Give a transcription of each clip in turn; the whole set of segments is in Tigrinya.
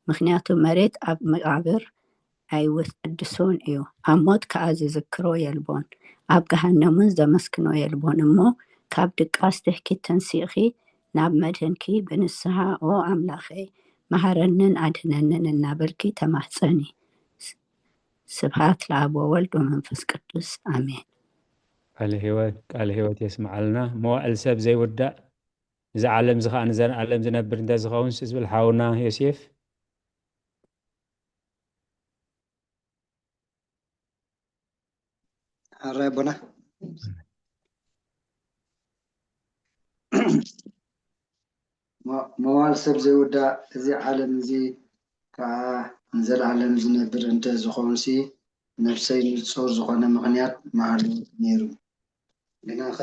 ምኽንያቱ መሬት ኣብ መቓብር ኣይውድሶን እዩ፣ ኣብ ሞት ከኣ ዝዝክሮ የልቦን፣ ኣብ ገሃነም እውን ዘመስግኖ የልቦን። እሞ ካብ ድቃስ ትሕኪት ተንሲእኺ ናብ መድህንኪ ብንስሓ ኦ ኣምላኸይ መሃረንን ኣድህነንን እናበልኪ ተማህጸኒ። ስብሃት ለኣብ ወወልድ ወመንፈስ ቅዱስ ኣሜን። ቃለ ህይወት ቃለ ህይወት የስምዓልና። መዋእል ሰብ ዘይውዳእ፣ እዚ ዓለም እዚ ከዓ ንዘለዓለም ዝነብር እንተዝኸውን ዝብል ሓውና ዮሴፍ። ሕራይ ኣቦና። መዋል ሰብ ዘይውዳእ፣ እዚ ዓለም እዚ ከዓ ንዘለዓለም ዝነብር እንተ ዝኾንሲ፣ ነፍሰይ ንጹር ዝኾነ ምኽንያት ምሃሉ ነይሩ። ግናኸ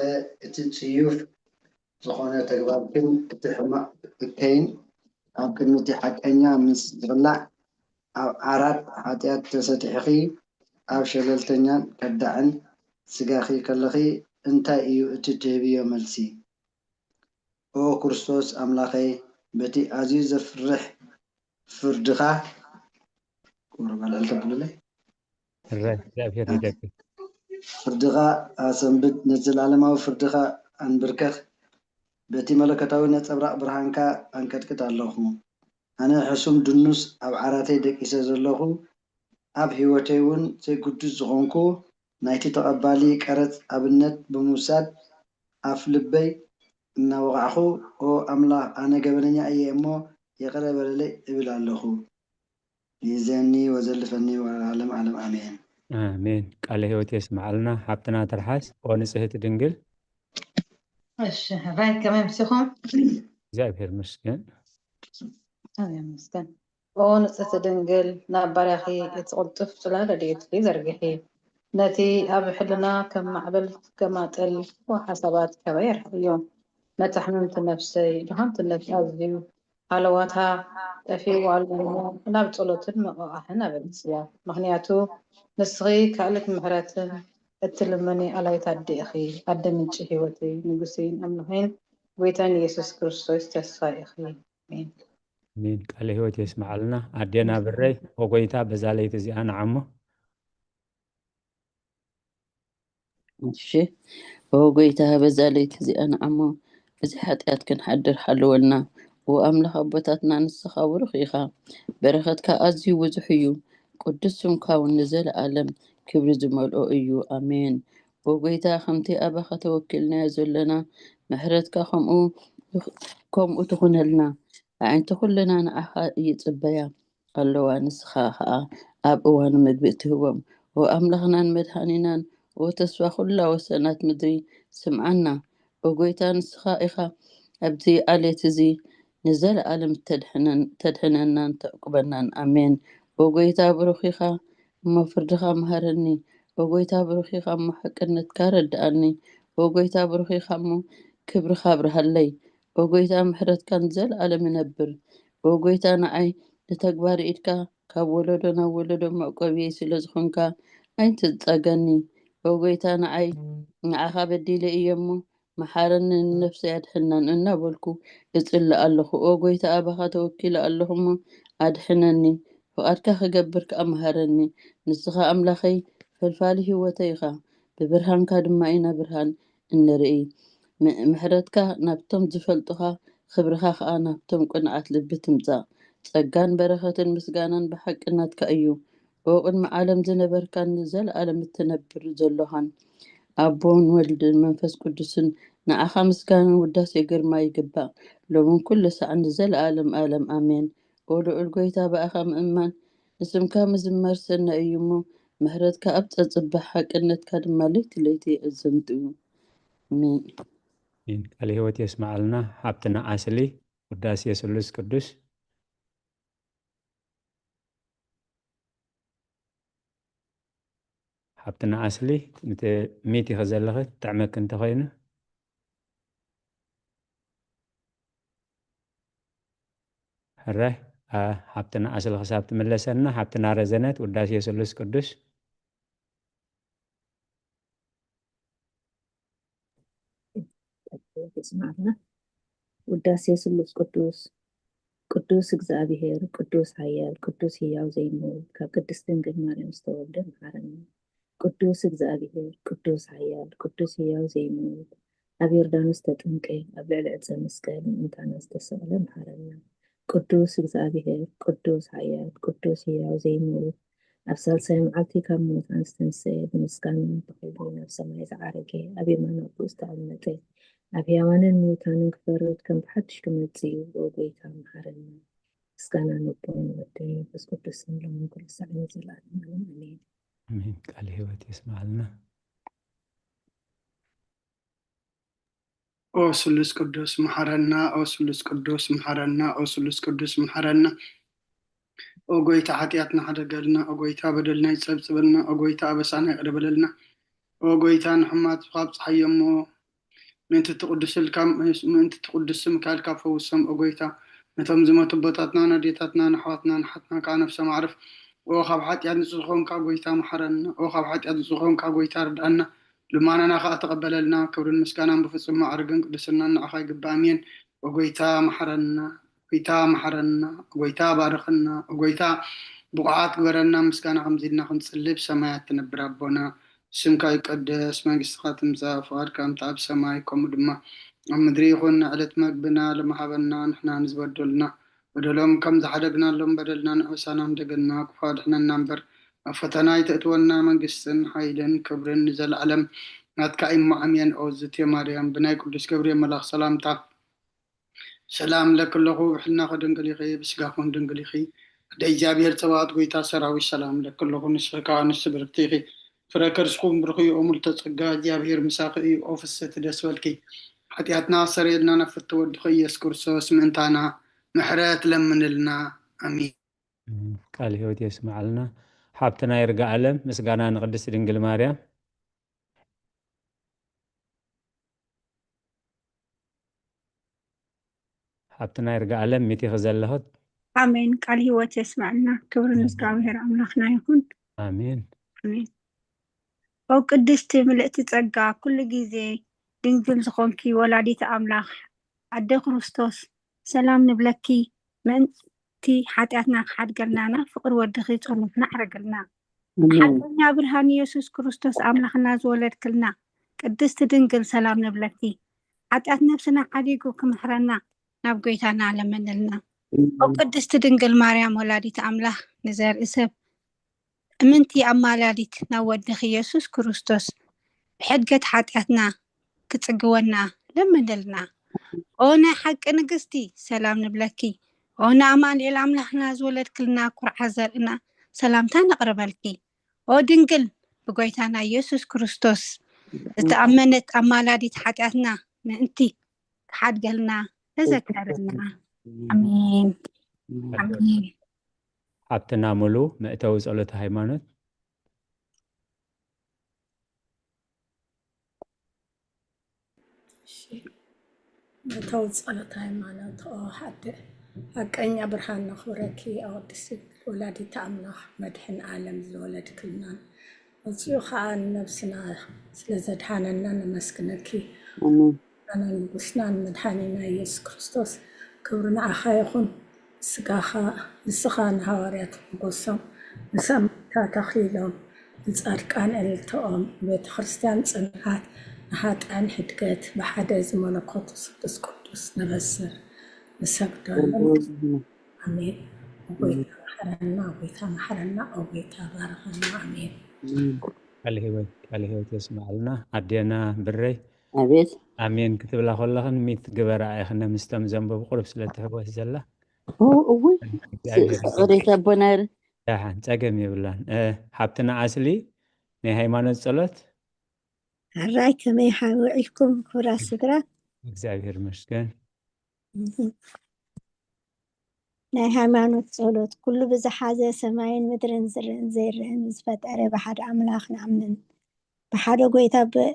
እቲ ጽዩፍ ዝኾነ ተግባርክን እቲ ሕማቕ እከይን ኣብ ቅድሚ እቲ ሓቀኛ ምስ ዝቕላዕ፣ ኣብ ዓራት ሓጢኣት ተሰጢሕኺ ኣብ ሸለልተኛን ከዳዕን ስጋኺ ከለኺ እንታይ እዩ እቲ ትህብዮ መልሲ? ኦ ክርስቶስ ኣምላኸይ፣ በቲ ኣዝዩ ዘፍርሕ ፍርድኻ፣ ክብሪ በልዕል ተብሉለይ። እረ እግዚኣብሔር ይደግፍ። ፍርድኻ ኣሰንብድ፣ ነቲ ዘላለማዊ ፍርድኻ ኣንብርከኽ። በቲ መለኮታዊ ነጸብራቕ ብርሃንካ ኣንቀጥቅጥ ኣለኹ። ኣነ ሕሱም ድኑስ ኣብ ዓራተይ ደቂሰ ዘለኹ፣ ኣብ ህይወተይ እውን ዘይግዱስ ዝኾንኩ፣ ናይቲ ተቐባሊ ቀረጽ ኣብነት ብምውሳድ ኣፍ ልበይ እናወቓዕኹ፣ ኦ ኣምላኽ፣ ኣነ ገበነኛ እየ እሞ ይቕረ በለለይ እብል ኣለኹ። ይእዘኒ ወዘልፈኒ ወለዓለም ዓለም ኣሜን። ኣሜን። ቃለ ህይወት የስምዓልና ሓብትና ትርሓስ። ኦ ንጽህቲ ድንግል። እሺ ሕራይ ከመይ ምሲኹም? እግዚኣብሔር ይመስገን። ኣሜን ይመስገን። ኦ ንጽህቲ ድንግል ናብ ባርያኺ እቲ ቅልጡፍ ጽላል ረድኤትኪ ዘርግሒ። ነቲ ኣብ ሕልና ከም ማዕበል ገማጥል ሓሳባት ከመይ የርሕቕዮ። መታሕምምቲ ነፍሰይ ድኻምቲ ነፍሲ ኣዝዩ ሃለዋታ ጠፊእዋ ኣሎ እሞ ናብ ጸሎትን ምቕቓሕን ኣበልጽያ። ምኽንያቱ ንስኺ ካልእት ምሕረትን እትልምኒ ኣላይት ኣደ ኢኺ፣ ኣደ ምንጪ ህይወተይ፣ ንጉሰይን ኣምላኸይን ጎይታን ኢየሱስ ክርስቶስ ተስፋ ኢኺ። ኣሜን። ኣሜን። ቃለ ህይወት የስምዓልና ኣዴና ብረይ። ኦ ጎይታ በዛ ለይቲ እዚኣ ንዓሞ እሺ ኦ ጎይታ በዛ ለይቲ እዚኣ ንዓሞ እዚ ሓጢኣት ክንሓድር ሓልወልና። ኦ ኣምላኽ ኣቦታትና ንስኻ ብሩኽ ኢኻ፣ በረኸትካ ኣዝዩ ብዙሕ እዩ፣ ቅዱስ ስምካ እውን ንዘለኣለም ክብሪ ዝመልኦ እዩ። ኣሜን። ኦ ጎይታ ከምቲ ኣባኻ ተወኪልናዮ ዘለና ምሕረትካ ከምኡ ከምኡ ትኹነልና። ኣዒንቲ ኩልና ንዓኻ ይጽበያ። ኣለዋ፣ ንስኻ ኸኣ ኣብ እዋኑ ምግቢ እትህቦም። ኦ ኣምላኽናን መድሓኒናን፣ ኦ ተስፋ ኹላ ወሰናት ምድሪ፣ ስምዓና። ኦ ጐይታ፣ ንስኻ ኢኻ ኣብዚ ዓሌት እዚ ንዘለኣለም እተድሕነን-፣ እተድሕነናን ተዕቁበናን። ኣሜን። ኦ ጐይታ፣ ብሩኽ ኢኻ እሞ ፍርድኻ ምሃረኒ። ኦ ጐይታ፣ ብሩኽ ኢኻ እሞ ሓቅነትካ ረድኣኒ። ኦ ጐይታ፣ ብሩኽ ኢኻ እሞ ክብርኻ ኣብርሃለይ። ኦ ጐይታ፣ ምሕረትካ ንዘለኣለም ይነብር። ኦ ጐይታ፣ ንዓይ ንተግባር ኢድካ ካብ ወለዶ ናብ ወለዶ መዕቆብየይ ስለ ዝኾንካ ኣይትጸገኒ። ኦ ጐይታ፣ ንዓይ ንዓኻ በዲለ እየ እሞ፣ መሓረኒ፣ ንነፍሰይ ኣድሕናን እናበልኩ እጽሊ ኣለኹ። ኦ ጐይታ፣ ኣባኻ ተወኪለ ኣለኹ እሞ፣ ኣድሕነኒ። ፍቓድካ ክገብር ከኣ መሃረኒ። ንስኻ ኣምላኸይ፣ ፈልፋሊ ህይወተይ ኢኻ። ብብርሃንካ ድማ ኢና ብርሃን እንርኢ። ም-፣ ምሕረትካ ናብቶም ዝፈልጡኻ፣ ክብርኻ ኸኣ ናብቶም ቅኑዓት ልቢ ትምጻእ። ጸጋን በረኸትን ምስጋናን ብሓቂ ናትካ እዩ። ኦ ቅድሚ ዓለም ዝነበርካን ንዘለኣለም እትነብር ዘሎኻን፣ ኣቦን ወልድን መንፈስ ቅዱስን፣ ንዓኻ ምስጋናን ውዳሴ ግርማ ይግባእ፣ ሎምን ኩሉ ሳዕን ንዘለኣለም ኣለም ኣሜን። ኦ ልዑል ጐይታ፣ ብኣኻ ምእማን ንስምካ ምዝማር ሰናይ እዩ እሞ፣ ምሕረትካ ኣብ ጸጽባሕ፣ ሓቅነትካ ድማ ለይቲ ለይቲ ይዕዘምት እዩ። ኣሜን። ኣሜን። ቃለ ህይወት የስምዓልና ሓብትና ኣስሊ። ውዳሴ ስሉስ ቅዱስ። ሓብትና ኣስሊ፣ ነቲ ሚት ኢኺ ዘለኺ፣ ትጥዕመኪ እንተኾይኑ። ሕራይ፣ ኣ፣ ሓብትና ኣስሊ ክሳብ ትምለሰልና፣ ሓብትና ረዘነት፣ ውዳሴ ስሉስ ቅዱስ። ይስማዕና። ውዳሴ ስሉስ ቅዱስ። ቅዱስ እግዚኣብሔር፣ ቅዱስ ሓያል፣ ቅዱስ ህያው ዘይምውት፣ ካብ ቅድስት ድንግል ማርያም ዝተወልደ፣ መሓረና። ቅዱስ እግዚኣብሔር፣ ቅዱስ ሓያል፣ ቅዱስ ህያው ዘይምውት፣ ኣብ ዮርዳኖስ ተጠምቀ፣ ኣብ ልዕሊ ዕፀ መስቀል ምእንታና ዝተሰቕለ፣ መሓረና። ቅዱስ እግዚኣብሔር፣ ቅዱስ ሓያል፣ ቅዱስ ህያው ዘይምውት፣ ኣብ ሳልሳይ መዓልቲ ካብ ምዉታን ዝተንስአ፣ ብምስጋና ብኽብሪ ናብ ሰማይ ዝዓረገ፣ ኣብ የማን ኣቦኡ ዝተቐመጠ፣ ኣብ ሕያዋንን ምዉታንን ክፈርድ ከም ብሓድሽ ክመጽእ እዩ። ኦ ጐይታ፣ መሓረና። ምስጋና ንኣቦን ንወድን መንፈስ ቅዱስን ሎምን ኩሉ ሳዕን ንዘለኣለምን። ኣሜን። ኣሜን። ቃለ ህይወት የስምዓልና። ኦ ስሉስ ቅዱስ መሓረና፣ ኦ ስሉስ ቅዱስ መሓረና፣ ኦ ስሉስ ቅዱስ መሓረና። ኦ ጎይታ ሓጢኣትና ሓደገልና፣ ኦ ጎይታ በደልና ይጸብጽበልና፣ ኦ ጎይታ ኣበሳና ይቕረ በለልና። ኦ ጎይታ ንሕማት ካብ ጸሓይ እሞ ምእንቲ ትቕድስልካ፣ ምእንቲ ትቕድስ ስምካ ኢልካ ፈውሶም። ኦ ጎይታ ነቶም ዝሞቱ ኣቦታትና፣ ነዴታትና፣ ንኣሕዋትና፣ ንሓትና ከዓ ነፍሶም ኣዕርፍ። ኦ ካብ ሓጢኣት ንጹህ ዝኾንካ ጎይታ መሓረና። ኦ ካብ ሓጢኣት ንጹህ ዝኾንካ ጎይታ ርድኣና። ልማናና ከዓ ተቐበለልና። ክብርን ምስጋናን ብፍጹም ማዕርግን ቅድስናን ንዓኻ ይግባእ። ኣሜን። ኦ ጎይታ መሓረና፣ ጎይታ መሓረና፣ ጎይታ ባርኸና፣ ጎይታ ብቑዓት ግበረና። ምስጋና ከምዚ ኢልና ክንጽሊ፣ ብሰማያት ትነብር ኣቦና፣ ስምካ ይቀደስ፣ መንግስትኻ ትምጻእ፣ ፍቓድካ ከምቲ ኣብ ሰማይ ከምኡ ድማ ኣብ ምድሪ ይኹን። ዕለት መግብና ሎሚ ሃበና፣ ንሕና ንዝበደሉና በደሎም ከም ዝሓደግናሎም በደልና ንዕሳና እንደገና ክፉ ኣድሕነና እምበር፣ ኣብ ፈተና ኣይተእትወና፣ መንግስትን ሓይልን ክብርን ንዘለኣለም ናትካ እዩ እሞ ኣሜን። ኦ ዝቴ ማርያም፣ ብናይ ቅዱስ ገብርኤል መልኣኽ ሰላምታ ሰላም እብለኪ ኣለኹ፣ ብሕልናኺ ድንግል ኢኺ፣ ብስጋኺ እውን ድንግል ኢኺ። ኣደ እግዚኣብሔር ጸባኦት፣ ጎይታ ሰራዊት፣ ሰላም እብለኪ ኣለኹ። ንስኺ ከኣ ኣንስቲ ብርክቲ ኢኺ፣ ፍረ ከርስኺ እውን ብሩኽ እዩ። ኦ ምልዕተ ጸጋ፣ እግዚኣብሔር ምሳኺ እዩ። ኦ ፍስሕቲ፣ ደስ በልኪ፣ ሓጢኣትና ኣስተሰርየልና፣ ናብ ፍትው ወድኺ ኢየሱስ ክርስቶስ ምእንታና ምሕረት ለምንልና። ኣሜን። ቃል ህይወት የስምዓልና። ሓብትና ይርጋ ኣለም፣ ምስጋና ንቅድስት ድንግል ማርያም። ሓብትና ይርጋ ኣለም፣ ሚቲኺ ዘለኹት። ኣሜን። ቃል ህይወት የስምዐልና። ክብሪ ንእግዚኣብሔር ኣምላኽና ይኹን። ኣሜን። ኣሜን። ኦ ቅድስቲ ምልእቲ ጸጋ፣ ኩሉ ግዜ ድንግል ዝኾንኪ ወላዲት ኣምላኽ፣ ኣደ ክርስቶስ፣ ሰላም ንብለኪ። ምእንቲ ሓጢኣትና ክሓድገልና፣ ናብ ፍቕሪ ወድኺ ጸሎትና ኣዕርግልና። ኣሜን። ሓቀኛ ብርሃን ኢየሱስ ክርስቶስ ኣምላኽና ዝወለድክልና ቅድስቲ ድንግል፣ ሰላም ንብለኪ። ሓጢኣት ነፍስና ሓዲጉ ክምሕረና ናብ ጎይታና ለምንልና። ኦ ቅድስቲ ድንግል ማርያም ወላዲት ኣምላኽ፣ ንዘርኢ ሰብ እምንቲ ኣማላዲት ናብ ወድኺ ኢየሱስ ክርስቶስ ብሕድገት ሓጢኣትና ክጽግወና ለምንልና። ኦ ናይ ሓቂ ንግስቲ፣ ሰላም ንብለኪ። ኦ ንኣማኑኤል ኣምላኽና ዝወለድክልና ኩርዓት ዘርእና፣ ሰላምታ ነቕርበልኪ። ኦ ድንግል፣ ብጎይታና ኢየሱስ ክርስቶስ ዝተኣመነት ኣማላዲት ሓጢኣትና ምእንቲ ክሓድገልና ተዘከረና። ኣሜን። ኣሜን። ሓብትና ሙሉ፣ መእተዊ ጸሎተ ሃይማኖት። እሺ። መእተዊ ጸሎተ ሃይማኖት። ኦ ሓደ ሓቀኛ ብርሃን ነኽብረኪ፣ ኦ ቅድስቲ ወላዲተ ኣምላኽ፣ መድሕን ዓለም ዝወለድክልናን፣ መጺኡ ኸኣ ንነብስና ስለ ዘድሓነና ነመስግነኪ። ኣሜን። ኣነ ንጉስናን መድሓኒና ኢየሱስ ክርስቶስ፣ ክብሪ ንዓኻ ይኹን። ስጋኻ፣ ንስኻ ንሃዋርያት ሞገሶም፣ ንሰማእታት ኣኽሊሎም፣ ንጻድቃን ዕልልታኦም፣ ንቤተ ክርስቲያን ጽንዓት፣ ንሃጥኣን ሕድገት፣ ብሓደ እዚ መለኮት ስሉስ ቅዱስ ነበስር፣ ንሰግደሉ። ኣሜን። ኣሜን። ኦ ጎይታ መሓረና፣ ኦ ጎይታ መሓረና፣ ኦ ጎይታ ባርኸና። ኣሜን። ቃለ ህይወት፣ ቃለ ህይወት የስምዓልና። ኣዴና ብረይ። ኣቤት። ኣሜን ክትብላ ከለኽን ሚት ግበራ ኢኽነ ምስቶም ዘንበቡ ቁሩብ ስለ ትሕወስ ዘላ። ኦ፣ እውይ። እግዚኣብሔር ስ-፣ ጸሎት ኣቦና ር- ደሓን፣ ጸገም የብላን። እ፣ ሓብትና ኣስሊ፣ ናይ ሃይማኖት ጸሎት። ሕራይ፣ ከመይ ሓ-፣ ውዒልኩም ክቡራት ስድራ? እግዚኣብሔር ይመስገን። ናይ ሃይማኖት ጸሎት። ኩሉ ብዝሓዘ ሰማይን ምድርን ዝረአን ዘይረአን ዝፈጠረ ብሓደ ኣምላኽ ንኣምን። ብሓደ ጐይታ በ-፣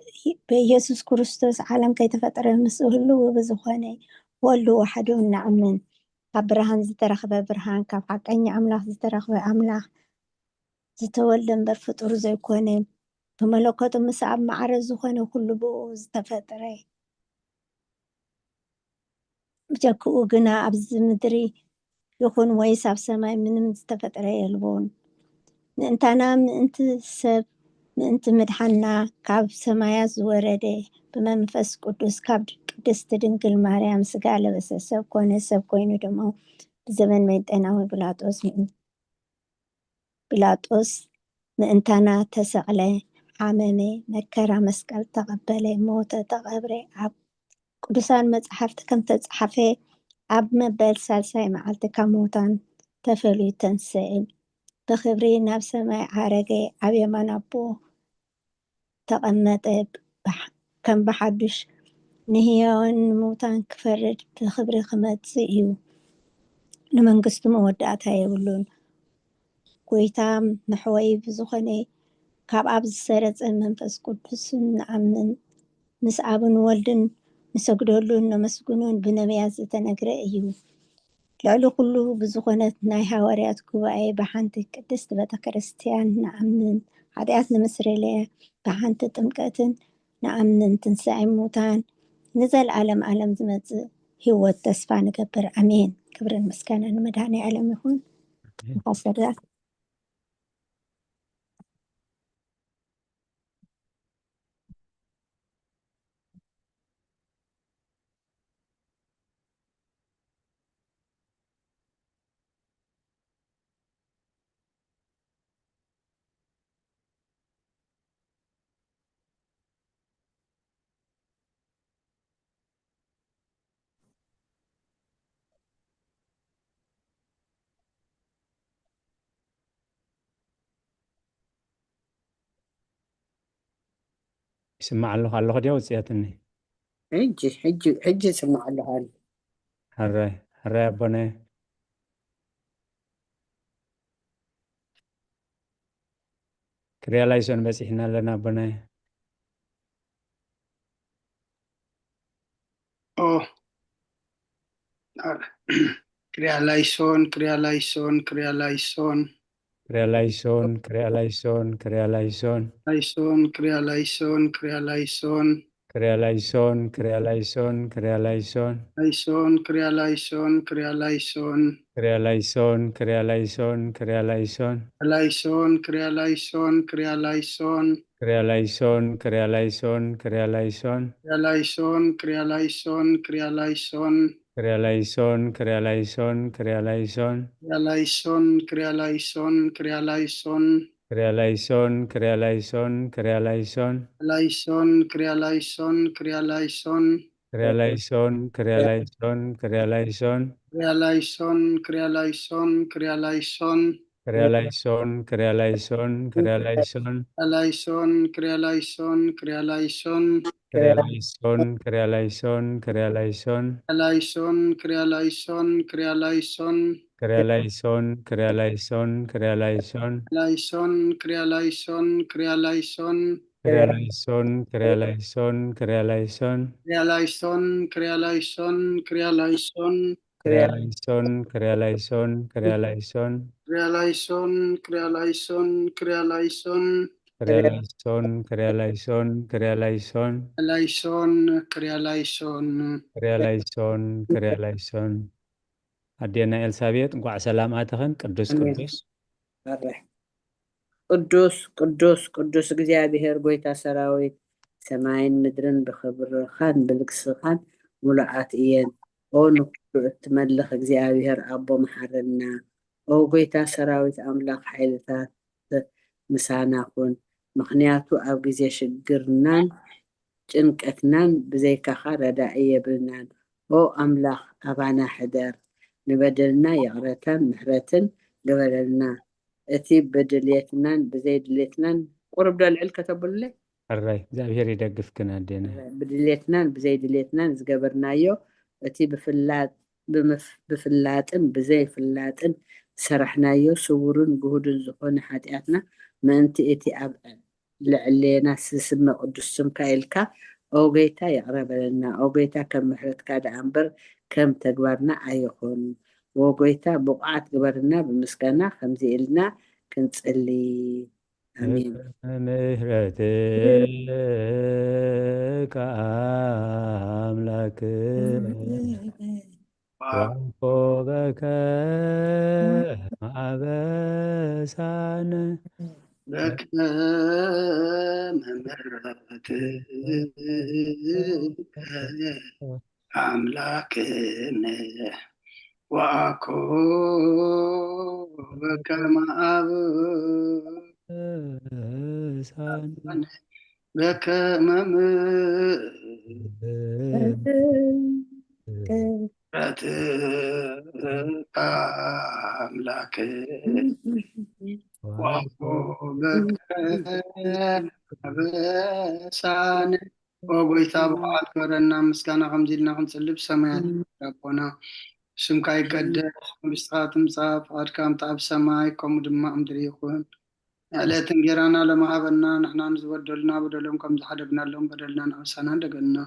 በኢየሱስ ክርስቶስ ዓለም ከይተፈጠረ ምስኡ ህልው ብዝኾነ ወልዱ ዋሕዱ ንኣምን። ካብ ብርሃን ዝተረኽበ ብርሃን፣ ካብ ሓቀኛ ኣምላኽ ዝተረኽበ ኣምላኽ፣ ዝተወልደ እምበር ፍጡር ዘይኮነ፣ ብመለኮቱ ምስ ኣብ ማዕረ ዝኾነ ኩሉ ብኡ ዝተፈጥረ፣ ብጀክኡ ግና ኣብዚ ምድሪ ይኹን ወይስ ኣብ ሰማይ ምንም ዝተፈጥረ የልቦን። ምእንታና ምእንቲ ሰብ ምእንቲ ምድሓንና ካብ ሰማያት ዝወረደ ብመንፈስ ቅዱስ ካብ ቅድስቲ ድንግል ማርያም ስጋ ለበሰ ሰብ ኮነ። ሰብ ኮይኑ ድማ ብዘበን ጴንጤናዊ ጲላጦስ ምእን- ጲላጦስ ምእንታና ተሰቕለ፣ ሓመመ፣ መከራ መስቀል ተቐበለ፣ ሞተ፣ ተቐብረ። ኣብ ቅዱሳን መጻሕፍቲ ከም ተጻሕፈ ኣብ መበል ሳልሳይ መዓልቲ ካብ ሙታን ተፈልዩ ተንስኤ፣ ብኽብሪ ናብ ሰማይ ዓረገ፣ ኣብ የማን ኣቦ ተቐመጠ። ከም ብሓዱሽ ንህያውን ንሙታን ክፈርድ ብኽብሪ ክመጽእ እዩ። ንመንግስቱ መወዳእታ የብሉን። ጎይታ መሕወይ ብዝኾነ ካብ ኣብ ዝሰረጸ መንፈስ ቅዱስን ንኣምን፣ ምስ ኣብን ወልድን ንሰግደሉን ነመስግኖን ብነቢያት ዝተነግረ እዩ። ልዕሊ ኩሉ ብዝኾነት ናይ ሃዋርያት ጉባኤ ብሓንቲ ቅድስት ቤተ ክርስቲያን ንኣምን፣ ሓጢኣት ንምስርለ ብሓንቲ ጥምቀትን ንኣምን፣ ትንሳኤ ሙታን ንዘለዓለም ዓለም ዝመጽእ ህይወት ተስፋ ንገብር። ኣሜን። ክብርን ምስጋና ንመድኃኔ ዓለም ይኹን። ንሓሰዳ ይስማዕ ኣለኹ ኣለኹ ድያ ውፅያትኒ? ሕጂ ሕጂ ሕጂ ይስማዕ ኣለኹ። ሕራይ ሕራይ ኣቦነ። ክሪያ ላይሶን በፂሕና ኣለና ኣቦነ። ኦ፣ ክሪያ ላይሶን፣ ክሪያ ላይሶን፣ ክሪያ ላይሶን። ክሪያ ላይሶን፣ ክሪያ ላይሶን፣ ክሪያ ላይሶን። ላይሶን፣ ክሪያ ላይሶን፣ ክሪያ ላይሶን። ክሪያ ላይሶን፣ ክሪያ ላይሶን፣ ክሪያ ላይሶን። ላይሶን፣ ክሪያ ላይሶን፣ ክሪያ ላይሶን። ክሪያ ላይሶን፣ ክሪያ ላይሶን፣ ክሪያ ላይሶን። ላይሶን፣ ክሪያ ላይሶን፣ ክሪያ ላይሶን። ክሪያ ላይሶን፣ ክሪያ ላይሶን፣ ክሪያ ላይሶን። ክሪያ ላይሶን፣ ክሪያ ላይሶን፣ ክሪያ ላይሶን። ክሪያ ላይሶን፣ ክሪያ ላይሶን፣ ክሪያ ላይሶን። ክሪያ ላይሶን፣ ክሪያ ላይሶን፣ ክሪያ ላይሶን። ክሪያ ላይሶን፣ ክሪያ ላይሶን፣ ክሪያ ላይሶን። ላይሶን፣ ክሪያ ላይሶን፣ ክሪያ ላይሶን። ክሪያ ላይሶን፣ ክሪያ ላይሶን፣ ክሪያ ላይሶን። ክሪያ ላይሶን፣ ክሪያ ላይሶን፣ ክሪያ ላይሶን። ክሪያ ላይሶን፣ ክሪያ ላይሶን፣ ክሪያ ላይሶን። ላይሶን፣ ክሪያ ላይሶን፣ ክሪያ ላይሶን። ክሪያ ላይሶን፣ ክሪያ ላይሶን፣ ክሪያ ላይሶን። ላይሶን፣ ክሪያ ላይሶን፣ ክሪያ ላይሶን። ክሪያ ላይሶን፣ ክሪያ ላይሶን፣ ክሪያ ላይሶን። ላይሶን፣ ክሪያ ላይሶን፣ ክሪያ ላይሶን። ክሪያ ላይሶን፣ ክሪያ ላይሶን፣ ክሪያ ላይሶን። ክሪያ ላይሶን፣ ክሪያ ላይሶን፣ ክሪያ ላይሶን። ክሪያ ላይሶን፣ ክሪያ ላይሶን፣ ክሪያ ላይሶን። ክሪያ ላይሶን፣ ክሪያ ላይሶን፣ ክሪያ ላይሶን። ክሪያ ላይሶን፣ ክሪያ ላይሶን፣ ክሪያ ላይሶን። ላይሶን፣ ክሪያ ላይሶን። ክሪያ ላይሶን፣ ክሪያ ላይሶን። ኣዴና ኤልሳቤጥ እንኳዕ ሰላም ኣተኽን። ቅዱስ ኣሜን። ቅዱስ ኣረ። ቅዱስ፣ ቅዱስ፣ ቅዱስ እግዚኣብሔር ጐይታ ሰራዊት፣ ሰማይን ምድርን ብኽብርኻን ብልግስኻን ምሉኣት እየን። ኦ ንኹሉ እትመልኽ እግዚኣብሔር ኣቦ መሓረና። ኦ ጐይታ ሰራዊት ኣምላኽ ሓይልታት ምሳና ኩን። ምኽንያቱ ኣብ ግዜ ሽግርናን ጭንቀትናን ብዘይካኻ ረዳኢ የብልናን። ኦ ኣምላኽ ኣባና ሕደር። ንበደልና ይቕረታን ምሕረትን ግበረልና። እቲ ብድልየትናን ብዘይድልየትናን ቁሩብ ዶ ልዕል ከተብሉለይ? ሕራይ እግዚኣብሔር ይደግፍክን ኣዴና። ብድልየትናን ብዘይድልየትናን ዝገበርናዮ እቲ ብፍላጥ ብምፍ- ብፍላጥን ብዘይፍላጥን ዝሰራሕናዮ ስውርን ግሁድን ዝኾነ ሓጢኣትና ምእንቲ እቲ ኣብ ልዕሌና ዝስመ ቅዱስ ስምካ ኢልካ ኦ ጌታ ይቕረ በለና። ኦ ጌታ ከም ምሕረትካ ደኣ እምበር ከም ተግባርና ኣይኹን። ኦ ጌታ ብቑዓት ግበርና ብምስጋና ከምዚ ኢልና ክንጽሊ። ኣሜን። ምሕረትካ ኣምላክ ወአኮበከ ማበሳነ በከመ ምሕረትከ አምላክነ ወአኮ በከመ አብ በከመ ምሕረትከ አምላክ ወአኮ በከመ አበሳነ። ኦ ጎይታ፣ ብኹዓት ግበረና። ምስጋና ከምዚ ኢልና ክንጽሊ ብሰማያት ኣቦና፣ ስምካ ይቀደስ፣ መንግስትኻ ትምጻእ፣ ፍቓድካ ከምቲ ኣብ ሰማይ ከምኡ ድማ ኣብ ምድሪ ይኹን። ዕለት እንጌራና ሎሚ ሃበና፣ ንሕና ንዝበደሉና በደሎም ከም ዝሓደግናሎም በደልና ንኣበሳና እንደገልና።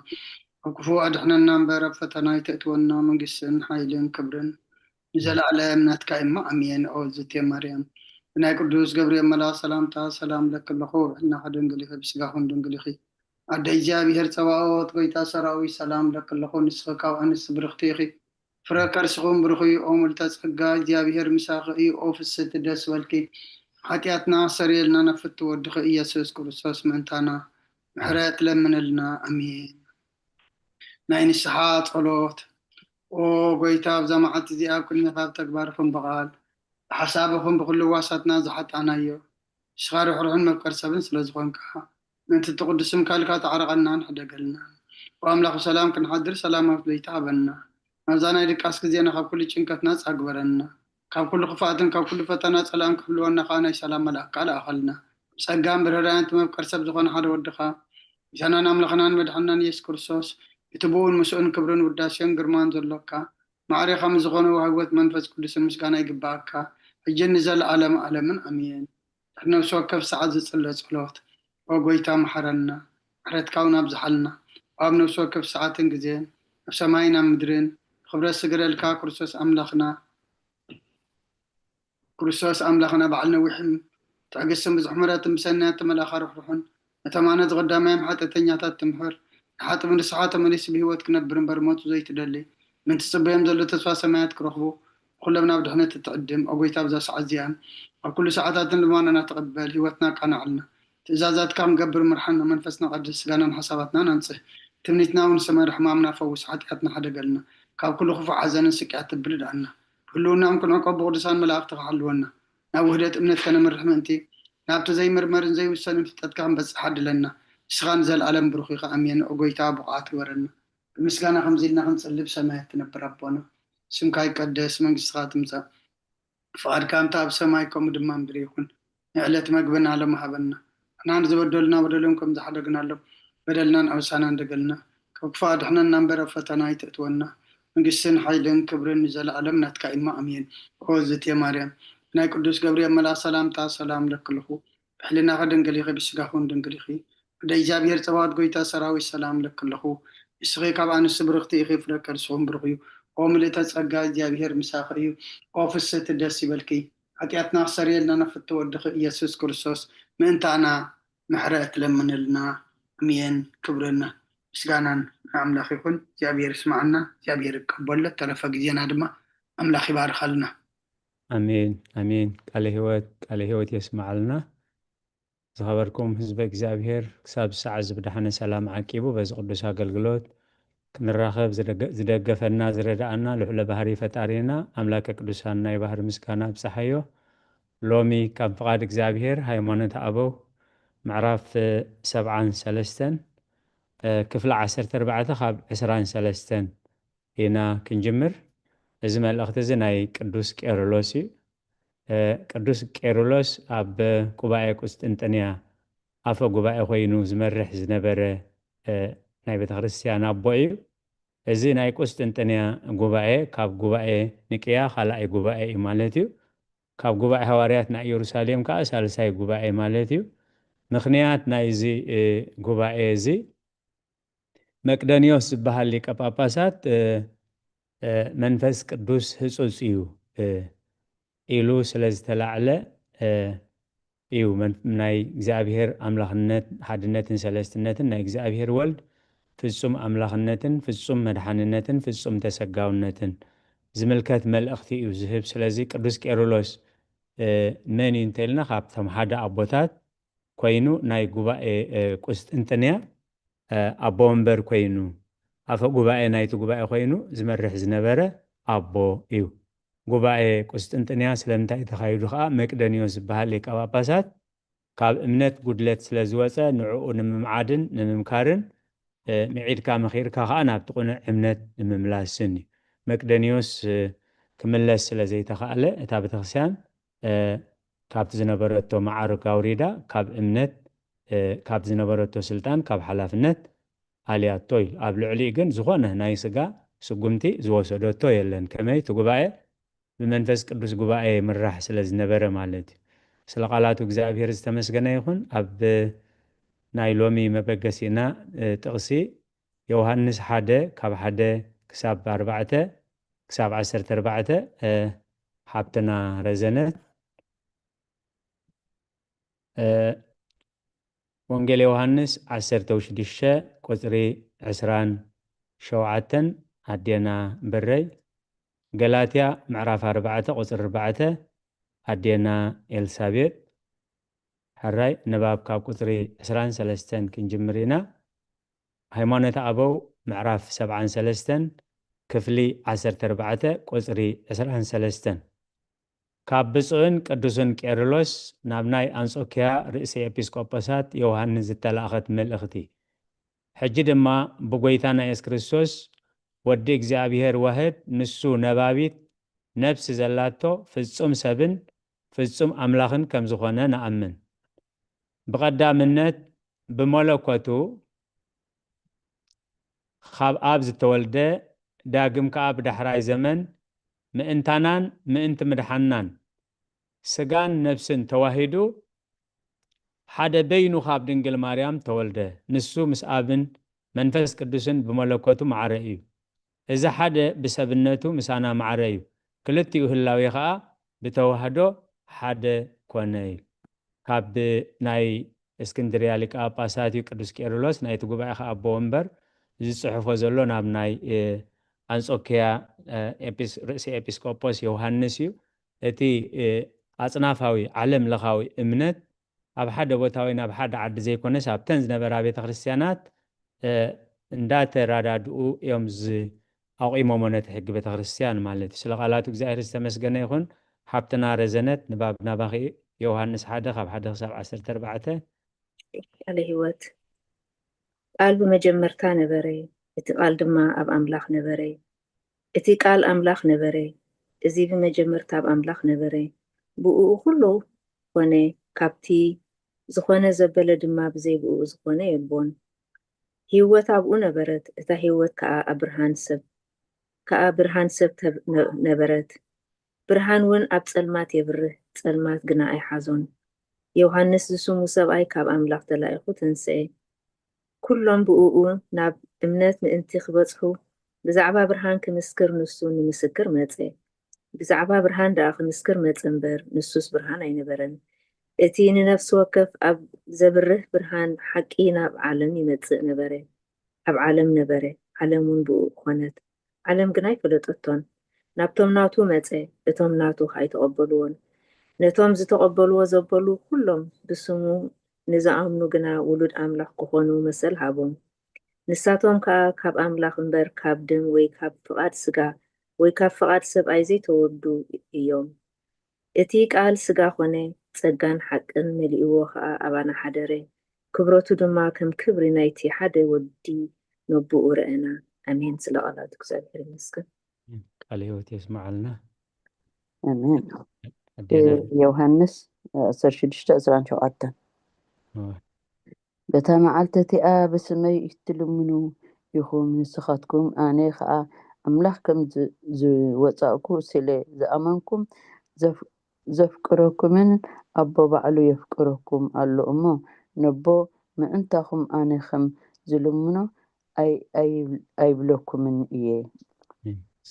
ካብ ክፉእ ኣድሕነና እምበር፣ ኣብ ፈተና ኣይተእትወና፣ መንግስትን ሓይልን ክብርን ንዘለኣለም ናትካ እማ፣ ኣሜን። ኦ ዝቴ ማርያም፣ ብናይ ቅዱስ ገብርኤል መልኣኽ ሰላምታ ሰላም ለኪ ኣለኹ፣ ብሕልናኺ ድንግል ኢኺ፣ ብስጋኹን ድንግል ኢኺ። ኣደ እግዚኣብሔር ጸባኦት፣ ጎይታ ሰራዊት፣ ሰላም ለኪ ኣለኹ፣ ንስኺ ካብ ኣንስቲ ብርኽቲ ኢኺ፣ ፍረ ከርስኹም ብሩኽ እዩ። ኦ ምልዕተ ጸጋ፣ እግዚኣብሔር ምሳኺ እዩ። ኦ ፍስሕቲ ደስ በልኪ፣ ሓጢኣትና ኣስተሰርየልና፣ ናብ ፍትው ወድኺ ኢየሱስ ክርስቶስ ምእንታና ምሕረት ለምንልና። ኣሜን። ናይ ንስሓ ጸሎት። ኦ ጎይታ፣ ኣብዛ መዓልቲ እዚኣ ኣብ ቅድሜኻ ብተግባር ይኹን ብቓል ብሓሳብ ይኹን ብኹሉ ህዋሳትና ዝሓጣናዮ፣ ንስኻ ርሕሩሕን መፍቀር ሰብን ስለ ዝኾንካ፣ ምእንቲ እቲ ቅዱስ ስምካ ኢልካ ተዓረቐናን ሕደገልና። ኦ ኣምላኽ፣ ብሰላም ክንሓድር ሰላማዊት ለይቲ ሃበና። ናብዛ ናይ ድቃስ ግዜና ካብ ኩሉ ጭንቀት ናጻ ግበረና። ካብ ኩሉ ክፍኣትን ካብ ኩሉ ፈተና ጸላእን ክሕልወና ከኣ ናይ ሰላም መልኣክካ ልኣኸልና። ብጸጋን ብርህራሄን እቲ መፍቀር ሰብ ዝኾነ ሓደ ወድኻ፣ ጌታናን ኣምላኽናን መድሓንናን ኢየሱስ ክርስቶስ፣ እቲ ብኡን ምስኡን ክብርን ውዳሴን ግርማን ዘሎካ፣ ማዕሬኻ ምስ ዝኾነ ወሃቢ ሕይወት መንፈስ ቅዱስን ምስጋና ይግብኣካ፣ ሕጂን ንዘለኣለም ዓለምን ኣሜን። ድሕሪ ነፍሲ ወከፍ ሰዓት ዝጽለ ጸሎት። ኦ ጎይታ፣ መሓረና፣ ምሕረትካ እውን ኣብዝሓልና። ኣብ ነፍሲ ወከፍ ሰዓትን ግዜን፣ ኣብ ሰማይን ኣብ ምድርን፣ ብኽብረት ስግደልካ፣ ክርስቶስ ኣምላኽና። ክርስቶስ ኣምላኽና፣ በዓል ነዊሕን ትዕግስትን ብዙሕ ምሕረትን ብሰናያት ተመልኣኻ ርሕሩሕን፣ ነቶም ኣነ ዝቐዳማዮም ሓጢኣተኛታት ትምሕር፣ ንሓጥብ ንስኻ ተመሊሱ ብህይወት ክነብር እምበር ሞቱ ዘይትደሊ፣ ምእንቲ ዝጽበዮም ዘሎ ተስፋ ሰማያት ክረኽቡ፣ ብኹሎም ናብ ድሕነት እትዕድም፣ ኦ ጎይታ፣ ኣብዛ ሰዓት እዚኣን ኣብ ኩሉ ሰዓታትን ልመናና ተቐበል፣ ህይወትና ኣቃንዓልና። ትእዛዛትካ ክንገብር ምርሓና፣ መንፈስና ቀድስ፣ ስጋናን ሓሳባትናን ኣንጽህ። ትምኒትና እውን ስመር፣ ሕማምና ፈውስ፣ ሓጢኣትና ሓደገልና፣ ካብ ኩሉ ክፉእ ሓዘንን ስቅያት ትብል ድኣና። ብህልውናኦም ክንዕቆብ ብቅዱሳን መላእኽትኻ ሓልወና። ናብ ውህደት እምነት ከነምርሕ ምእንቲ፣ ናብቲ ዘይምርመርን ዘይውሰንን ፍልጠትካ ክንበጽሕ ዓድለና። ንስኻ ንዘለኣለም ብሩኽ ኢኻ። ኣሜን። ኦ ጎይታ፣ ብቑዓት ግበረና። ብምስጋና ከምዚ ኢልና ክንጽሊ ብሰማያት ትነብር ኣቦና፣ ስምካ ይቀደስ፣ መንግስትኻ ትምጻእ፣ ፍቓድካ ከምቲ ኣብ ሰማይ ከምኡ ድማ ምድሪ ይኹን። ንዕለት መግብና ሎሚ ሃበና። ንሕና ንዝበደሉና በደሎም ከም ዝሓደግናሎም በደልና ንኣበሳና እንደገልና። ካብ ክፉእ ኣድሕነና እምበር ኣብ ፈተና ኣይተእትወና። መንግስትን ሓይልን ክብርን ንዘለኣለም ናትካ እማ ኣሜን። ኦ ዝቴ ማርያም፣ ብናይ ቅዱስ ገብርኤል መልኣኽ ሰላምታ ሰላም ለክልኹ። ብሕልናኺ ድንግል ኢኺ፣ ብስጋኹን ድንግል ኢኺ። ኣደ እግዚኣብሔር ጸባኦት ጎይታ ሰራዊት ሰላም ለክልኹ። ንስኺ ካብ ኣንስቲ ብርኽቲ ኢኺ፣ ፍረ ከርስኹም ብሩኽ እዩ። ኦ ምልእተ ጸጋ፣ እግዚኣብሔር ምሳኺ እዩ። ኦ ፍስህቲ ደስ ይበልኪ። ሓጢኣትና ክሰርየልና ናብ ፍትው ወድኺ ኢየሱስ ክርስቶስ ምእንታና ምሕረት ለምንልና። ኣሜን። ክብርን ምስጋናን ንኣምላኽ ይኹን። እግዚኣብሔር ይስማዓና፣ እግዚኣብሔር ይቀበሎ። ተረፈ ግዜና ድማ ኣምላኽ ይባርኸልና። ኣሜን፣ ኣሜን። ቃለ ህይወት፣ ቃለ ህይወት የስምዓልና። ዝኸበርኩም ህዝበ እግዚኣብሔር፣ ክሳብ ሰዓት እዚ ብደሓነ ሰላም ዓቂቡ በዚ ቅዱስ ኣገልግሎት ክንራኸብ ዝደገ-፣ ዝደገፈና፣ ዝረድኣና ልዑለ ባህሪ ፈጣሪና ኣምላከ ቅዱሳን ናይ ባህሪ ምስጋና ኣብጽሓዮ። ሎሚ ካብ ፍቓድ እግዚኣብሔር ሃይማኖት ኣበው ምዕራፍ ሰብዓን ሰለስተን፣ እ፣ ክፍሊ ዓሰርተ ኣርባዕተ ካብ ዕስራን ሰለስተን ኢና ክንጅምር። እዚ መልእኽቲ እዚ ናይ ቅዱስ ቄርሎስ እዩ። እ፣ ቅዱስ ቄርሎስ ኣብ ጉባኤ ቁስጥንጥንያ ኣፈ ጉባኤ ኮይኑ ዝመርሕ ዝነበረ፣ እ፣ ናይ ቤተ ክርስቲያን ኣቦ እዩ። እዚ ናይ ቁስጥንጥንያ ጉባኤ ካብ ጉባኤ ኒቅያ ካልኣይ ጉባኤ እዩ ማለት እዩ። ካብ ጉባኤ ሃዋርያት ናይ ኢየሩሳሌም ከኣ ሳልሳይ ጉባኤ ማለት እዩ። ምኽንያት ናይዚ፣ እ፣ ጉባኤ እዚ መቅደንዮስ ዝበሃል ሊቀ ጳጳሳት፣ እ፣ እ፣ መንፈስ ቅዱስ ህጹጽ እዩ፣ እ፣ ኢሉ ስለ ዝተላዕለ፣ እ፣ እዩ። መን-፣ ናይ እግዚኣብሔር ኣምላኽነት፣ ሓድነትን ሰለስትነትን ናይ እግዚኣብሔር ወልድ ፍጹም ኣምላኽነትን ፍጹም መድሓንነትን ፍጹም ተሰጋውነትን ዝምልከት መልእኽቲ እዩ ዝህብ። ስለዚ ቅዱስ ቄርሎስ መን እዩ እንተልና ካብቶም ሓደ ኣቦታት ኮይኑ ናይ ጉባኤ ቁስጥንጥንያ ኣቦ ወንበር ኮይኑ ኣፈ ጉባኤ ናይቲ ጉባኤ ኮይኑ ዝመርሕ ዝነበረ ኣቦ እዩ። ጉባኤ ቁስጥንጥንያ ስለምንታይ ተኻይዱ ከዓ መቅደኒዮስ ዝበሃል ሊቀ ጳጳሳት ካብ እምነት ጉድለት ስለ ዝወፀ ንዕኡ ንምምዓድን ንምምካርን ምዒድካ መኺርካ ከዓ ናብቲ ቁኑዕ እምነት ንምምላስን እዩ። መቅደኒዮስ ክምለስ ስለ ዘይተኻእለ እታ ቤተክርስትያን ካብቲ ዝነበረቶ መዓርግ ኣውሪዳ ካብ እምነት ካብቲ ዝነበረቶ ስልጣን ካብ ሓላፍነት ኣልያቶ እዩ። ኣብ ልዕሊኡ ግን ዝኾነ ናይ ስጋ ስጉምቲ ዝወሰደቶ የለን። ከመይ እቲ ጉባኤ ብመንፈስ ቅዱስ ጉባኤ ይምራሕ ስለ ዝነበረ ማለት እዩ። ስለ ቃላቱ እግዚኣብሔር ዝተመስገነ ይኹን። ኣብ ናይ ሎሚ መበገሲና ጥቕሲ ዮሃንስ ሓደ ካብ ሓደ ክሳብ ኣርባዕተ ክሳብ ዓሰርተ ኣርባዕተ ሓብትና ረዘነት ወንጌል ዮሃንስ ዓሰርተ ሽዱሽተ ቁፅሪ ዕስራን ሸውዓተን ኣዴና በረይ፣ ገላትያ ምዕራፍ ኣርባዕተ ቁፅሪ ኣርባዕተ ኣዴና ኤልሳቤጥ። ሕራይ ንባብ ካብ ቁፅሪ ዕስራን ሰለስተን ክንጅምር ኢና። ሃይማኖተ ኣበው ምዕራፍ ሰብዓን ሰለስተን ክፍሊ ዓሰርተ ኣርባዕተ ቁፅሪ ዕስራን ሰለስተን። ካብ ብፁዕን ቅዱስን ቄርሎስ ናብ ናይ ኣንጾኪያ ርእሰ ኤጲስቆጶሳት ዮሃንስ ዝተላእኸት መልእኽቲ። ሕጂ ድማ ብጎይታና የሱስ ክርስቶስ ወዲ እግዚኣብሔር ዋህድ ንሱ ነባቢት ነፍሲ ዘላቶ ፍጹም ሰብን ፍጹም ኣምላኽን ከም ዝኾነ ንኣምን። ብቐዳምነት ብመለኮቱ ካብ ኣብ ዝተወልደ ዳግም ከኣ ብዳሕራይ ዘመን ምእንታናን ምእንቲ ምድሓንናን ስጋን ነፍስን ተዋሂዱ ሓደ በይኑ ካብ ድንግል ማርያም ተወልደ። ንሱ ምስ ኣብን መንፈስ ቅዱስን ብመለኮቱ ማዕረ እዩ። እዚ ሓደ ብሰብነቱ ምሳና ማዕረ እዩ። ክልቲኡ ህላዌ ከኣ ብተዋህዶ ሓደ ኮነ እዩ። ካብ ናይ እስክንድርያ ሊቀ ጳጳሳት እዩ ቅዱስ ቄርሎስ፣ ናይቲ ጉባኤ ከኣ ኣቦ ወንበር ዝጽሕፎ ዘሎ ናብ ናይ ኣንጾኪያ ርእሲ ኤጲስቆጶስ ዮሃንስ እዩ። እቲ ኣጽናፋዊ ዓለም ለኻዊ እምነት ኣብ ሓደ ቦታ ወይ ናብ ሓደ ዓዲ ዘይኮነስ ኣብተን ዝነበራ ቤተ ክርስቲያናት እንዳተራዳድኡ እዮም ኣቑሞሞ ነቲ ሕጊ ቤተ ክርስቲያን ማለት እዩ። ስለ ቃላቱ እግዚኣብሔር ዝተመስገነ ይኹን። ሓብትና ረዘነት ንባብ ናባኺ ዮሃንስ ሓደ ካብ ሓደ ክሳብ ዓሰርተ ኣርባዕተ። ቃለ ህይወት። ቃል ብመጀመርታ ነበረ፣ እቲ ቃል ድማ ኣብ ኣምላኽ ነበረ፣ እቲ ቃል ኣምላኽ ነበረ። እዚ ብመጀመርታ ኣብ ኣምላኽ ነበረ። ብእኡ ኩሉ ኾነ፣ ካብቲ ዝኾነ ዘበለ ድማ ብዘይ ብእኡ ዝኾነ የልቦን። ህይወት ኣብኡ ነበረት፣ እታ ህይወት ከኣ ኣብ ብርሃን ሰብ ከኣ ብርሃን ሰብ ነበረት። ብርሃን እውን ኣብ ጸልማት የብርህ፣ ጸልማት ግና ኣይሓዞን። ዮሃንስ ዝስሙ ሰብኣይ ካብ ኣምላኽ ተላኢኹ ተንስኤ። ኩሎም ብእኡ ናብ እምነት ምእንቲ ክበጽሑ ብዛዕባ ብርሃን ክምስክር ንሱ ንምስክር መጸ። ብዛዕባ ብርሃን ደኣ ክምስክር መጸ እምበር፣ ንሱስ ብርሃን ኣይነበረን። እቲ ንነፍሲ ወከፍ ኣብ ዘብርህ ብርሃን ሓቂ ናብ ዓለም ይመጽእ ነበረ። ኣብ ዓለም ነበረ፣ ዓለም እውን ብእኡ ኾነት። ዓለም ግና ኣይፈለጠቶን። ናብቶም ናቱ መጸ፣ እቶም ናቱ ከኣ ኣይተቐበልዎን። ነቶም ዝተቐበልዎ ዘበሉ ኩሎም ብስሙ ንዝኣምኑ ግና ውሉድ ኣምላኽ ክኾኑ መሰል ሃቦም። ንሳቶም ከኣ ካብ ኣምላኽ እምበር ካብ ደም ወይ ካብ ፍቓድ ስጋ ወይ ካብ ፍቓድ ሰብኣይ ዘይተወልዱ እዮም። እቲ ቃል ስጋ ኾነ፣ ጸጋን ሓቅን መሊእዎ ኸኣ ኣባና ሓደረ። ክብረቱ ድማ ከም ክብሪ ናይቲ ሓደ ወዲ ነቦኡ ረኣና። ኣሜን። ስለ ቃላት እግዚኣብሔር ይመስገን። ቃለ ህይወት የስምዓልና። ኣሜን። ኣዴና ዮሃንስ ዓሰርተ ሽዱሽተ ዕስራን ሸውዓተን። በታ መዓልቲ እቲኣ ብስመይ እትልምኑ ኢኹም፣ ንስኻትኩም ኣነ ኸኣ ኣምላኽ ከም ዝወጻእኩ ስለ ዝኣመንኩም ዘፍቅረኩምን ኣቦ ባዕሉ የፍቅረኩም ኣሎ እሞ፣ ነቦ ምእንታኹም ኣነ ከም ዝልምኖ ኣይብለኩምን እየ።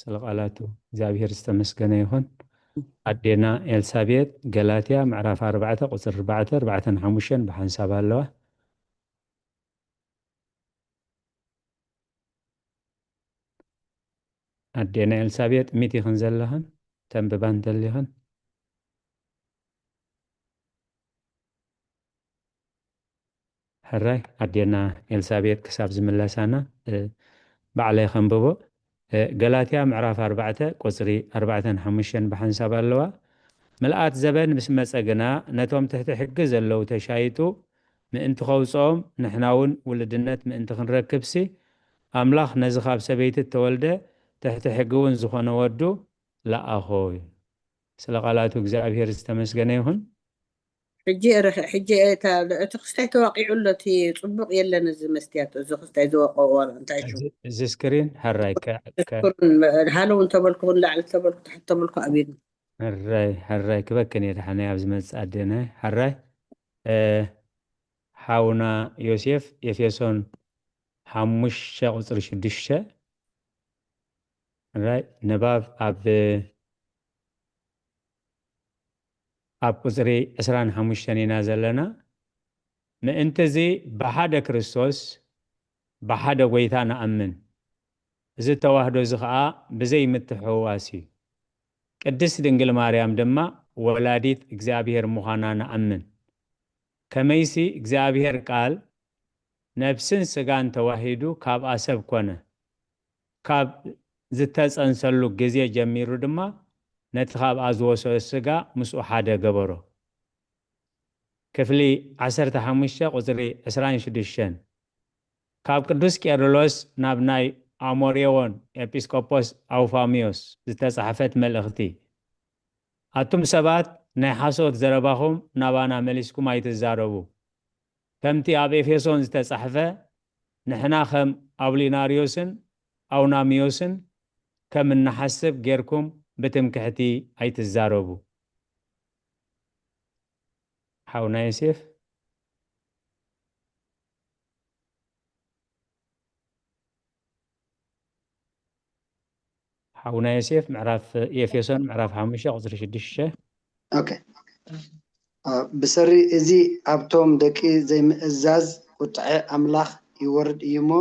ስለ ቃላቱ እግዚኣብሔር ዝተመስገነ ይኹን። ኣዴና ኤልሳቤጥ ገላትያ ምዕራፍ ኣርባዕተ ቁፅሪ ኣርባዕተ ኣርባዕተን ሓሙሽተን ብሓንሳብ ኣለዋ። ኣዴና ኤልሳቤጥ፣ ሚት ኢኽን ዘለኽን፣ ተንብባ እንተሊኽን። ሕራይ፣ ኣዴና ኤልሳቤጥ ክሳብ ዝምለሳና፣ እ፣ ባዕለይ ከንብቦ። እ፣ ገላትያ ምዕራፍ ኣርባዕተ ቁጽሪ ኣርባዕተን ሓሙሽተን ብሓንሳብ ኣለዋ። ምልኣት ዘበን ምስ መጸ ግና፣ ነቶም ትሕቲ ሕጊ ዘለዉ ተሻይጡ ምእንቲ ኸውጽኦም፣ ንሕና እውን ውልድነት ምእንቲ ክንረክብሲ፣ ኣምላኽ ነዚ ኻብ ሰበይቲ እተወልደ ትሕቲ ሕጊ እውን ዝኾነ ወዱ ለኣኾ። ስለ ቃላቱ እግዚኣብሔር ዝተመስገነ ይኹን። ሕጂ ርኸ-፣ ሕጂ እታ፣ እቲ ክስታይ ተዋቂዑ ኣሎ፣ እቲ ጽቡቕ የለን፣ እዚ መስትያት፣ እዚ ክስታይ ዝወቀዎ ኣሎ፣ እንታይ ሽሙ? እዚ፣ እዚ ስክሪን፣ ሕራይ፣ ከ-፣ ከ-፣ ስክሪን፣ ሃለው እንተበልኩ፣ ንላዕሊ ተበልኩ፣ ታሕቲ ተበልኩ፣ ኣቢሉ። ሕራይ፣ ሕራይ፣ ክበክን እየ፣ ደሓን እየ፣ ኣብ ዝመጽእ ኣዴናይ፣ ሕራይ። እ፣ ሓውና ዮሴፍ፣ ኤፌሶን ሓሙሽተ ቁጽሪ ሽዱሽተ፣ ሕራይ፣ ንባብ ኣብ ኣብ ቁጽሪ ዕስራን ሓሙሽተን ኢና ዘለና። ምእንቲ እዚ ብሓደ ክርስቶስ፣ ብሓደ ጐይታ ንኣምን። እዚ ተዋህዶ እዚ ኸኣ ብዘይ ምትሕውዋስ እዩ። ቅድስት ድንግል ማርያም ድማ ወላዲት እግዚኣብሔር ምዃና ንኣምን። ከመይሲ እግዚኣብሔር ቃል ነፍስን ስጋን ተዋሂዱ ካብኣ ሰብ ኮነ። ካብ ዝተጸንሰሉ ግዜ ጀሚሩ ድማ ነቲ ካብኣ ዝወሰዶ ስጋ ምስኡ ሓደ ገበሮ። ክፍሊ ዓሰርተ ሓሙሽተ ቁጽሪ ዕስራን ሽዱሽተን፣ ካብ ቅዱስ ቄርሎስ ናብ ናይ ኣሞሬዎን ኤጲስቆጶስ ኣውፋሚዮስ ዝተጻሕፈት መልእኽቲ። ኣቱም ሰባት፣ ናይ ሓሶት ዘረባኹም ናባና መሊስኩም ኣይትዛረቡ። ከምቲ ኣብ ኤፌሶን ዝተጻሕፈ፣ ንሕና ኸም ኣውሊናርዮስን ኣውናሚዮስን ከም እንሓስብ ጌርኩም ብትምክሕቲ ኣይትዛረቡ። ሓውና ዮሴፍ። ሓውና ዮሴፍ፣ ምዕራፍ፣ ኤፌሶን ምዕራፍ ሓሙሽተ ቁጽሪ ሽዱሽተ። ኦኬ። አ፣ ብሰሪ እዚ ኣብቶም ደቂ ዘይምእዛዝ ቁጥዐ ኣምላኽ ይወርድ እዩ እሞ፣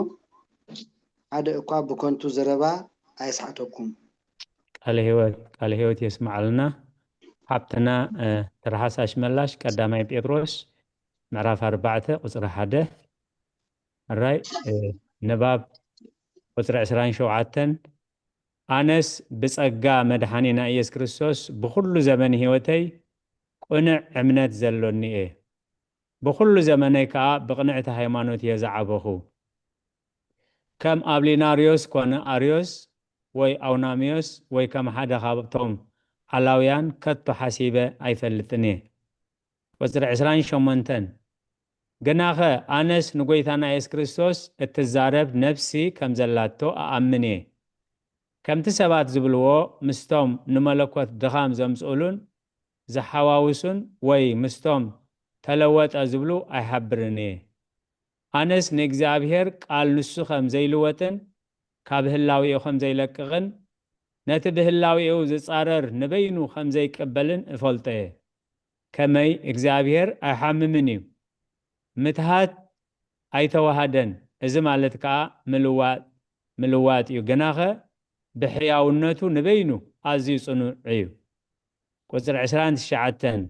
ሓደ እኳ ብከንቱ ዘረባ ኣይስሓተኩም። ቃለ ህይወት፣ ቃለ ህይወት የስምዓልና። ሓብትና፣ እ፣ ትርሓስ ኣሽመላሽ፣ ቀዳማይ ጴጥሮስ ምዕራፍ ኣርባዕተ ቁጽሪ ሓደ። ሕራይ፣ እ፣ ንባብ ቁጽሪ ዕስራን ሸውዓተን፣ ኣነስ ብጸጋ መድሓኒና ኢየሱስ ክርስቶስ ብኹሉ ዘመን ህይወተይ ቅኑዕ እምነት ዘሎኒ እየ። ብኹሉ ዘመነይ ከኣ ብቕንዕቲ ሃይማኖት እየ ዝዓበኹ። ከም ኣብሊናርዮስ ኮነ ኣርዮስ ወይ ኣውናምዮስ ወይ ከም ሓደ ካብቶም ዓላውያን ከቶ ሓሲበ ኣይፈልጥን እየ። ቁጽሪ ዕስራን ሸሞንተን፣ ግናኸ ኣነስ ንጐይታና የሱስ ክርስቶስ እትዛረብ ነፍሲ ከም ዘላቶ እኣምን እየ። ከምቲ ሰባት ዝብልዎ፣ ምስቶም ንመለኮት ድኻም ዘምጽኡሉን ዝሓዋውሱን ወይ ምስቶም ተለወጠ ዝብሉ ኣይሃብርን እየ። ኣነስ ንእግዚኣብሔር ቃል ንሱ ከም ዘይልወጥን ካብ ህላዌኡ ከም ዘይለቅቕን ነቲ ብህላዌኡ ዝጻረር ንበይኑ ከም ዘይቅበልን እፈልጦ እየ። ከመይ እግዚኣብሔር ኣይሓምምን እዩ። ምትሃት ኣይተዋሃደን፣ እዚ ማለት ከኣ ምልዋጥ፣ ምልዋጥ እዩ። ግናኸ ብሕያውነቱ ንበይኑ ኣዝዩ ጽኑዕ እዩ። ቁጽሪ ዕስራን ትሽዓተን፣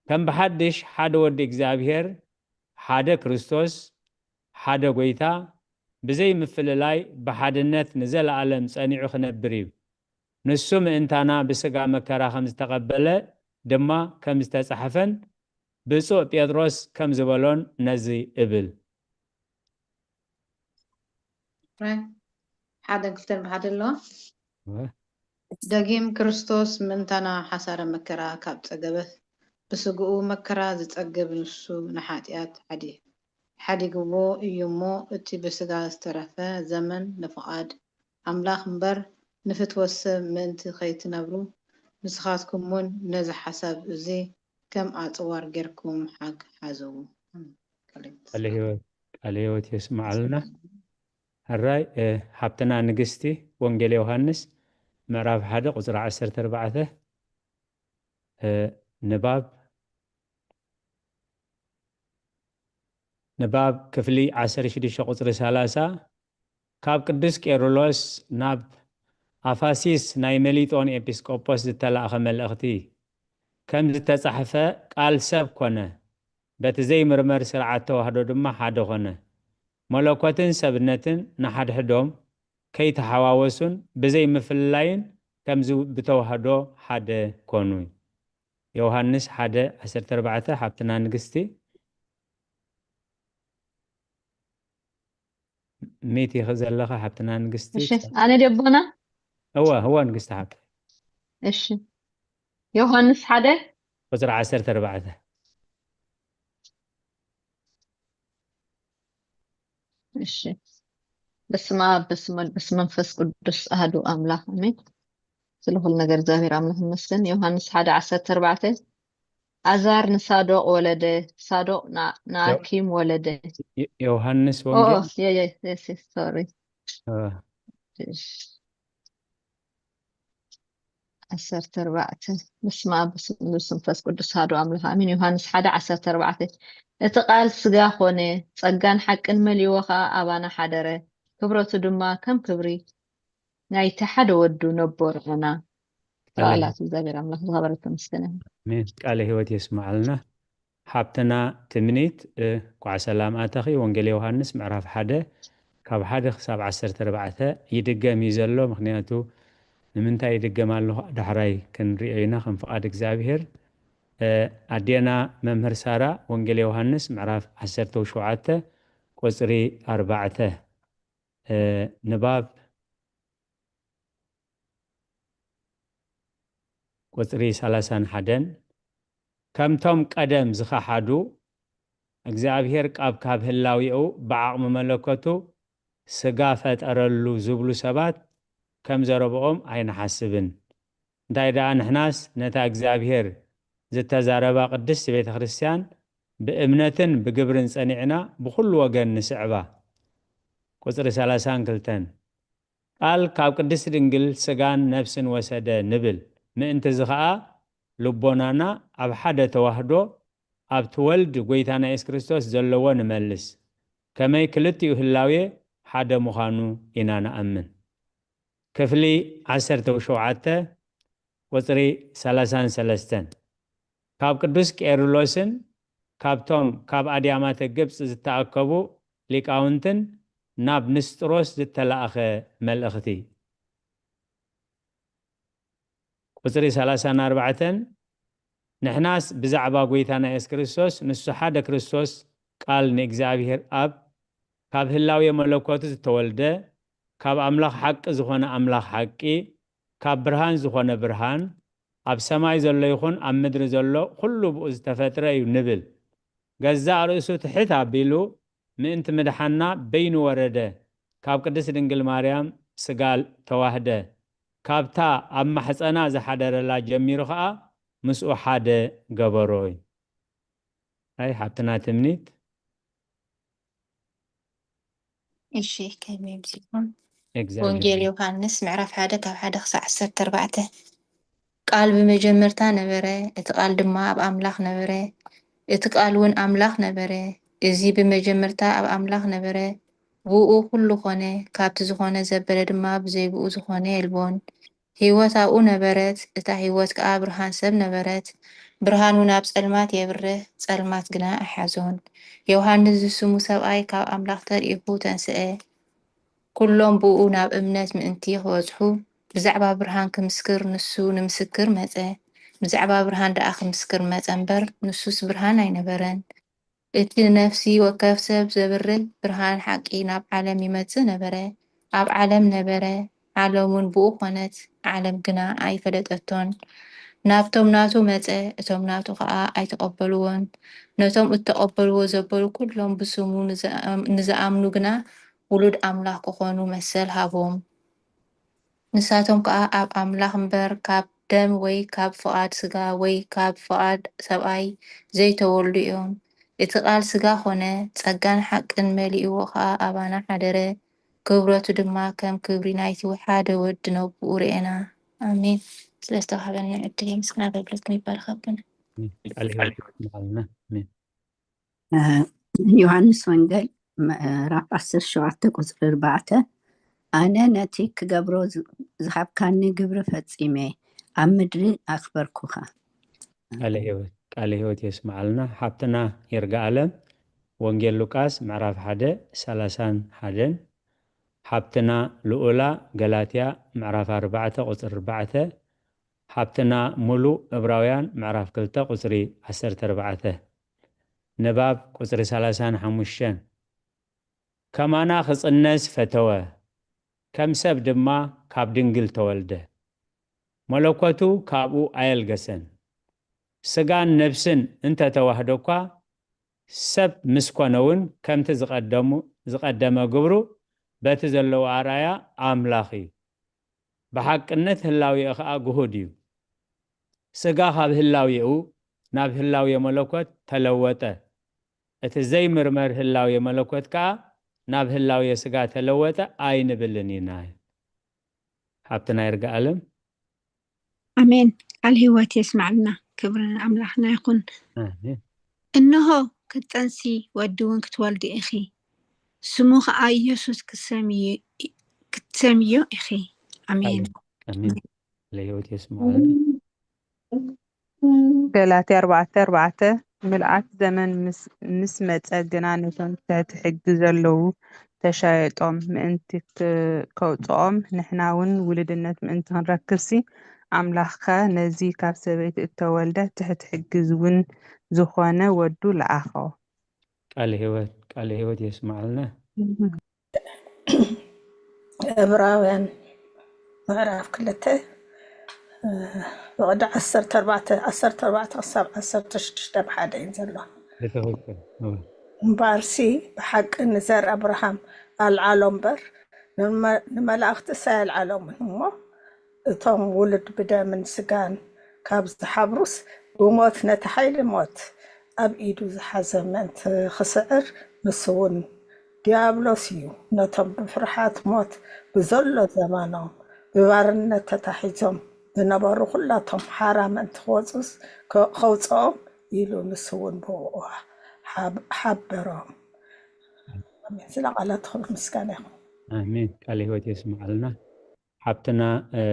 ከም ብሓድሽ ሓደ ወዲ እግዚኣብሔር፣ ሓደ ክርስቶስ፣ ሓደ ጐይታ፣ ብዘይ ምፍልላይ ብሓድነት ንዘለኣለም ጸኒዑ ክነብር እዩ። ንሱ ምእንታና ብስጋ መከራ ከም ዝተቐበለ ድማ ከም ዝተጻሕፈን ብፁዕ ጴጥሮስ ከም ዝበሎን ነዚ እብል። ሓደን ክልተን ብሓደ ኣለዋ። ደጊም ክርስቶስ ምእንታና ሓሳረ መከራ ካብ ጸገበ፣ ብስግኡ መከራ ዝጸግብ ንሱ ንሓጢኣት ሓዲ-፣ ሓዲግዎ እዩ እሞ፣ እቲ ብስጋ ዝተረፈ ዘመን ንፍቓድ ኣምላኽ እምበር ንፍትወት ሰብ ምእንቲ ከይትነብሩ፣ ንስኻትኩም እውን ነዚ ሓሳብ እዚ ከም ኣጽዋር ጌርኩም ሓግ-፣ ሓዝዎ። ቃለ ሕይወት። ቃለ ሕይወት የስምዓልና። ሕራይ፣ እ፣ ሓብትና ንግስቲ፣ ወንጌል ዮሃንስ ምዕራፍ ሓደ ቁጽሪ ዓሰርተ ኣርባዕተ፣ እ፣ ንባብ፣ ንባብ ክፍሊ ዓሰርተ ሽዱሽተ ቁጽሪ ሰላሳ፣ ካብ ቅዱስ ቄርሎስ ናብ ኣፋሲስ ናይ መሊጦን ኤጲስቆጶስ ዝተላእኸ መልእኽቲ ከም ዝተጻሕፈ ቃል ሰብ ኮነ፣ በቲ ዘይምርመር ስርዓት ተዋህዶ ድማ ሓደ ኮነ። መለኮትን ሰብነትን ንሓድሕዶም ከይተሓዋወሱን ብዘይ ምፍልላይን ከምዚ ብተዋህዶ ሓደ ኮኑ። ዮሃንስ ሓደ ዓሰርተ ኣርባዕተ። ሓብትና ንግስቲ፣ ሚት ኢኺ ዘለኻ ሓብትና ንግስቲ። እሺ፣ ኣነ ደቦና? እወ፣ እወ፣ ንግስቲ ሓብቲ። እሺ፣ ዮሃንስ ሓደ ቁፅሪ ዓሰርተ ኣርባዕተ። እሺ፣ በስመ ኣብ፣ በስመ ወልድ፣ በስመ መንፈስ ቅዱስ ኣሐዱ ኣምላኽ ኣሜን። ስለ ኩሉ ነገር እግዚኣብሔር ኣምላኽ ይመስገን። ዮሃንስ ሓደ ዓሰርተ ኣርባዕተ፣ ኣዛር ንሳዶቅ ወለደ፣ ሳዶቅ ንኣ- ንኣኪም ወለደ። ዮ- ዮሃንስ ኦ ወንጌል የ- የ- የስ የስ ሶሪ እ፣ እሺ። ዓሰርተ ኣርባዕተ፣ በስመ ኣብ፣ በስመ ወልድ፣ በስመ መንፈስ ቅዱስ ኣሐዱ ኣምላኽ ኣሜን። ዮሃንስ ሓደ ዓሰርተ ኣርባዕተ፣ እቲ ቃል ስጋ ኾነ፣ ጸጋን ሓቅን መሊእዎ ኸኣ ኣባና ሓደረ፣ ክብረቱ ድማ ከም ክብሪ ናይቲ ሓደ ወዱ ነቦ ርኣና። ቃለ ቃላት እግዚኣብሔር ኣምላኽ ዝኸበረ ተመስገነ። ኣሜን። ቃለ ህይወት የስምዓልና። ሓብትና ትምኒት፣ እ፣ ኳዕ ሰላም ኣተኺ። ወንጌል ዮሃንስ ምዕራፍ ሓደ ካብ ሓደ ክሳብ ዓሰርተ ኣርባዕተ ይድገም እዩ ዘሎ። ምኽንያቱ ንምንታይ ይድገም ኣሎ ዳሕራይ ክንሪኦ ኢና ከም ፍቓድ እግዚኣብሔር። እ፣ ኣዴና መምህር ሳራ፣ ወንጌል ዮሃንስ ምዕራፍ ዓሰርተ ሸውዓተ ቁፅሪ ኣርባዕተ፣ እ፣ ንባብ ቁፅሪ ሰላሳን ሓደን፣ ከምቶም ቀደም ዝኸሓዱ፣ እግዚኣብሔር ቃብ ካብ ህላዌኡ ብዓቕሚ መለኮቱ ስጋ ፈጠረሉ ዝብሉ ሰባት ከም ዘረብኦም ኣይንሓስብን። እንታይ ደኣ ንሕናስ ነታ እግዚኣብሔር ዝተዛረባ ቅድስቲ ቤተ ክርስቲያን ብእምነትን ብግብርን ጸኒዕና ብኹሉ ወገን ንስዕባ። ቁፅሪ ሰላሳን ክልተን፣ ቃል ካብ ቅድስቲ ድንግል ስጋን ነፍስን ወሰደ ንብል። ምእንቲ እዚ ኸኣ ልቦናና ኣብ ሓደ ተዋህዶ ኣብቲ ወልድ ጐይታና የሱስ ክርስቶስ ዘለዎ ንመልስ። ከመይ ክልቲኡ ህላዌ ሓደ ምዃኑ ኢና ንኣምን። ክፍሊ ዓሰርተ ሸውዓተ ቁፅሪ ሰላሳን ሰለስተን፣ ካብ ቅዱስ ቄርሎስን ካብቶም ካብ ኣድያማተ ግብፅ ዝተኣከቡ ሊቃውንትን ናብ ንስጥሮስ ዝተላእኸ መልእኽቲ። ቁፅሪ ሰላሳን ኣርባዕተን፣ ንሕናስ ብዛዕባ ጐይታና የሱስ ክርስቶስ፣ ንሱ ሓደ ክርስቶስ፣ ቃል ንእግዚኣብሔር ኣብ፣ ካብ ህላዌ መለኮቱ ዝተወልደ፣ ካብ ኣምላኽ ሓቂ ዝኾነ ኣምላኽ ሓቂ፣ ካብ ብርሃን ዝኾነ ብርሃን፣ ኣብ ሰማይ ዘሎ ይኹን ኣብ ምድሪ ዘሎ ኩሉ ብኡ ዝተፈጥረ እዩ ንብል። ገዛእ ርእሱ ትሕት ኣቢሉ ምእንቲ ምድሓንና በይኑ ወረደ፣ ካብ ቅድስት ድንግል ማርያም ስጋ ተዋህደ፣ ካብታ ኣብ ማሕጸና ዝሓደረላ ጀሚሩ ኸኣ ምስኡ ሓደ ገበሮ እዩ። ኣይ ሓብትና ትምኒት። እሺ፣ ከመይ ምሲልኩም? እግዚኣብሔር ወንጌል ይመስገን። ዮሃንስ ምዕራፍ ሓደ ካብ ሓደ ክሳብ ዓሰርተ ኣርባዕተ። ቃል ብመጀመርታ ነበረ፣ እቲ ቃል ድማ ኣብ ኣምላኽ ነበረ፣ እቲ ቃል እውን ኣምላኽ ነበረ። እዚ ብመጀመርታ ኣብ ኣምላኽ ነበረ። ብኡ ኩሉ ኾነ፣ ካብቲ ዝኾነ ዘበለ ድማ ብዘይ ብኡ ዝኾነ የልቦን። ህይወት ኣብኡ ነበረት፣ እታ ህይወት ከኣ ብርሃን ሰብ ነበረት። ብርሃን እውን ኣብ ጸልማት የብርህ፣ ጸልማት ግና ኣይሓዞን። ዮሃንስ ዝስሙ ሰብኣይ ካብ ኣምላኽ ተልኢኹ ተንስአ። ኩሎም ብኡ ናብ እምነት ምእንቲ ክበጽሑ ብዛዕባ ብርሃን ክምስክር ንሱ ንምስክር መጸ። ብዛዕባ ብርሃን ደኣ ክምስክር መጸ እምበር፣ ንሱስ ብርሃን ኣይነበረን። እቲ ንነፍሲ ወከፍ ሰብ ዘብርህ ብርሃን ሓቂ ናብ ዓለም ይመጽእ ነበረ። ኣብ ዓለም ነበረ፣ ዓለም እውን ብኡ ኾነት፣ ዓለም ግና ኣይፈለጠቶን። ናብቶም ናቱ መጸ፣ እቶም ናቱ ኸኣ ኣይተቐበልዎን። ነቶም እተቐበልዎ ዘበሉ ኩሎም ብስሙ ንዝኣም-፣ ንዝኣምኑ ግና ውሉድ ኣምላኽ ክኾኑ መሰል ሃቦም። ንሳቶም ከኣ ኣብ ኣምላኽ እምበር ካብ ደም ወይ ካብ ፍቓድ ስጋ ወይ ካብ ፍቓድ ሰብኣይ ዘይተወልዱ እዮም። እቲ ቃል ስጋ ኾነ፣ ጸጋን ሓቅን መሊእዎ ኸኣ ኣባና ሓደረ። ክብረቱ ድማ ከም ክብሪ ናይቲ ሓደ ወዲ ነብኡ ርኤና። ኣሜን። ስለ ዝተዋህበና ዕድል ምስጋና ኣገልግሎትኩም ይባረኽ ኣቦና። ቃል ህይወት ይስምዓልና። ኣሜን። እ፣ ዮሃንስ ወንጌል ምዕራፍ ዓሰርተ ሸውዓተ ቁፅሪ ኣርባዕተ፣ ኣነ ነቲ ክገብሮ ዝ- ዝሃብካኒ ግብሪ ፈጺመ ኣብ ምድሪ ኣኽበርኩኻ። ቃለ ህይወት ቃለ ህይወት የስምዓልና። ሓብትና ይርጋኣለም ወንጌል ሉቃስ ምዕራፍ ሓደ ሰላሳን ሓደን፣ ሓብትና ልኡላ ገላትያ ምዕራፍ ኣርባዕተ ቁፅሪ ኣርባዕተ፣ ሓብትና ሙሉ እብራውያን ምዕራፍ ክልተ ቁፅሪ ዓሰርተ ኣርባዕተ። ንባብ ቁፅሪ ሰላሳን ሓሙሽተን። ከማና ክፅነስ ፈተወ፣ ከም ሰብ ድማ ካብ ድንግል ተወልደ። መለኮቱ ካብኡ ኣየልገሰን። ስጋን ነብስን እንተተዋህደ እኳ፣ ሰብ ምስ ኮነ እውን ከምቲ ዝቐደሙ ዝቐደመ ግብሩ በቲ ዘለዎ ኣርኣያ ኣምላኽ እዩ። ብሓቅነት ህላዌኡ ኸኣ ግሁድ እዩ። ስጋ ካብ ህላዌኡ ናብ ህላዌ መለኮት ተለወጠ። እቲ ዘይምርመር ህላዌ መለኮት ከኣ ናብ ህላዌ ስጋ ተለወጠ ኣይንብልን ኢና። ሓብትና ይርጋኣለም። ኣሜን። ቃል ህይወት የስማዕልና። ክብሪ ንኣምላኽና ይኹን። ኣሜን። እንሆ ክትጠንሲ ወዲ እውን ክትወልዲ ኢኺ፣ ስሙ ኸዓ ኢየሱስ ክትሰምዩ- ክትሰምዮ ኢኺ። ኣሜን። ኣሜን። ለህይወት የስምዓልና። ገላትያ ኣርባዕተ ኣርባዕተ። ምልኣት ዘመን ምስ- ምስ መጸ ግና፣ ነቶም ትሕቲ ሕጊ ዘለዉ ተሻየጦም፣ ምእንቲ ክ- ከውጽኦም፣ ንሕና እውን ውሉድነት ምእንቲ ክንረክብሲ፣ ኣምላኽከ ነዚ ካብ ሰበይቲ እተወልደ ትሕቲ ሕጊ እውን ዝኾነ ወዱ ለኣኾ። ቃለ ህይወት ቃለ ህይወት የስምዓልና። ዕብራውያን ምዕራፍ ክልተ ብቕዲ ዓሰርተ ኣርባዕተ ዓሰርተ ኣርባዕተ ክሳብ ዓሰርተ ሽዱሽተ ብሓደ እዩ ዘሎ። ብትኽክል። እወ። እምበኣርሲ ብሓቂ ንዘር ኣብርሃም ኣልዓሎ እምበር ንመ- ንመላእኽትስ ኣየልዓሎምን እሞ፣ እቶም ውሉድ ብደምን ስጋን ካብ ዝሓብሩስ፣ ብሞት ነቲ ሓይሊ ሞት ኣብ ኢዱ ዝሓዘ ምእንቲ ክስዕር፣ ንሱ እውን ዲያብሎስ እዩ። ነቶም ብፍርሓት ሞት ብዘሎ ዘመኖም ብባርነት ተታሒዞም ዝነበሩ ኩላቶም ሓራ ምእንቲ ክወፁስ ከ- ከውፅኦም ኢሉ ንሱ እውን ብኡ ሓብ- ሓበሮም። ኣሜን። ስለ ቃላትኩም ምስጋና ይኹን። ኣሜን። ቃለ ህይወት የስምዓልና። ሓብትና እ፣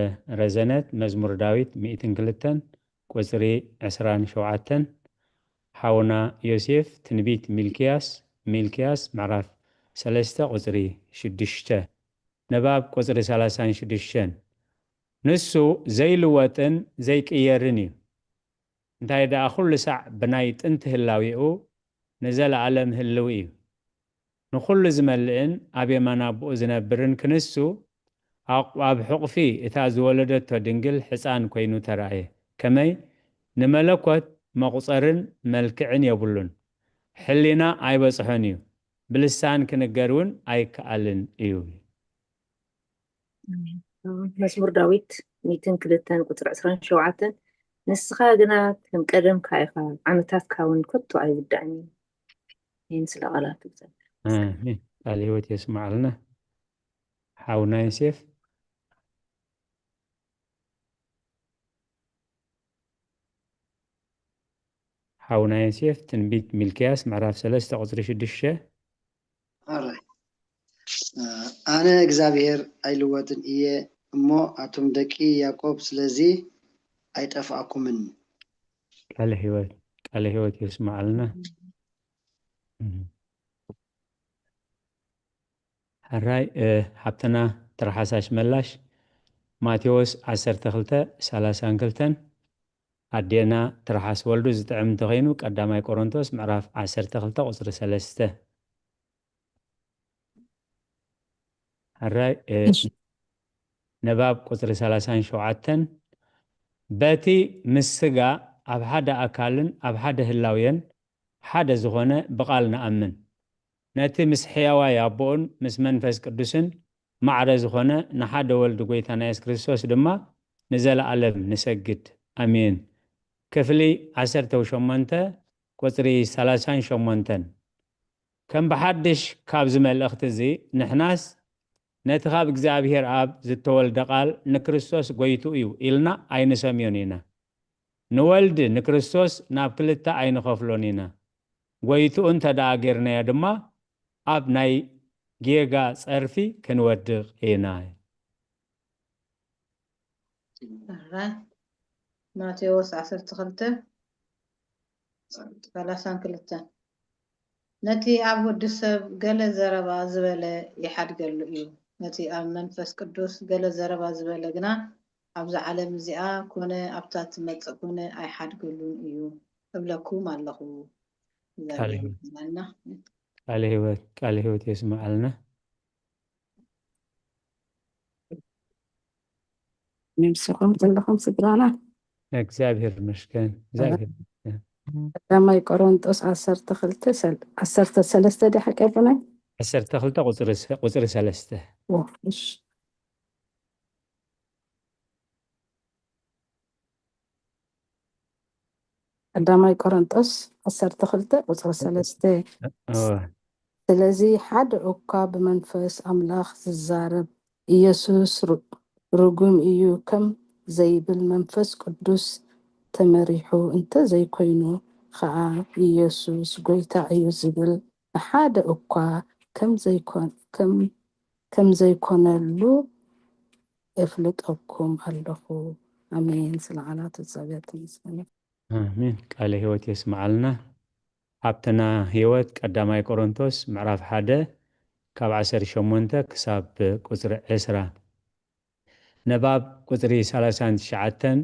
ረዘነት መዝሙር ዳዊት ሚእትን ክልተን ቁፅሪ ዕስራን ሸውዓተን፣ ሓውና ዮሴፍ ትንቢት ሚልክያስ ሚልክያስ ምዕራፍ ሰለስተ ቁፅሪ ሽዱሽተ፣ ንባብ ቁፅሪ ሰላሳን ሽዱሽተን። ንሱ ዘይልወጥን ዘይቅየርን እዩ። እንታይ ደኣ፣ ኩሉ ሳዕ ብናይ ጥንቲ ህላዌኡ ንዘለኣለም ህልው እዩ። ንኹሉ ዝመልእን ኣብ የማን ኣቦኡ ዝነብርን ክንሱ፣ ኣቑ- ኣብ ሕቑፊ እታ ዝወለደቶ ድንግል ሕፃን ኮይኑ ተራእየ። ከመይ? ንመለኮት መቑጸርን መልክዕን የብሉን። ሕሊና ኣይበጽሖን እዩ። ብልሳን ክንገር እውን ኣይከኣልን እዩ። መዝሙር ዳዊት ሚእትን ክልተን ቁፅሪ ዕስራን ሸውዓተን። ንስኻ ግና ከም ቀደምካ ኢኻ፣ ዓመታትካ እውን ከቶ ኣይውዳእን እዩ። ይህን ስለ ቃላቱ እግዚኣብሔር። ኣሜን። ቃል ህይወት የስምዓልና ሓውና ዮሴፍ። ሓውና ዮሴፍ ትንቢት ሚልክያስ ምዕራፍ ሰለስተ ቁፅሪ ሽዱሽተ። ኣረ ኣነ እግዚኣብሔር ኣይልወጥን እየ እሞ፣ ኣቱም ደቂ ያዕቆብ ስለዚ ኣይጠፍኣኩምን። ቃለ ህይወት ቃለ ህይወት የስምዓልና። ሕራይ እ፣ ሓብትና ትርሓስ ኣሽመላሽ፣ ማቴዎስ ዓሰርተ ክልተ ሰላሳን ክልተን፣ ኣዴና ትርሓስ ወልዱ ዝጥዕም እንተኸይኑ፣ ቀዳማይ ቆሮንቶስ ምዕራፍ ዓሰርተ ክልተ ቁፅሪ ሰለስተ። ሕራይ እ፣ ንባብ ቁፅሪ ሰላሳን ሸውዓተን፣ በቲ ምስ ስጋ ኣብ ሓደ ኣካልን ኣብ ሓደ ህላውየን ሓደ ዝኾነ ብቓል ንኣምን። ነቲ ምስ ሕያዋይ ኣቦኡን ምስ መንፈስ ቅዱስን ማዕረ ዝኾነ ንሓደ ወልዲ ጎይታና የሱስ ክርስቶስ ድማ ንዘለኣለም ንሰግድ። ኣሜን። ክፍሊ ዓሰርተ ሸሞንተ ቁጽሪ ሰላሳን ሸሞንተን። ከም ብሓድሽ ካብዚ መልእኽቲ እዚ ንሕናስ ነቲ ካብ እግዚኣብሔር ኣብ ዝተወልደ ቃል ንክርስቶስ ጎይትኡ እዩ ኢልና ኣይንሰምዮን ኢና። ንወልድ ንክርስቶስ ናብ ክልተ ኣይንኸፍሎን ኢና። ጎይትኡ እንተ ደኣ ጌርናዮ ድማ ኣብ ናይ ጌጋ ጸርፊ ክንወድቕ ኢና። ኣራይ ማቴዎስ ዓሰርተ ክልተ ሰላሳን ክልተን ነቲ ኣብ ወዲ ሰብ ገለ ዘረባ ዝበለ ይሓድገሉ እዩ፣ ነቲ ኣብ መንፈስ ቅዱስ ገለ ዘረባ ዝበለ ግና ኣብዛ ዓለም እዚኣ ኮነ ኣብታ ትመጽእ ኮነ ኣይሓድገሉን እዩ እብለኩም ኣለኹ። ቃለ ህይወት የስምዓልና። ንምስኹም ዘለኹም ስድራና እግዚኣብሔር ይመስገን። ቀዳማይ ቆሮንጦስ ዓሰርተ ክልተ ዓሰርተ ሰለስተ ዲ ሓቂ ኣቦናይ ዓሰርተ ክልተ ቁፅሪ ሰለስተ ቀዳማይ ቆሮንጦስ ዓሰርተ ክልተ ቁፅሪ ሰለስተ ስለዚ ሓደ እኳ ብመንፈስ ኣምላኽ ዝዛረብ ኢየሱስ ርጉም እዩ ከም ዘይብል መንፈስ ቅዱስ ተመሪሑ እንተ ዘይኮይኑ ኸዓ ኢየሱስ ጎይታ እዩ ዝብል ብሓደ እኳ ከም ዘይኮነሉ እፍልጠኩም ኣለኹ። ኣሜን። ስለ ቃላት እግዚኣብሔር ተመስገን። ኣሜን። ቃለ ህይወት የስምዓልና። ሃብትና ህይወት ቀዳማይ ቆሮንቶስ ምዕራፍ ሓደ ካብ ዓሰርተ ሸሞንተ ክሳብ ቁፅሪ ዕስራ። ንባብ ቁፅሪ ሰላሳን ትሽዓተን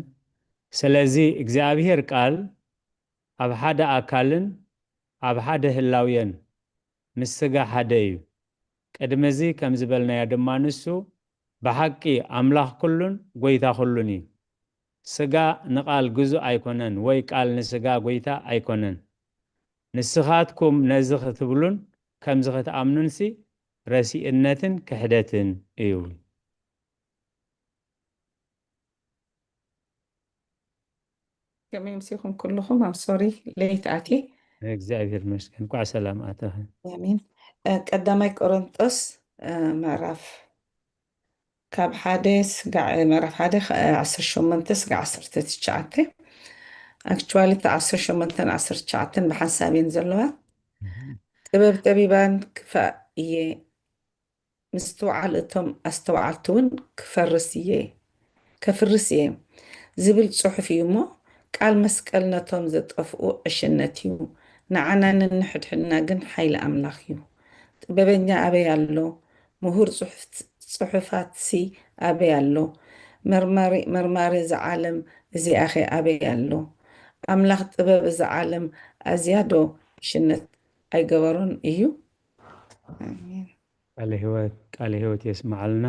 ስለዚ እግዚኣብሔር ቃል ኣብ ሓደ ኣካልን ኣብ ሓደ ህላውየን ምስ ስጋ ሓደ እዩ። ቅድሚ እዚ ከም ዝበልናዮ ድማ ንሱ ብሓቂ ኣምላኽ ኩሉን ጎይታ ኩሉን እዩ። ስጋ ንቃል ግዙእ ኣይኮነን ወይ ቃል ንስጋ ጎይታ ኣይኮነን። ንስኻትኩም ነዚ ክትብሉን ከምዚ ክትኣምኑንሲ ረሲእነትን ክሕደትን እዩ። ከመይ ምሲኹም ኩልኹም ኣብ ሶሪ ለይት ኣትየ እግዚኣብሔር ይመስገን እንኳዕ ሰላም ኣተኸ ኣሜን ቀዳማይ ቆሮንጦስ ምዕራፍ ካብ ሓደ ስጋዕ ምዕራፍ ሓደ ዓሰርተ ሸሞንተ ስጋዕ ዓሰርተ ትሽዓተ actually ዓሰርተ ሸሞንተን ዓሰርተ ትሽዓተን ብሓንሳብ እየን ዘለዋ ጥበብ ጠቢባን ክፋእ እየ ምስትውዓል እቶም ኣስተውዓልቲ እውን ክፈርስ እየ ከፍርስ እየ ዝብል ጽሑፍ እዩ እሞ ቃል መስቀል ነቶም ዘጠፍኡ ዕሽነት እዩ ንዓና ንንሕድሕድና ግን ሓይሊ ኣምላኽ እዩ ጥበበኛ ኣበይ ኣሎ ምሁር ጽሑፋትሲ ኣበይ ኣሎ መርማሪ እዛ ዓለም እዚኣኸ ኣበይ ኣሎ ኣምላኽ ጥበብ እዛ ዓለም ኣዝያ ዶ ዕሽነት ኣይገበሮን እዩ ኣሜን ቃለ ህይወት ቃለ ህይወት የስምዓልና።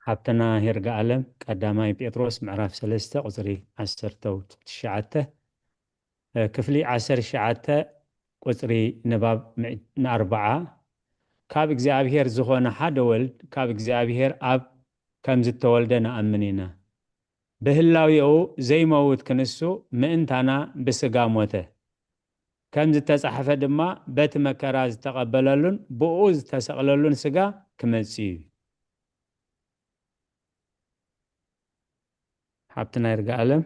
ሓብትና ይርጋ ኣለም ቀዳማይ ጴጥሮስ ምዕራፍ ሰለስተ ቁፅሪ ዓሰርተ ትሽዓተ ክፍሊ ዓሰርተ ትሽዓተ ቁፅሪ ንባብ ንኣርብዓ ካብ እግዚኣብሔር ዝኾነ ሓደ ወልድ ካብ እግዚኣብሔር ኣብ ከም ዝተወልደ ንኣምን ኢና። ብህላዌኡ ዘይመውት ክንሱ ምእንታና ብስጋ ሞተ። ከም ዝተጻሕፈ ድማ በቲ መከራ ዝተቐበለሉን ብኡ ዝተሰቕለሉን ስጋ ክመጽእ እዩ። ሓብትና ይርጋ ኣለም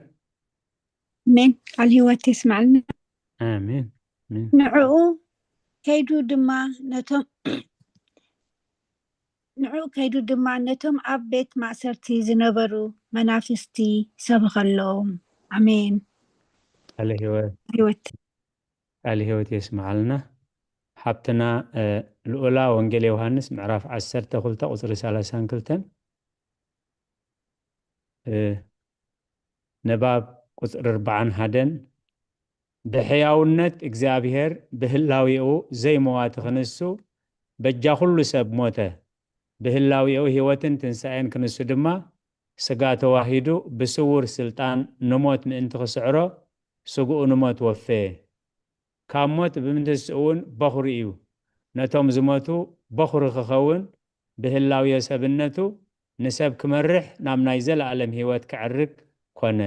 ኣሜን ቃል ህይወት የስማዕልና። ኣሜን። ንዕኡ ከይዱ ድማ ነቶም ንዕኡ ከይዱ ድማ ነቶም ኣብ ቤት ማእሰርቲ ዝነበሩ መናፍስቲ ሰበኸሎም። ኣሜን። ቃለ ህይወት ቃለ ህይወት የስምዓልና። ሓብትና ልኡላ ወንጌል ዮሃንስ ምዕራፍ ዓሰርተ ክልተ ቁፅሪ ሰላሳን ክልተን ንባብ ቁፅሪ ኣርባዓን ሓደን ብሕያውነት እግዚኣብሔር ብህላዌኡ ዘይመዋቲ ክንሱ በጃ ኩሉ ሰብ ሞተ። ብህላዌኡ ህይወትን ትንሳኤን ክንሱ ድማ ስጋ ተዋሂዱ ብስውር ስልጣን ንሞት ምእንቲ ክስዕሮ ስግኡ ንሞት ወፈየ። ካብ ሞት ብምትንስኡ እውን በኹሪ እዩ። ነቶም ዝሞቱ በኹሪ ክኸውን ብህላዌ ሰብነቱ ንሰብ ክመርሕ ናብ ናይ ዘለኣለም ህይወት ክዕርግ ኮነ።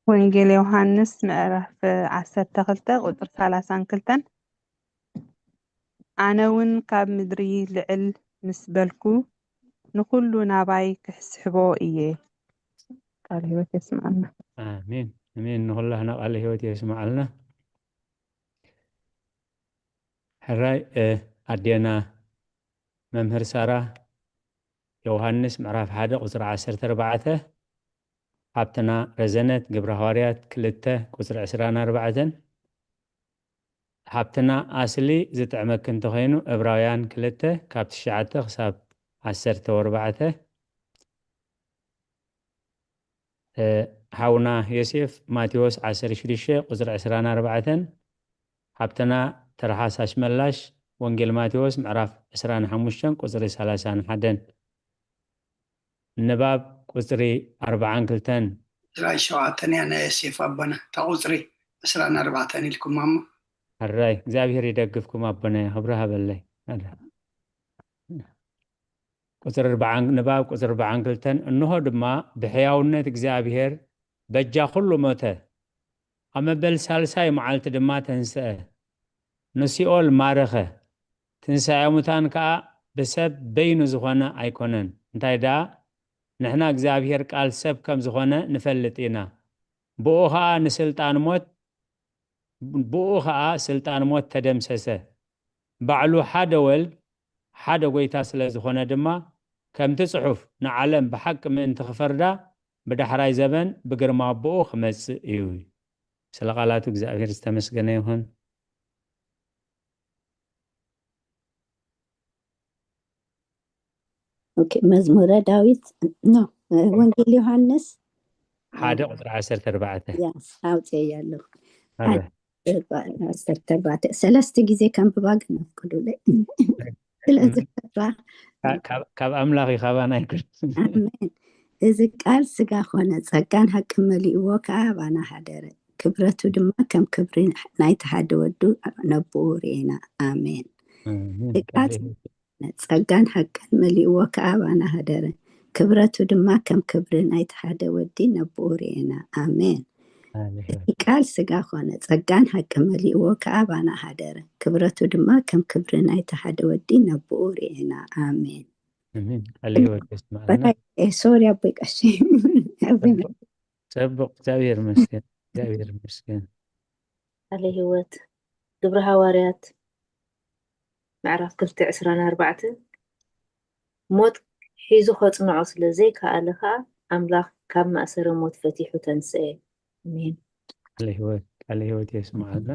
ወንጌል ዮሃንስ ምዕራፍ ዓሰርተ ክልተ ቁፅሪ ሰላሳን ክልተን ኣነ እውን ካብ ምድሪ ልዕል ምስ በልኩ ንኹሉ ናባይ ክሕስሕቦ እየ። ቃል ህይወት የስምዓልና። ኣሜን ኣሜን። ንኹላህና ቃል ህይወት የስምዓልና። ሕራይ እ፣ ኣዴና መምህር ሳራ፣ ዮሃንስ ምዕራፍ ሓደ ቁፅሪ ዓሰርተ ኣርባዕተ፣ ሓብትና ረዘነት ግብረ ሃዋርያት ክልተ ቁፅሪ ዕስራን ኣርባዕተን፣ ሓብትና ኣስሊ ዝጥዕመኪ እንተኾይኑ ዕብራውያን ክልተ ካብ ትሽዓተ ክሳብ ዓሰርተ ኣርባዕተ፣ እ፣ ሓውና ዮሴፍ ማቴዎስ ዓሰርተ ሽዱሽተ ቁፅሪ ዕስራን ኣርባዕተን፣ ሓብትና ትርሓስ ኣሽመላሽ ወንጌል ማቴዎስ ምዕራፍ ዕስራን ሓሙሽተን ቁፅሪ ሰላሳን ሓደን፣ ንባብ ቁፅሪ ኣርባዓን ክልተን። ዕስራን ሸውዓተን እያ ናይ ዮሴፍ ኣቦና፣ እታ ቁፅሪ ዕስራን ኣርባዕተን ኢልኩማ እሞ። ሕራይ እግዚኣብሔር ይደግፍኩም ኣቦና፣ ክብሪ ሃበለይ። ቁፅሪ ኣርባዓን፣ ንባብ ቁፅሪ ኣርባዓን ክልተን፣ እንሆ ድማ ብሕያውነት እግዚኣብሔር በጃ ኩሉ ሞተ፣ ኣብ መበል ሳልሳይ መዓልቲ ድማ ተንስአ፣ ንሲኦል ማረኸ። ትንሳኤ ሙታን ከኣ ብሰብ በይኑ ዝኾነ ኣይኮነን። እንታይ ደኣ፣ ንሕና እግዚኣብሔር ቃል ሰብ ከም ዝኾነ ንፈልጥ ኢና። ብኡ ኸኣ ንስልጣን ሞት፣ ብኡ ኸኣ ስልጣን ሞት ተደምሰሰ። ባዕሉ ሓደ ወልድ፣ ሓደ ጐይታ ስለ ዝኾነ ድማ፣ ከምቲ ጽሑፍ፣ ንዓለም ብሓቂ ምእንቲ ክፈርዳ፣ ብዳሕራይ ዘበን ብግርማ ኣቦኡ ክመጽእ እዩ። ስለ ቃላቱ እግዚኣብሔር ዝተመስገነ ይኹን። ኦኬ፣ መዝሙረ ዳዊት፣ ኖ፣ እ፣ ወንጌል ዮሃንስ፣ እ፣ ሓደ ቁፅሪ ዓሰርተ ኣርባዕተ። ያስ፣ ኣውፅኤያ ኣለኹ። ኣረ። ሓደ ዓሰርተ ኣርባዕተ፣ ሰለስተ ግዜ ከንብባ ግን ኣፍቅዱለይ። ስለ ዝፈራ። ካ-፣ ካብ፣ ካብ ኣምላኽ እዩ፣ ካባና ኣይኮነን። ኣሜን። እዚ ቃል ስጋ ኾነ፣ ጸጋን ሓቅን መሊእዎ ከኣ ኣባና ሓደረ። ክብረቱ ድማ ከም ክብሪ ናይቲ ሓደ ወዱ ነብኡ ርኤና። ኣሜን። ኣሜን። እዚ ቃል ቃል ጸጋን ሓቅን መሊእዎ ከኣ ኣባና ሓደረ። ክብረቱ ድማ ከም ክብሪ ናይቲ ሓደ ወዲ ነብኡ ርኤና። ኣሜን። ኣሜን። እቲ ቃል ስጋ ኾነ፣ ጸጋን ሓቅን መሊእዎ ከኣ ኣባና ሓደረ። ክብረቱ ድማ ከም ክብሪ ናይቲ ሓደ ወዲ ነብኡ ርኤና። ኣሜን። ኣሜን። ቃለ ሕይወት የስማዕልና። በላይ፣ እ፣ ሶሪ ኣቦይ ቀሺ። ኣቦይ ጽቡቅ፣ ጽቡቅ። እግዚኣብሔር ይመስገን። እግዚኣብሔር ይመስገን። ቃለ ሕይወት ግብረ ሃዋርያት ምዕራፍ ክልተ ዕስራን ኣርባዕተን፣ ሞት ሒዙ ከጽንዖ ስለ ዘይከኣለ ከኣ፣ ኣምላኽ ካብ ማእሰሪ ሞት ፈቲሑ ተንስኤ። ኣሜን። ቃለ ሕይወት፣ ቃለ ሕይወት የስምዓልና።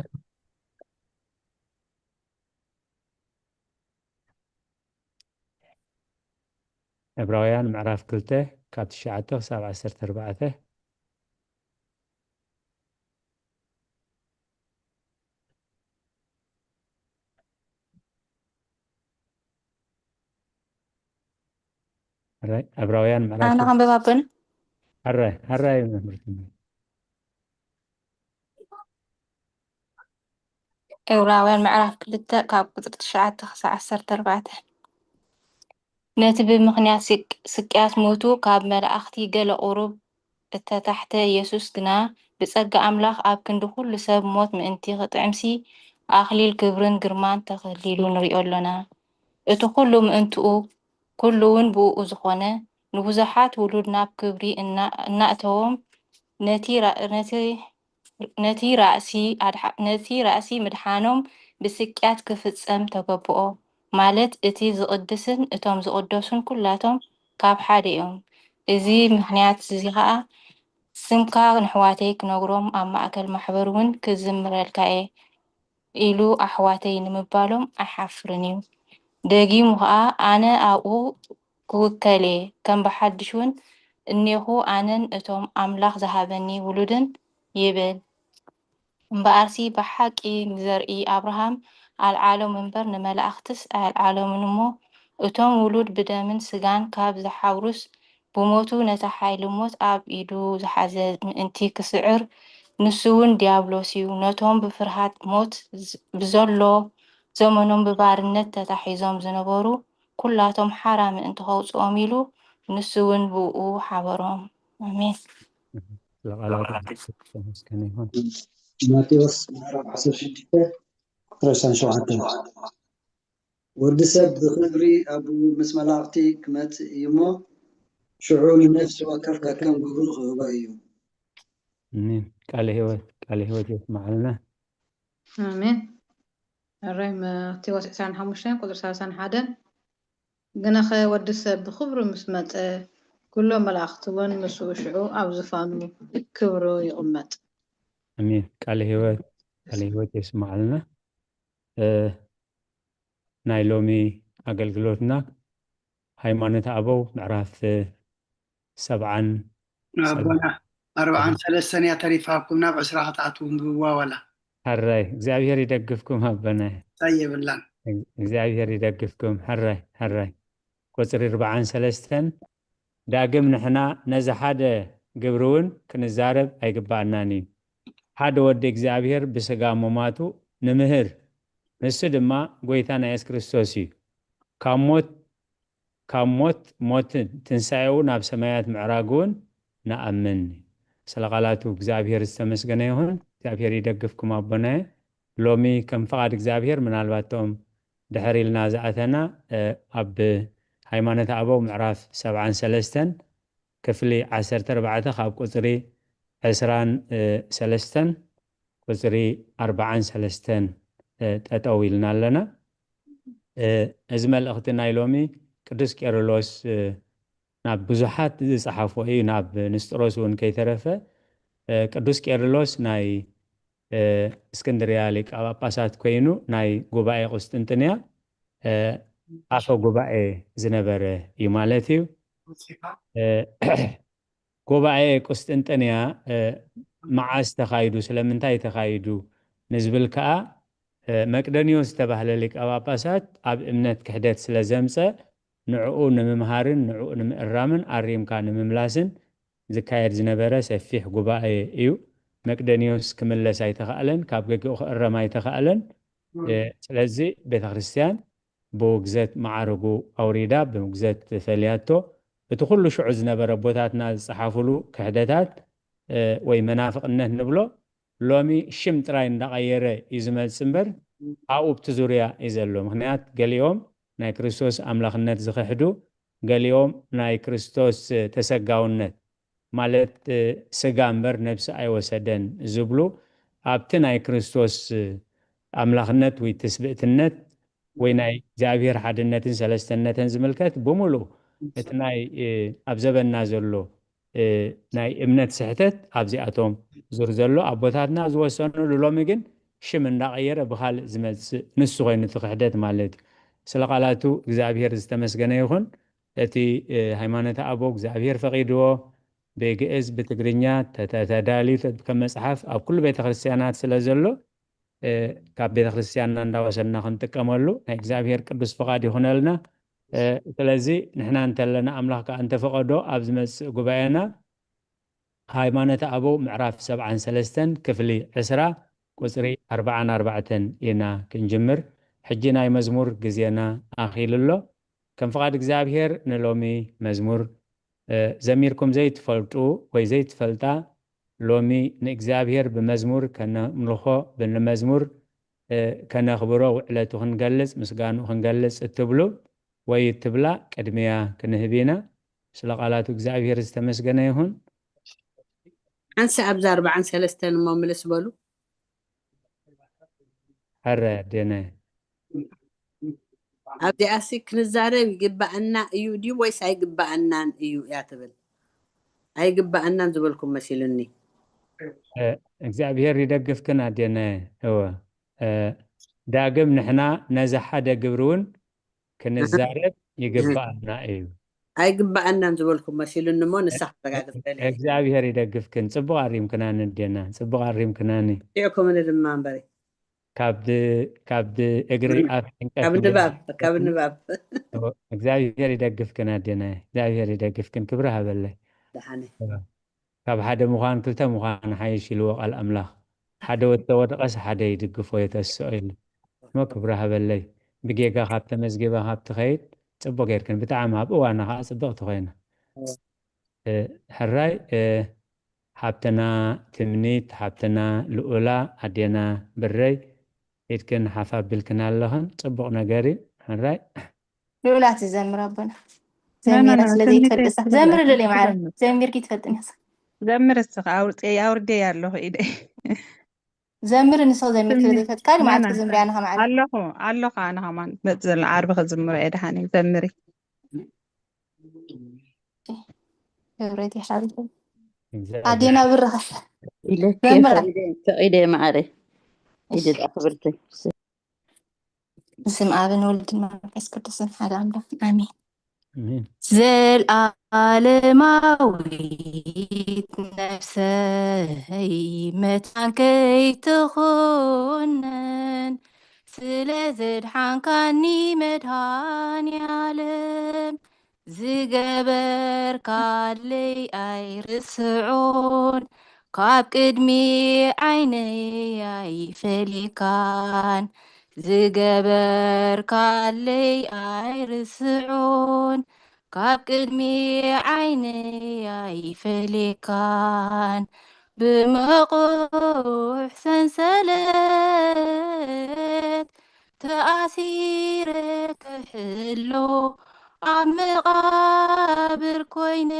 ዕብራውያን ምዕራፍ ክልተ ካብ ትሽዓተ ክሳብ ዓሰርተ ኣርባዕተ። ሕራይ፣ ዕብራውያን ምዕራፍ ኣነ ክልተ። ከንብብ ኣቦና? ሕራይ፣ ሕራይ መምህር ትምህርቲ። ዕብራውያን ምዕራፍ ክልተ ካብ ቁጽሪ ትሽዓተ ክሳብ ዓሰርተ ኣርባዕተ። ነቲ ብምኽንያት ስቅ-፣ ስቅያት ሞቱ ካብ መላእኽቲ ገለ ቁሩብ እተታሕተ የሱስ ግና፣ ብጸጋ ኣምላኽ ኣብ ክንዲ ኩሉ ሰብ ሞት ምእንቲ ክጥዕምሲ፣ ኣኽሊል ክብርን ግርማን ተኸሊሉ ንሪኦ ኣሎና። እቲ ኩሉ ምእንትኡ፣ ኩሉ እውን ብእኡ ዝኾነ፣ ንብዙሓት ውሉድ ናብ ክብሪ እና-፣ እናእተዎም፣ ነቲ ራ-፣ ነቲ፣ ነቲ ራእሲ ኣድሓ-፣ ነቲ ራእሲ ምድሓኖም ብስቅያት ክፍጸም ተገብኦ፣ ማለት እቲ ዝቕድስን እቶም ዝቕደሱን ኩላቶም ካብ ሓደ እዮም። እዚ ምኽንያት እዚ ኸኣ፣ ስምካ ንኣሕዋተይ ክነግሮም፣ ኣብ ማእከል ማሕበር እውን ክዝምረልካ እየ። ኢሉ ኣሕዋተይ ንምባሎም ኣይሓፍርን እዩ። ደጊሙ ኸኣ፣ ኣነ ኣብኡ ክውከል እየ፣ ከም ብሓድሽ እውን እኔኹ፣ ኣነን እቶም ኣምላኽ ዝሃበኒ ውሉድን ይብል። እምበኣርሲ ብሓቂ ንዘርኢ ኣብርሃም ኣልዓሎም እምበር፣ ንመላእኽትስ ኣየልዓሎምን እሞ፣ እቶም ውሉድ ብደምን ስጋን ካብ ዝሓብሩስ፣ ብሞቱ ነታ ሓይሊ ሞት ኣብ ኢዱ ዝሓዘ ምእንቲ ክስዕር፣ ንሱ እውን ዲያብሎስ እዩ። ነቶም ብፍርሃት ሞት ዝ-፣ ብዘሎ ዘመኖም ብባርነት ተታሒዞም ዝነበሩ ኩላቶም ሓራ ምእንቲ ከውጽኦም ኢሉ፣ ንሱ እውን ብእኡ ሓበሮም። ኣሜን። ስለ ቃላቱ ዝተመስገነ ይሁን። ማቴዎስ ምዕራፍ ዓሰርተ ሽዱሽተ ቁጽሪ ዕስራን ሸውዓተን። ወዲ ሰብ ብኽብሪ ኣቡኡ ምስ መላእኽቲ ክመጽእ እዩ እሞ፣ ሽዑ ንነፍሲ ወከፍ ከከም ግብሩ ክህቦ እዩ። ኣሜን። ቃለ ህይወት፣ ቃለ ህይወት የስምዓልና። ኣሜን። ሕራይ ማቴዎስ ዕስራን ሓሙሽተን ቁፅሪ ሰላሳን ሓደን፣ ግናኸ ወዲ ሰብ ብኽብሩ ምስ መጸ፣ ኩሎም መላእኽቲ እውን ምስኡ ሽዑ ኣብ ዙፋኑ ክብሩ ይቕመጥ። ኣሜን። ቃለ ህይወት ቃለ ህይወት የስማዓልና። እ፣ ናይ ሎሚ ኣገልግሎትና ሃይማኖት ኣበው ምዕራፍ ሰብዓን ኣቦና ኣርብዓን ሰለስተን እያ ተሪፋኩም፣ ናብ ዕስራ ክትኣትዉ እንብዋ ዋላ። ሕራይ እግዚኣብሔር ይደግፍኩም ኣቦና። እንታይ የብላን። እግዚኣብሔር ይደግፍኩም። ሕራይ ሕራይ ቁፅሪ ኣርብዓን ሰለስተን፣ ዳግም ንሕና ነዚ ሓደ ግብሪ እውን ክንዛረብ ኣይግባኣናን እዩ። ሓደ ወዲ እግዚኣብሔር ብስጋ ሙማቱ ንምህር፣ ንሱ ድማ ጎይታና የሱስ ክርስቶስ እዩ። ካብ ሞት ካብ ሞት ሞትን ትንሳኤኡ ናብ ሰማያት ምዕራጉ እውን ንኣምን። ስለ ቃላቱ እግዚኣብሔር ዝተመስገነ ይኹን። እግዚኣብሔር ይደግፍኩም ኣቦናየ። ሎሚ ከም ፍቓድ እግዚኣብሔር ምናልባት እቶም ድሕር ኢልና ዝኣተና፣ እ፣ ኣብ ሃይማኖት ኣበው ምዕራፍ ሰብዓን ሰለስተን ክፍሊ ዓሰርተ ኣርባዕተ ካብ ቁፅሪ ዕስራን ሰለስተን ቁፅሪ ኣርባዓን ሰለስተን፣ እ፣ ጠጠው ኢልና ኣለና። እ፣ እዚ መልእኽቲ ናይ ሎሚ ቅዱስ ቄርሎስ፣ እ፣ ናብ ብዙሓት ዝፀሓፎ እዩ፣ ናብ ንስጥሮስ እውን ከይተረፈ። እ፣ ቅዱስ ቄርሎስ ናይ፣ እ፣ እስክንድርያ ሊቀ ጳጳሳት ኮይኑ ናይ ጉባኤ ቁስጥንጥንያ፣ እ፣ ኣፈ ጉባኤ ዝነበረ እዩ ማለት እዩ። እ፣ ጉባኤ ቁስጥንጥንያ፣ እ፣ መዓስ ተኻይዱ፣ ስለምንታይ ተኻይዱ ንዝብል ከኣ፣ እ፣ መቅደንዮስ ዝተባህለ ሊቀ ጳጳሳት ኣብ እምነት ክሕደት ስለ ዘምጸ፣ ንዕኡ ንምምሃርን ንዕኡ ንምእራምን ኣሪምካ ንምምላስን ዝካየድ ዝነበረ ሰፊሕ ጉባኤ እዩ። መቅደንዮስ ክምለስ ኣይተኻእለን፣ ካብ ገግኡ ክእረም ኣይተኻእለን። እ፣ ስለዚ ቤተ ክርስቲያን ብውግዘት መዓርጉ ኣውሪዳ፣ ብውግዘት ፈልያቶ። እቲ ኩሉ ሽዑ ዝነበረ ኣቦታትና ዝጸሓፉሉ ክሕደታት፣ እ፣ ወይ መናፍቕነት ንብሎ፣ ሎሚ ሽም ጥራይ እንዳቐየረ እዩ ዝመጽእ እምበር፣ ኣብኡ ኣብቲ ዙርያ እዩ ዘሎ። ምኽንያት፣ ገሊኦም ናይ ክርስቶስ ኣምላኽነት ዝኽሕዱ፣ ገሊኦም ናይ ክርስቶስ ተሰጋውነት፣ ማለት፣ እ፣ ስጋ እምበር ነብሲ ኣይወሰደን ዝብሉ፣ ኣብቲ ናይ ክርስቶስ፣ እ፣ ኣምላኽነት ወይ ትስብእትነት ወይ ናይ እግዚኣብሔር ሓድነትን ሰለስተነትን ዝምልከት ብምሉእ እቲ ናይ፣ እ፣ ኣብ ዘበንና ዘሎ፣ እ፣ ናይ እምነት ስሕተት ኣብዚኣቶም ዙር ዘሎ ኣቦታትና ዝወሰኑሉ፣ ሎሚ ግን ሽም እንዳቐየረ ብኻልእ ዝመጽእ ንሱ ኮይኑ እቲ ክሕደት ማለት እዩ። ስለ ቃላቱ እግዚኣብሔር ዝተመስገነ ይኹን። እቲ፣ እ፣ ሃይማኖተ ኣበው እግዚኣብሔር ፈቒድዎ ብግእዝ ብትግርኛ ተተ-፣ ተዳልዩ ተ-፣ ከም መጽሓፍ ኣብ ኩሉ ቤተ ክርስቲያናት ስለ ዘሎ፣ እ፣ ካብ ቤተ ክርስቲያንና እንዳወሰድና ክንጥቀመሉ ናይ እግዚኣብሔር ቅዱስ ፍቓድ ይኹነልና። እ፣ ስለዚ ንሕና እንተለና ኣምላኽ ከኣ እንተፈቐዶ ኣብ ዝመጽእ ጉባኤና ሃይማኖተ ኣበው ምዕራፍ ሰብዓን ሰለስተን ክፍሊ ዕስራ ቁጽሪ ኣርብዓን ኣርባዕተን ኢና ክንጅምር። ሕጂ ናይ መዝሙር ግዜና ኣኺሉ ኣሎ። ከም ፍቓድ እግዚኣብሔር ንሎሚ መዝሙር፣ እ፣ ዘሚርኩም ዘይትፈልጡ ወይ ዘይትፈልጣ፣ ሎሚ ንእግዚኣብሔር ብመዝሙር ከነምልኾ፣ ብመዝሙር፣ እ፣ ከነኽብሮ፣ ውዕለቱ ክንገልጽ፣ ምስጋንኡ ክንገልጽ እትብሉ ወይ እትብላ ቅድሚያ ክንህብ ኢና። ስለ ቃላቱ እግዚኣብሔር ዝተመስገነ ይኹን። ሓንሳእ ኣብዛ ኣርብዓን ሰለስተን እሞ ምልስ በሉ። ሕረ ኣዴነ። ኣብዚኣሲ ክንዛረብ ይግባኣና እዩ ድዩ ወይስ ኣይግባኣናን እዩ እያ ትብል? ኣይግባኣናን ዝበልኩም መሲሉኒ። እ፣ እግዚኣብሔር ይደግፍክን ኣዴነ። እወ፣ እ፣ ዳግም ንሕና ነዚ ሓደ ግብሪ እውን ክንዛረብ ይግባኣና እዩ። ኣይግባኣናን ዝበልኩም መሲሉኒ እሞ ንሳ ክረጋግፅ ደልየ። እግዚኣብሔር ይደግፍክን። ጽቡቕ ኣሪምክናኒ ኣዴና፣ ጽቡቕ ኣሪምክናኒ። ርኢኹምኒ ድማ እምበሪ። ካብ ድ-፣ ካብ ድ-፣ እግሪ ኣፍ ጭንቀት ካብ ይበልጽ። ንባብ፣ ካብ ንባብ። እግዚኣብሔር ይደግፍክን ኣዴና፣ እግዚኣብሔር ይደግፍክን። ክብሪ ሃበለይ። ደሓነ። ካብ ሓደ ምዃን ክልተ ምዃን ሓይሽ ኢልዎ ቃል ኣምላኽ። ሓደ ወተወድቀስ ሓደ ይድግፎ የተስኦ ኢሉ። እሞ ክብሪ ሃበለይ። ብጌጋ ካብ ተመዝጊባ ካብ ትኸይድ ጽቡቕ ጌርክን። ብጣዕሚ ኣብ እዋና ከዓ ጽብቕቲ ኮይና። እ፣ ሕራይ፣ እ፣ ሓብትና ትምኒት፣ ሓብትና ልኡላ፣ ኣዴና ብረይ፣ ኢድክን ሓፍ ኣቢልክን ኣለኽን። ጽቡቕ ነገር እዩ። ሕራይ። ልኡላ ትዘምር ኣቦና። ኖ፣ ኖ፣ ዘሚራ ኖ፣ ስለ ትምኒት ዘይትፈልጥ እሳ ትዘምር፣ ዘምር ልል ማለት ትዘምር። ዘሚርኪ ትፈልጥን እያ። ዘምር እስኻ፣ ኣውርደያ፣ ኣውርደያ ኣለኹ ኢደይ። ዘምሪ ንስኺ ዘሚርኪ ስሚ ዘይፈትካ ንማዕት ማና ክዝምር እያ ንኻ ማዕረ። ኣለኹ ኣለኹ ኣነ ከማን መጽ ዘለ ዓርቢ ክዝምሮ እየ ደሓን እዩ ዘምሪ። ክብረት ይሓብን። እግዚኣብሔር ኣዴና ብርኸ ኢለኪ ዘምራ። ፈቒደ ፈቒደ ማዕረ። እሺ። ኢደ ክብርቲ። ብስም ኣብን ወልድን መንፈስ ቅዱስን ሓደ ኣምላኽ ኣሜን። ኣሜን። ዘልኣለማዊት ነፍሰይ መታን ከይትኹነን ስለ ዘድሓንካኒ መድሃኒ ዓለም ዝገበርካለይ ኣይርስዖን ካብ ቅድሚ ዓይነይ ኣይፈሊካን ዝገበርካለይ ኣይርስዖን ካብ ቅድሚ ዓይነይ ኣይፈሊካን ብመቑሕ ሰንሰለት ተኣሲረ ክሕሎ ኣብ መቓብር ኮይነ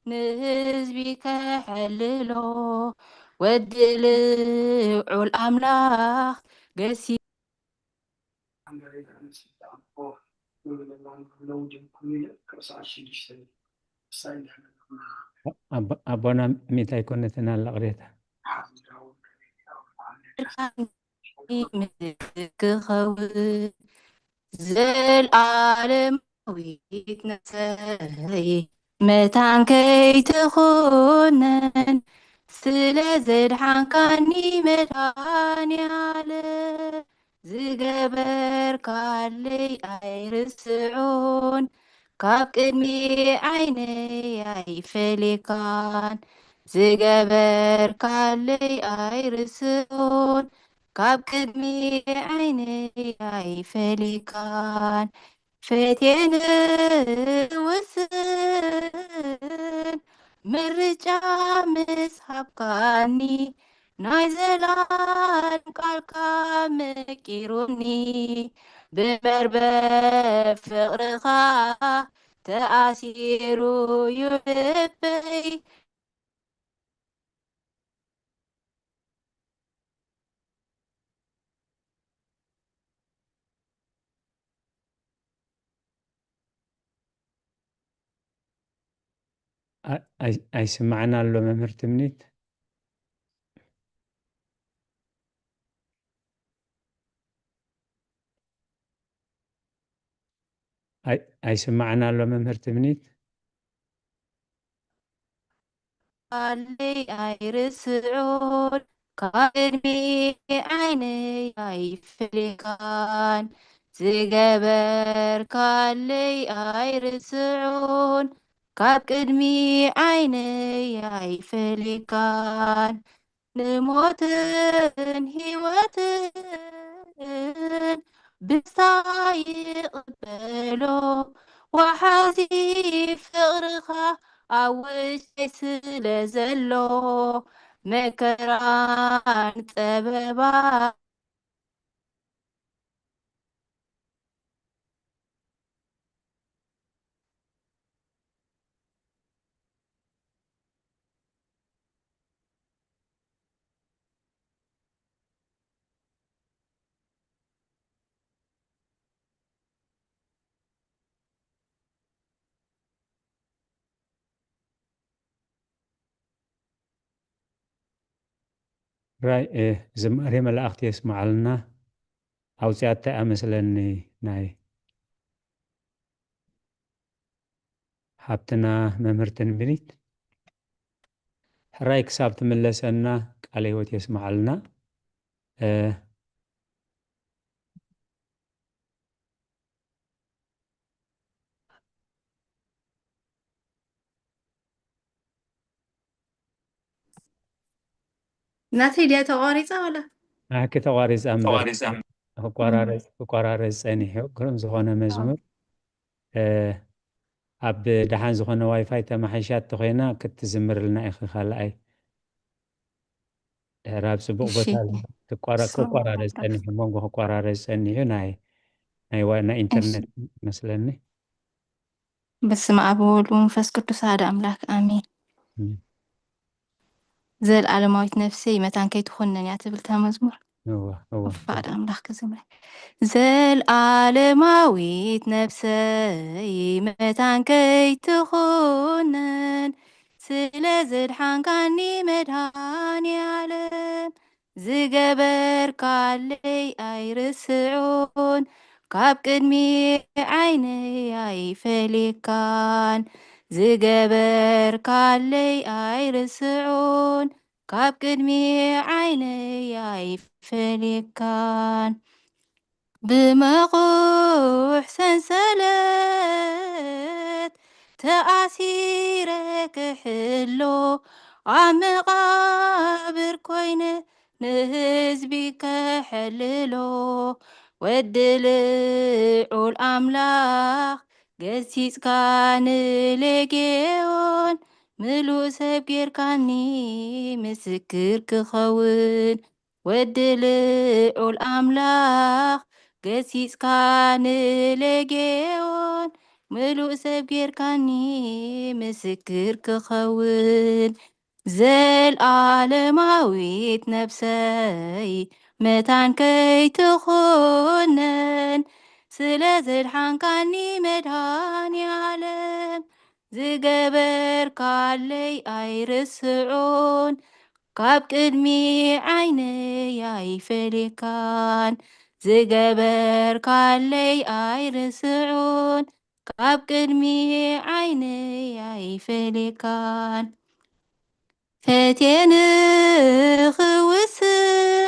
ንህዝቢ ከሐልሎ ወዲ ልዑል ኣምላኽ ገሲ ኣቦና ሚታይ ኮነትን ኣላ ቅሬታ ክኸውን ዘልኣለማዊት ነፍሰይ መታን ከይትኹነን ስለ ዘድሓንካኒ መድሃኒ ዓለም ዝገበርካለይ ኣይርስዖን ካብ ቅድሚ ዓይነይ ኣይፈሊካን ዝገበርካለይ ኣይርስዖን ካብ ቅድሚ ዓይነይ ኣይፈሊካን ፈትየ ንውስን ምርጫ ምስ ሃብካኒ ናይ ዘላለም ቃልካ መቂሩኒ ብመርበብ ፍቕርኻ ተኣሲሩ ዩ ልበይ ኣይስማዕን ኣሎ መምህር ትምኒት። ኣይስማዕን ኣሎ መምህር ትምኒት። ኣለይ ኣይርስዖን ካብ ቅድሚ ዓይነይ ኣይፈለካን ዝገበርካለይ ኣይርስዖን ካብ ቅድሚ ዓይነይ ኣይፈለካን ንሞትን ህይወትን ብስታ ይቕበሎ ዋሓዚ ፍቕርኻ ኣብ ውሽጠይ ስለ ዘሎ መከራን ጸበባ ራይ ዝማሬ መላእኽቲ የስምዓልና። ኣውፅኣታ እያ መስለኒ ናይ ሓብትና መምህር ትንቢት። ሕራይ ክሳብ ትምለሰና ቃለ ህይወት የስምዓልና። ናተይ ድያ ተቋሪፃ ዋላ? ናሕኪ ተቋሪፃ እምበር ክቋራረፅ ጸኒሑ ግርም ዝኾነ መዝሙር። ኣብ ደሓን ዝኾነ ዋይፋይ ተማሒሻ ተኾይና ክትዝምርልና ኢኺ ካልኣይ። ድሕር ኣብ ጽቡቕ ቦታ ክቋራረጽ ጸኒሑ፣ መንጎ ክቋራረጽ ጸኒሑ ናይ ናይ ኢንተርነት መስለኒ። በስመ ኣብ ወወልድ ወመንፈስ ቅዱስ ኣሐደ ኣምላክ ኣሜን። እም። ዘልኣለማዊት ነፍሰይ መታን ከይትኾነን እያ ትብል እታ መዝሙር። እወ እወ ፍቓድ ኣምላኽ ክዝምረ። ዘልኣለማዊት ነፍሰይ መታን ከይትኾነን፣ ስለ ዘድሓንካኒ መድሃኒ ዓለም፣ ዝገበርካለይ ኣይርስዑን፣ ካብ ቅድሚ ዓይነይ ኣይፈሌካን። ዝገበርካለይ ኣይርስዑን፣ ካብ ቅድሚ ዓይነይ ኣይፈሌካን። ብመቑሕ ሰንሰለት ተኣሲረ ክሕሎ፣ ኣብ መቓብር ኮይነ ንህዝቢ ከሐልሎ፣ ወዲ ልዑል ኣምላኽ ገሲጽካ ንሌጌዎን፣ ምሉእ ሰብ ጌርካኒ ምስክር ክኸውን። ወዲ ልዑል ኣምላኽ ገሲጽካ ንሌጌዎን፣ ምሉእ ሰብ ጌርካኒ ምስክር ክኸውን። ዘልኣለማዊት ነፍሰይ መታን ከይትኾነን፣ ስለ ዘድሓንካኒ መድሃኒ ዓለም፣ ዝገበርካለይ ኣይርስዑን፣ ካብ ቅድሚ ዓይነይ ኣይፈሌካን። ዝገበርካለይ ኣይርስዑን፣ ካብ ቅድሚ ዓይነይ ኣይፈሌካን። ፈቴ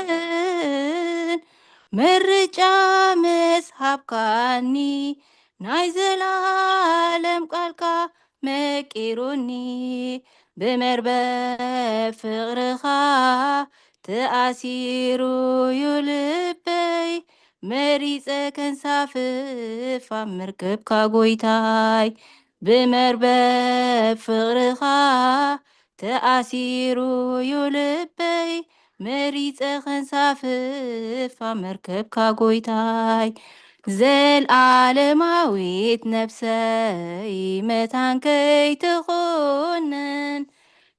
ንኽውስን ምርጫ ምስ ሃብካኒ፣ ናይ ዘላለም ቃልካ መቂሩኒ። ብመርበብ ፍቕርኻ ተኣሲሩ ዩ ልበይ፣ መሪጸ ከንሳፍፍ ኣብ መርከብካ ጎይታይ። ብመርበብ ፍቕርኻ ተኣሲሩ ዩ ልበይ፣ መሪጸ ከንሳፍፍ ኣብ መርከብካ ጎይታይ። ዘልኣለማዊት ነፍሰይ መታን ከይትኾነን፣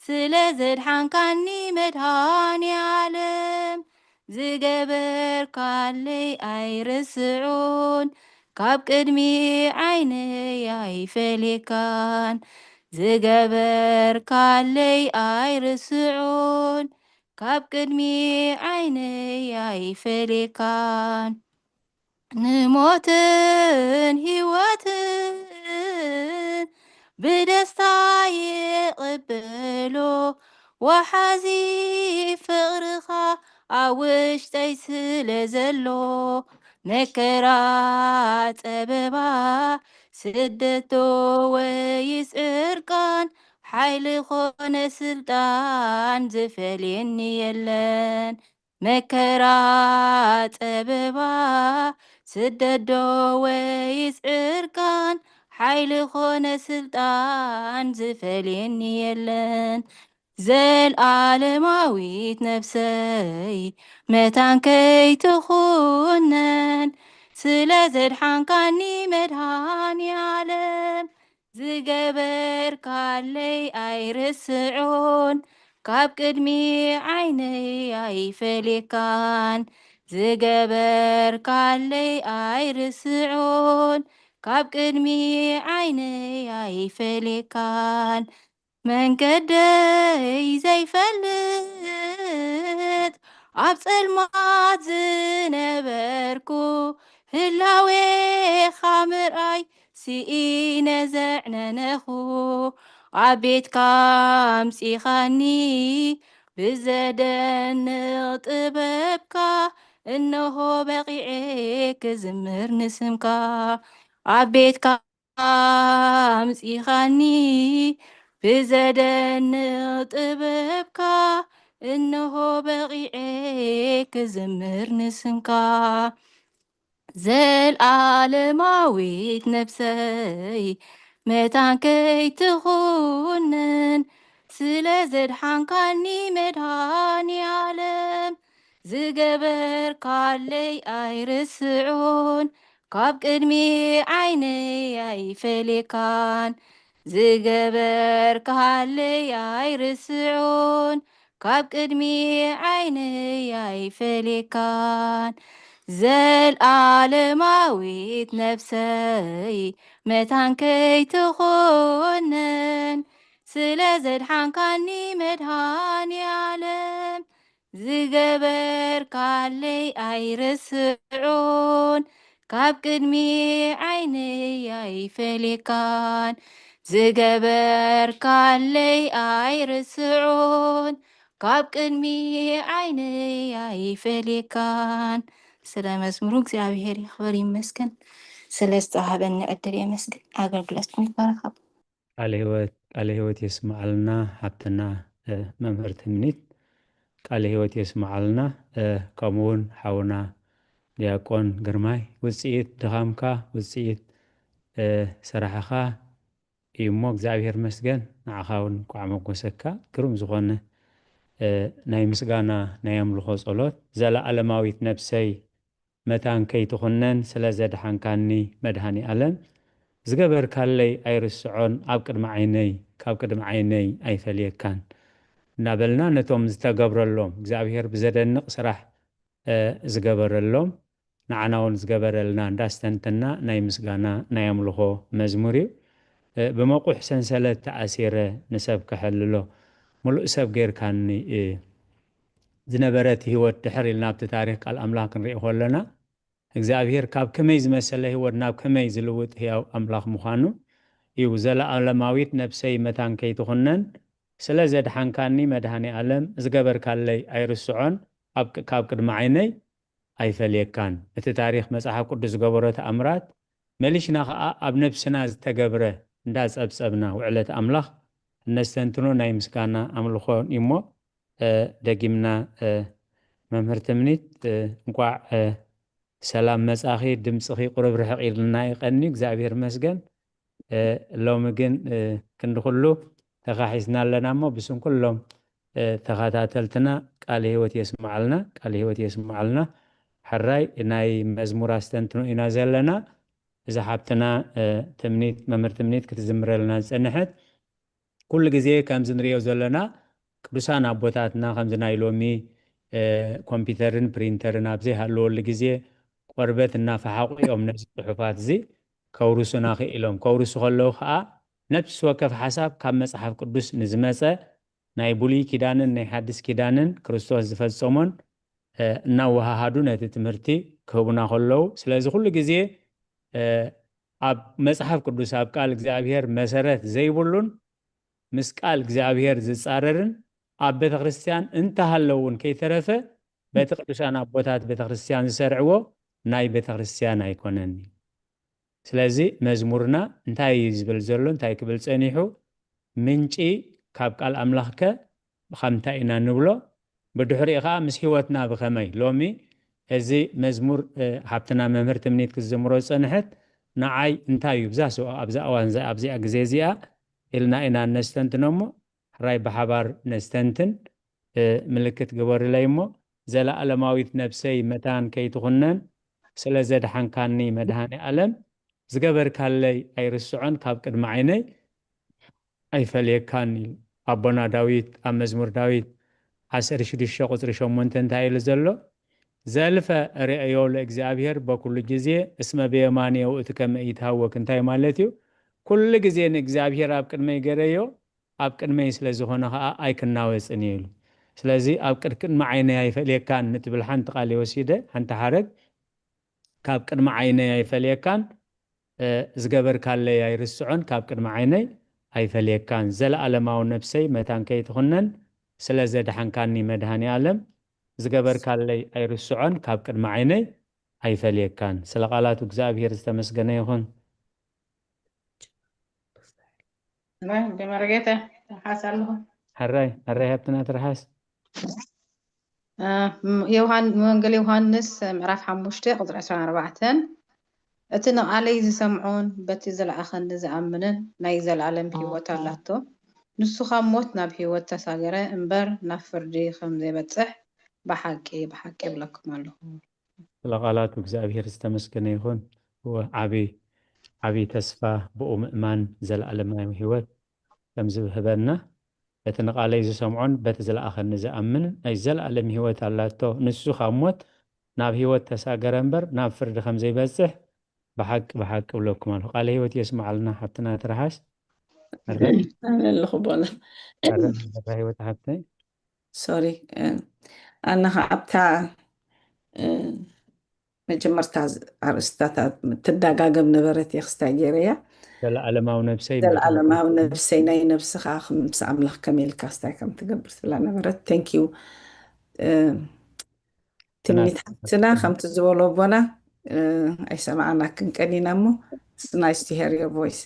ስለ ዘድሓንካኒ መድሃኒ ዓለም፣ ዝገበርካለይ ኣይርስዑን፣ ካብ ቅድሚ ዓይነይ ኣይፈሌካን። ዝገበርካለይ ኣይርስዑን፣ ካብ ቅድሚ ዓይነይ ኣይፈሌካን። ንሞትን ህይወትን ብደስታ ይቕበሎ፣ ወሓዚ ፍቕርኻ ኣብ ውሽጠይ ስለ ዘሎ። መከራ፣ ጸበባ፣ ስደት ዶ ወይስ ዕርቃን፣ ሓይሊ ኾነ ስልጣን ዝፈልየኒ የለን። መከራ፣ ጸበባ፣ ስደት ዶ ወይስ ዕርቃን፣ ሓይሊ ኾነ ስልጣን ዝፈልየኒ የለን። ዘልኣለማዊት ነፍሰይ መታን ከይትኹነን፣ ስለ ዘድሓንካኒ መድሃኒ ዓለም፣ ዝገበርካለይ ኣይርስዖን፣ ካብ ቅድሚ ዓይነይ ኣይፈሌካን። ዝገበርካለይ ኣይርስዖን፣ ካብ ቅድሚ ዓይነይ ኣይፈሌካን። መንገደይ ዘይፈልጥ ኣብ ጸልማት ዝነበርኩ፣ ህላዌኻ ምርኣይ ስኢነ ዘዕነነኹ። ኣብ ቤትካ ኣምጺኻኒ ብዘደንቕ ጥበብካ፣ እንሆ በቒዐ ክዝምር ንስምካ። ኣብ ቤትካ ኣምጺኻኒ ብዘደንቕ ጥበብካ፣ እንሆ በቒዐ ክዝምር ንስምካ። ዘልኣለማዊት ነፍሰይ መታን ከይትኹነን፣ ስለ ዘድሓንካኒ መድሃኒ ዓለም፣ ዝገበርካለይ ኣይርስዖን፣ ካብ ቅድሚ ዓይነይ ኣይፈሌካን። ዝገበርካለይ ኣይርስዖን፣ ካብ ቅድሚ ዓይነይ ኣይፈሌካን። ዘልኣለማዊት ነፍሰይ መታን ከይትኾነን፣ ስለ ዘድሓንካኒ መድሃኒ ዓለም፣ ዝገበርካለይ ኣይርስዖን። ካብ ቅድሚ ዓይነይ ኣይፈሌካን። ዝገበርካለይ ኣይርስዖን። ካብ ቅድሚ ዓይነይ ኣይፈሌካን። ስለ መዝሙሩ እግዚኣብሔር ይኽበር ይመስገን። ስለ ዝተዋህበኒ ዕድል የመስግን። ኣገልግሎትኩም ይባረክ። ቃለ ህይወት ቃለ ህይወት የስምዓልና። ሓብትና መምህር ትምኒት ቃለ ህይወት የስምዓልና። ከምኡ እውን ሓውና ዲያቆን ግርማይ፣ ውፅኢት ድኻምካ፣ ውፅኢት ስራሕኻ እዩ እሞ እግዚኣብሔር መስገን። ንዓኻ እውን እንኳዕ መጎሰካ። ግሩም ዝኾነ ናይ ምስጋና ናይ ኣምልኾ ጸሎት። ዘለኣለማዊት ነብሰይ መታን ከይትኹነን ስለ ዘድሓንካኒ መድሃኒ ኣለም፣ ዝገበርካለይ ኣይርስዖን፣ ኣብ ቅድሚ ዓይነይ ካብ ቅድሚ ዓይነይ ኣይፈልየካን እናበልና ነቶም ዝተገብረሎም እግዚኣብሔር ብዘደንቕ ስራሕ ዝገበረሎም ንዓና እውን ዝገበረልና እንዳስተንትና ናይ ምስጋና ናይ ኣምልኾ መዝሙር እዩ። ብመቑሕ ሰንሰለት ተኣሲረ ንሰብ ከሐልሎ፣ ምሉእ ሰብ ጌርካኒ ዝነበረት ህይወት ድሕር ኢልና ኣብቲ ታሪክ ቃል ኣምላኽ ክንርኢ ከለና እግዚኣብሔር ካብ ከመይ ዝመሰለ ህይወት ናብ ከመይ ዝልውጥ ህያው ኣምላኽ ምዃኑ እዩ። ዘለኣለማዊት ነብሰይ መታን ከይትኹነን ስለ ዘድሓንካኒ መድሃኒ ኣለም ዝገበርካለይ ኣይርስዖን፣ ካብ ቅድሚ ዓይነይ ኣይፈልየካን። እቲ ታሪኽ መጽሓፍ ቅዱስ ዝገበሮ ተኣምራት መሊሽና ኸኣ ኣብ ነብስና ዝተገብረ እንዳጸብጸብና ውዕለት ኣምላኽ እነስተንትኖ ናይ ምስጋና ኣምልኾ እሞ ደጊምና መምህር ትምኒት እንቋዕ ሰላም መጻኺ። ድምጽኺ ቁሩብ ርሕቕ ኢልና ይቐኒ። እግዚኣብሔር መስገን። ሎሚ ግን ክንዲ ኩሉ ተኻሒስና ኣለና እሞ ብስም ኩሎም ተኸታተልትና ቃለ ህይወት የስምዓልና፣ ቃለ ህይወት የስምዓልና። ሕራይ ናይ መዝሙር ኣስተንትኖ ኢና ዘለና። እዛ ሓብትና ትምኒት መምህር ትምኒት ክትዝምረልና ዝጸንሐት ኩሉ ግዜ ከምዚ ንሪኦ ዘለና ቅዱሳን ኣቦታትና ከምዚ ናይ ሎሚ ኮምፒተርን ፕሪንተርን ኣብ ዘይሃለወሉ ግዜ ቆርበት እናፈሓቑ እዮም ነዚ ጽሑፋት እዚ ከውርሱና ክኢሎም። ከውርሱ ከለዉ ከዓ ነፍሲ ወከፍ ሓሳብ ካብ መጽሓፍ ቅዱስ ንዝመጸ ናይ ብሉይ ኪዳንን ናይ ሓድስ ኪዳንን ክርስቶስ ዝፈጸሞን እናወሃሃዱ ነቲ ትምህርቲ ክህቡና ከለዉ፣ ስለዚ ኩሉ ግዜ ኣብ መጽሓፍ ቅዱስ ኣብ ቃል እግዚኣብሔር መሰረት ዘይብሉን ምስ ቃል እግዚኣብሔር ዝጻረርን ኣብ ቤተ ክርስቲያን እንተሃለውን ከይተረፈ በቲ ቅዱሳን ኣቦታት ቤተ ክርስቲያን ዝሰርዕዎ ናይ ቤተ ክርስቲያን ኣይኮነን። ስለዚ መዝሙርና እንታይ እዩ ዝብል ዘሎ፣ እንታይ ክብል ጸኒሑ? ምንጪ ካብ ቃል ኣምላኽከ ብኸምንታይ ኢና ንብሎ? ብድሕሪኡ ኸዓ ምስ ህይወትና ብኸመይ? ሎሚ እዚ መዝሙር ሓብትና መምህር ትምኒት ክትዝምሮ ዝጸንሐት ንዓይ እንታይ እዩ ብዛ ኣብዛ እዋን ኣብዚኣ ግዜ እዚኣ ኢልና ኢና ነስተንትኖ እሞ ሕራይ ብሓባር ነስተንትን። ምልክት ግበርለይ እሞ ዘለኣለማዊት ነብሰይ መታን ከይትኹነን ስለ ዘድሓንካኒ መድሃኒ ኣለም ዝገበርካለይ ኣይርስዖን ካብ ቅድሚ ዓይነይ ኣይፈልየካን ኢሉ ኣቦና ዳዊት ኣብ መዝሙር ዳዊት ዓሰርተ ሽዱሽተ ቁፅሪ ሸሞንተ እንታይ ኢሉ ዘሎ? ዘልፈ ርእዮ ለእግዚኣብሔር በኩሉ ግዜ እስመ ብየማንየ ውእቱ ከመ ኢትሃወክ። እንታይ ማለት እዩ? ኩሉ ግዜ ንእግዚኣብሔር ኣብ ቅድመይ ገረዮ ኣብ ቅድመይ ስለ ዝኾነ ኸዓ ኣይክናወፅን እየ ኢሉ። ስለዚ ኣብ ቅድሚ ዓይነይ ኣይፈልየካን ንትብል ሓንቲ ቃል ወሲደ ሓንቲ ሓረግ ካብ ቅድሚ ዓይነይ ኣይፈልየካን ዝገበርካለይ ኣይርስዖን ካብ ቅድሚ ዓይነይ ኣይፈልየካን። ዘለኣለማዊ ነብሰይ መታን ከይትኹነን ስለ ዘድሓንካኒ መድሃኒ ኣለም ዝገበርካለይ ኣይርስዖን ካብ ቅድሚ ዓይነይ ኣይፈልየካን። ስለ ቃላቱ እግዚኣብሔር ዝተመስገነ ይኹን። መረጌተ ትርሓስ ኣለኹ። ሕራይ ሕራይ ሃብትና ትርሓስ። ወንጌል ዮሃንስ ምዕራፍ ሓሙሽተ ቁፅሪ ዕስራን ኣርባዕተን እቲ ንቓለይ ዝሰምዖን በቲ ዝለኣኸኒ ዝኣምንን ናይ ዘለኣለም ህይወት ኣላቶ። ንሱ ካብ ሞት ናብ ህይወት ተሳገረ እምበር ናብ ፍርዲ ከም ዘይበጽሕ ብሓቂ ብሓቂ እብለኩም ኣለኹ። ስለ ቃላቱ እግዚኣብሔር ዝተመስገነ ይኹን። እወ ዓቢ ዓቢ ተስፋ ብኡ ምእማን ዘለኣለማዊ ህይወት ከም ዝህበና እቲ ንቓለይ ዝሰምዖን በቲ ዝለኣኸኒ ዝኣምን ናይ ዘለኣለም ህይወት ኣላቶ። ንሱ ካብ ሞት ናብ ህይወት ተሳገረ እምበር ናብ ፍርዲ ከም ዘይበጽሕ ብሓቂ ብሓቂ እብለኩም ኣለኹ። ቃለ ህይወት የስምዓልና ሓብትና ትርሓስ። ኣለኹ ቦና። ህይወት ሓብተይ ሶሪ ኣነ ከዓ ኣብታ መጀመርታ ኣርእስታታት ትዳጋገም ነበረት እየ ክስታይ ገይረያ። ዘለኣለማዊ ነብሰይ ዘለኣለማዊ ነብሰይ ናይ ነብስኻ ምስ ኣምላኽ ከመይ ኢልካ ክስታይ ከም ትገብር ትብላ ነበረት። Thank you። ትምኒት ሓብትና ከምቲ ዝበሎ ኣቦና ኣይሰማዕናክን ቀኒና እሞ it's nice to hear your voice።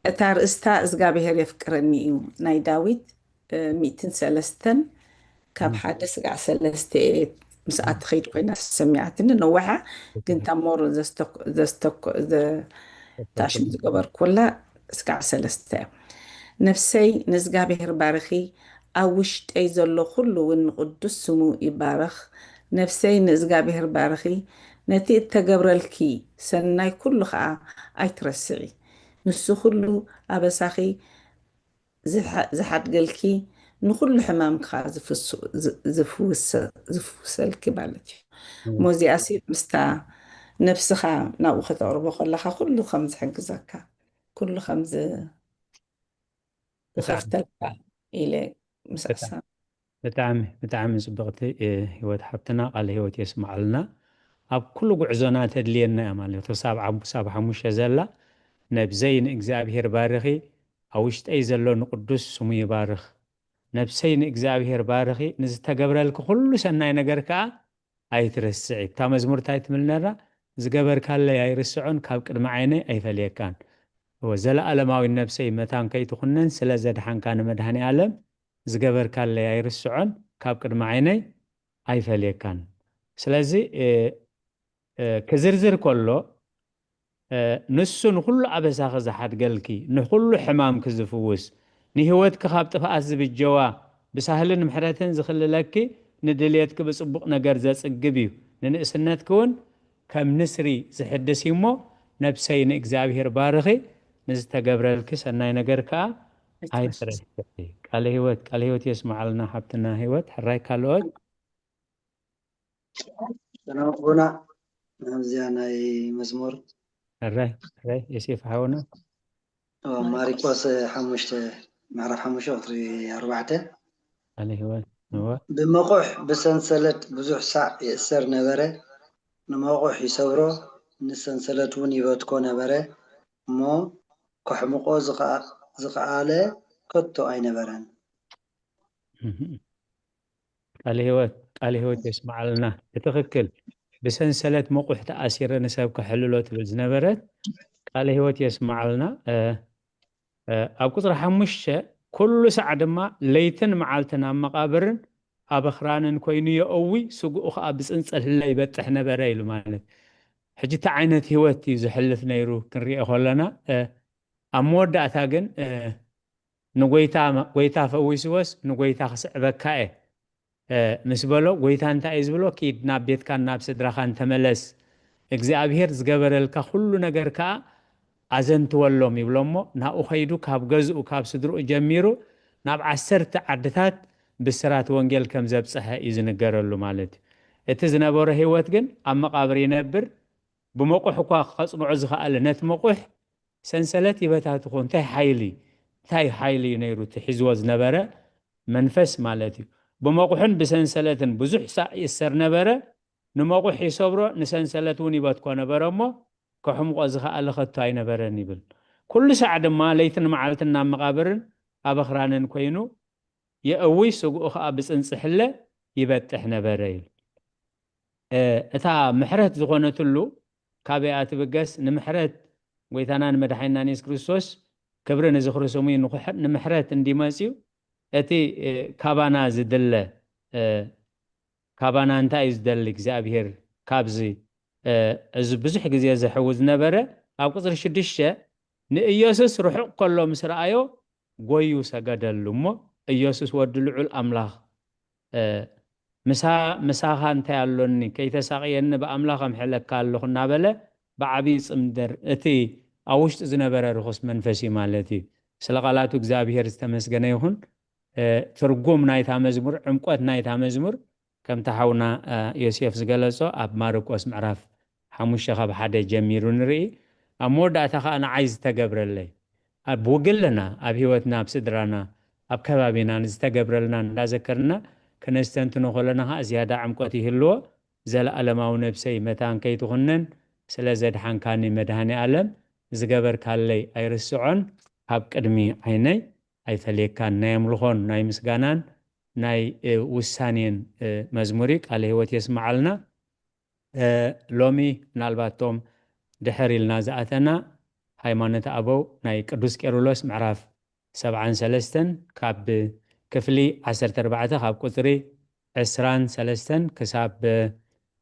እታ ርእስታ እዝጋብሄር የፍቅረኒ እዩ ናይ ዳዊት ሚእትን ሰለስተን ካብ ሓደ ስጋዕ ሰለስተ እየ ምስኣ ትኸይድ ኮይና ሰሚዓትኒ ነዋሓ ግን ታሞር ዘስተሽሙ ዝገበርኩላ ስጋዕ ሰለስተ ነፍሰይ ንእዝጋብሔር ባርኺ ኣብ ውሽጠይ ዘሎ ኩሉ እውን ንቕዱስ ስሙ ይባረኽ ነፍሰይ ንእዝጋብሔር ባርኺ ነቲ እተገብረልኪ ሰናይ ኩሉ ከዓ ኣይትረስዒ ንሱ ኩሉ ኣበሳኺ ዝሓድገልኪ ንኩሉ ሕማምኪ ከዓ ዝፍውሰልኪ ማለት እዩ። እሞ እዚኣሲ ምስታ ነብስኻ ናብኡ ከተቕርቦ ከለኻ ኩሉ ከም ዝሕግዘካ ኩሉ ከም ዝኸፍተልካ ኢለ ምስ ኣሳ ብጣዕሚ ብጣዕሚ ፅብቕቲ ህይወት ሓብትና ቃለ ህይወት የስምዓልና። ኣብ ኩሉ ጉዕዞና ተድልየና እያ ማለት እዩ። ክሳብ ዓም- ክሳብ ሓሙሽተ ዘላ ነብዘይ ንእግዚኣብሔር ባርኺ ኣብ ውሽጠይ ዘሎ ንቅዱስ ስሙ ይባርኽ። ነብሰይ ንእግዚኣብሔር ባርኺ፣ ንዝተገብረልኪ ኩሉ ሰናይ ነገር ከኣ ኣይትረስዒ። እታ መዝሙር እንታይ ትብል ነራ? ዝገበርካለይ ኣይርስዖን፣ ካብ ቅድሚ ዓይነይ ኣይፈልየካን። እወ፣ ዘለኣለማዊት ነብሰይ መታን ከይትኹነን ስለ ዘድሓንካ ንመድሃኔ ኣለም ዝገበርካለይ ኣይርስዖን፣ ካብ ቅድሚ ዓይነይ ኣይፈልየካን። ስለዚ ክዝርዝር ከሎ ንሱ ንኹሉ ኣበሳኺ ዝሓድገልኪ፣ ንኹሉ ሕማምኪ ዝፍውስ፣ ንህይወትኪ ካብ ጥፍኣት ዝብጀዋ፣ ብሳህልን ምሕረትን ዝኽልለኪ፣ ንድልየትኪ ብጽቡቕ ነገር ዘጽግብ እዩ። ንንእስነትኪ እውን ከም ንስሪ ዝሕድስ እዩ እሞ፣ ነብሰይ ንእግዚኣብሔር ባርኺ፣ ንዝተገብረልኪ ሰናይ ነገር ከኣ ኣይትረስዒ። ቃለ ህይወት ቃለ ህይወት የስምዓልና ሓብትና ህይወት። ሕራይ ካልኦት ሰላም ኣቦና ናብዚኣ ናይ መዝሙር ሕራይ ሕራይ የሴፍ ሓውና ማሪቆስ ሓሙሽተ ምዕራፍ ሓሙሽተ ቁፅሪ ኣርባዕተ ኣለ ህይወት እወ ብመቑሕ ብሰንሰለት ብዙሕ ሳዕ ይእሰር ነበረ ንመቑሕ ይሰብሮ ንሰንሰለት እውን ይበትኮ ነበረ እሞ ከሕምቆ ዝኸኣለ ከቶ ኣይነበረን ቃለ ህይወት ቃለ ህይወት የስምዓልና። ብትኽክል ብሰንሰለት መቑሕ ተኣሲረ ንሰብ ከሕልሎ ትብል ዝነበረት ቃለ ህይወት የስምዓልና። ኣብ ቁፅሪ ሓሙሽተ ኩሉ ሳዕ ድማ ለይትን መዓልትን ኣብ መቓብርን ኣብ ኣኽራንን ኮይኑ የእዊ ስግኡ ከዓ ብፅንፀል ህለ ይበጥሕ ነበረ ኢሉ ማለት ሕጂ እቲ ዓይነት ህይወት እዩ ዝሕልፍ ነይሩ ክንሪኦ ከለና ኣብ መወዳእታ ግን ንጎይታ ጎይታ ፈዊስዎስ ንጎይታ ክስዕበካ እየ ምስ በሎ ጎይታ እንታይ እዩ ዝብሎ ኪድ ናብ ቤትካን ናብ ስድራኻን ተመለስ እግዚኣብሄር ዝገበረልካ ኩሉ ነገር ከዓ ኣዘንትወሎም ይብሎ እሞ ናብኡ ኸይዱ ካብ ገዝኡ ካብ ስድርኡ ጀሚሩ ናብ ዓሰርተ ዓድታት ብስራት ወንጌል ከም ዘብፀሐ እዩ ዝንገረሉ ማለት እዩ እቲ ዝነበሮ ህይወት ግን ኣብ መቃብር ይነብር ብመቑሕ እኳ ከፅንዖ ዝኸኣለ ነቲ መቑሕ ሰንሰለት ይበታትኾ እንታይ ሓይሊ እንታይ ሓይሊ እዩ ነይሩ እቲ ሒዝዎ ዝነበረ መንፈስ ማለት እዩ ብመቑሕን ብሰንሰለትን ብዙሕ ሳዕ ይእሰር ነበረ ንመቑሕ ይሰብሮ ንሰንሰለት እውን ይበትኮ ነበረ እሞ ከሕምቆ ዝኸኣለ ከቶ ኣይነበረን ይብል ኩሉ ሳዕ ድማ ለይትን መዓልትን ናብ መቓብርን ኣብ ኣኽራንን ኮይኑ የእዊ ስግኡ ኸዓ ብፅንፅሕለ ይበጥሕ ነበረ ኢሉ እታ ምሕረት ዝኾነትሉ ካበይ እያ ትብገስ ንምሕረት ጎይታና ንመድሓኒናን የሱስ ክርስቶስ ክብሪ ንዝኽሪ ስሙ እዩ ንምሕረት እንዲመፅዩ እቲ ካባና ዝድለ ካባና እንታይ እዩ ዝደሊ እግዚኣብሄር ካብዚ እዚ ብዙሕ ግዜ ዘሕዊ ዝነበረ ኣብ ቁፅሪ ሽዱሽተ ንኢየሱስ ርሑቕ ከሎ ምስ ረኣዮ ጎዩ ሰገደሉ እሞ ኢየሱስ ወዲ ልዑል ኣምላኽ ምሳኻ እንታይ ኣሎኒ ከይተሳቕየኒ ብኣምላኽ ኣምሕለካ ኣለኹ እናበለ ብዓብዪ ፅምደር እቲ ኣብ ውሽጡ ዝነበረ ርኹስ መንፈስ እዩ ማለት እዩ ስለ ቃላቱ እግዚኣብሔር ዝተመስገነ ይኹን። ትርጉም ናይታ መዝሙር፣ ዕምቆት ናይታ መዝሙር ከምቲ ሓውና ዮሴፍ ዝገለጾ ኣብ ማርቆስ ምዕራፍ ሓሙሽተ ካብ ሓደ ጀሚሩ ንርኢ። ኣብ መወዳእታ ከኣ ንዓይ ዝተገብረለይ፣ ኣብ ውግልና፣ ኣብ ህይወትና፣ ኣብ ስድራና፣ ኣብ ከባቢና ዝተገብረልና እንዳዘከርና ከነስተንትኖ ከለና ከኣ ዝያዳ ዕምቆት ይህልዎ። ዘለኣለማዊ ነብሰይ መታን ከይትኹነን፣ ስለ ዘድሓንካኒ መድሃኔ ኣለም፣ ዝገበርካለይ ኣይርስዖን፣ ካብ ቅድሚ ዓይነይ ኣይፈለየካን። ናይ ኣምልኾን ናይ ምስጋናን ናይ ውሳኔን መዝሙሪ ቃለ ህይወት የስምዓልና። ሎሚ ምናልባት ቶም ድሕር ኢልና ዝኣተና ሃይማኖት ኣበው ናይ ቅዱስ ቄርሎስ ምዕራፍ ሰብዓን ሰለስተን ካብ ክፍሊ ዓሰርተ ኣርባዕተ ካብ ቁፅሪ ዕስራን ሰለስተን ክሳብ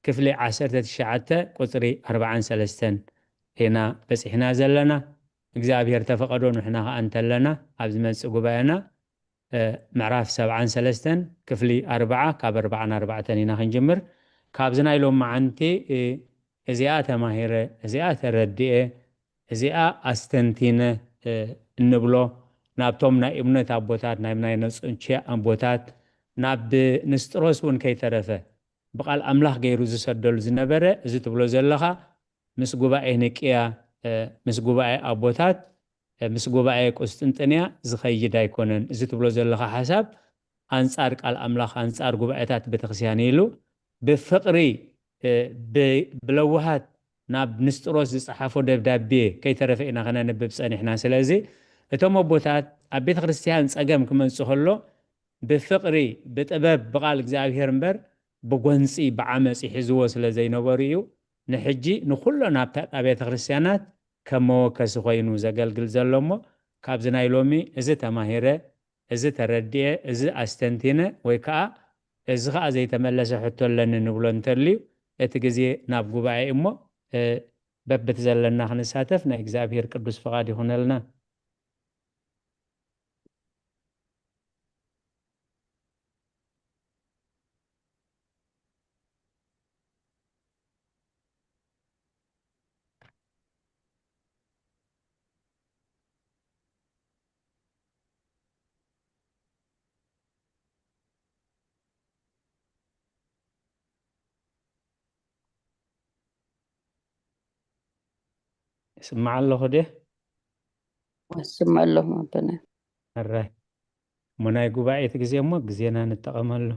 ክፍሊ ዓሰርተ ትሽዓተ ቁፅሪ ኣርባዓን ሰለስተን ኢና በፂሕና ዘለና። እግዚኣብሔር ተፈቐዶ ንሕና ከኣ እንተለና ኣብ ዝመፅእ ጉባኤና ምዕራፍ ሰብዓን ሰለስተን ክፍሊ ኣርባዓ ካብ ኣርባዓን ኣርባዕተን ኢና ክንጅምር። ካብዚ ናይ ሎማዓንቲ እዚኣ ተማሂረ፣ እዚኣ ተረድኤ፣ እዚኣ ኣስተንቲነ እንብሎ ናብቶም ናይ እምነት ኣቦታት፣ ናብ ናይ ነጹንቼ ኣቦታት፣ ናብ ንስጥሮስ እውን ከይተረፈ ብቓል ኣምላኽ ገይሩ ዝሰደሉ ዝነበረ፣ እዚ ትብሎ ዘለኻ ምስ ጉባኤ ንቅያ፣ ምስ ጉባኤ ኣቦታት፣ ምስ ጉባኤ ቁስጥንጥንያ ዝኸይድ ኣይኮነን። እዚ ትብሎ ዘለኻ ሓሳብ ኣንጻር ቃል ኣምላኽ፣ ኣንጻር ጉባኤታት ቤተክርስትያን ኢሉ ብፍቕሪ፣ ብለውሃት ናብ ንስጥሮስ ዝጸሓፎ ደብዳቤ ከይተረፈ ኢና ከነንብብ ጸኒሕና። ስለዚ እቶም ኣቦታት ኣብ ቤተክርስትያን ጸገም ክመጽእ ከሎ ብፍቕሪ፣ ብጥበብ፣ ብቓል እግዚኣብሔር እምበር ብጎንጺ፣ ብዓመጽ ይሕዝዎ ስለ ዘይነበሩ እዩ። ንሕጂ ንኹለን ኣብታ ኣብያተ ክርስትያናት ከም መወከሲ ኮይኑ ዘገልግል ዘሎ እሞ፣ ካብዚ ናይ ሎሚ እዚ ተማሂረ፣ እዚ ተረዲኤ፣ እዚ ኣስተንቲነ፣ ወይ ከኣ እዚ ከኣ ዘይተመለሰ ሕቶ ኣለኒ ንብሎ እንተልዩ፣ እቲ ግዜ ናብ ጉባኤ እሞ፣ በብቲ ዘለና ክንሳተፍ ናይ እግዚኣብሔር ቅዱስ ፍቓድ ይኹነልና። ይስማዕ ኣለኹ ድየ? ይስማዕ ኣለኹ ኣቦና። ሕራይ። እሞ ናይ ጉባኤ እቲ ግዜ እሞ ግዜና ንጠቐመሉ።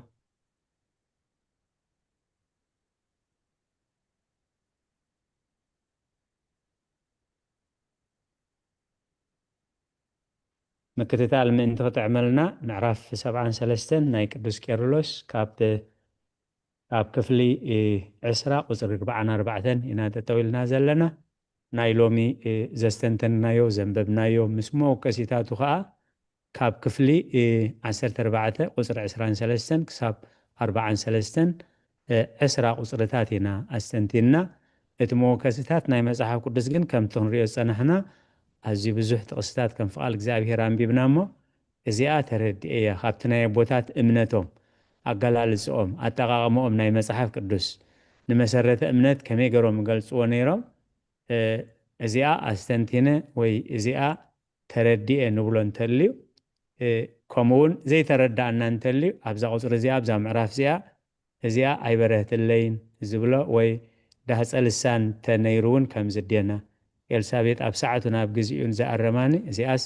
ምክትታል ምእንቲ ክጥዕመልና ምዕራፍ ሰብዓን ሰለስተን ናይ ቅዱስ ቄርሎስ ካብ ኣብ ክፍሊ ዕስራ ቁፅሪ ኣርባዓን ኣርባዕተን ኢና ጠጠው ኢልና ዘለና። ናይ ሎሚ ዘስተንተንናዮ ዘንበብናዮ ምስ መወከሲታቱ ከዓ ካብ ክፍሊ ዓሰርተ ኣርባዕተ ቁፅሪ ዕስራን ሰለስተን ክሳብ ኣርባዓን ሰለስተን ዕስራ ቁፅርታት ኢና ኣስተንቲንና። እቲ መወከሲታት ናይ መፅሓፍ ቅዱስ ግን ከምቲ ክንሪኦ ዝፀናሕና ኣዝዩ ብዙሕ ጥቕስታት ከም ፍቓድ እግዚኣብሔር ኣንቢብና እሞ እዚኣ ተረዲኤያ ካብቲ ናይ ኣቦታት እምነቶም፣ ኣገላልፅኦም፣ ኣጠቓቕምኦም ናይ መፅሓፍ ቅዱስ ንመሰረተ እምነት ከመይ ገይሮም ይገልፅዎ ነይሮም፣ እዚኣ ኣስተንቲነ ወይ እዚኣ ተረዲኤ ንብሎ እንተልዩ፣ ከምኡ እውን ዘይተረዳእና እንተልዩ ኣብዛ ቁፅሪ እዚኣ ኣብዛ ምዕራፍ እዚኣ እዚኣ ኣይበረህትለይን ዝብሎ ወይ ዳህፀ ልሳን ተነይሩ እውን ከም ዝድየና ኤልሳቤጥ ኣብ ሰዓቱ ናብ ግዚኡን ዝኣረማኒ እዚኣስ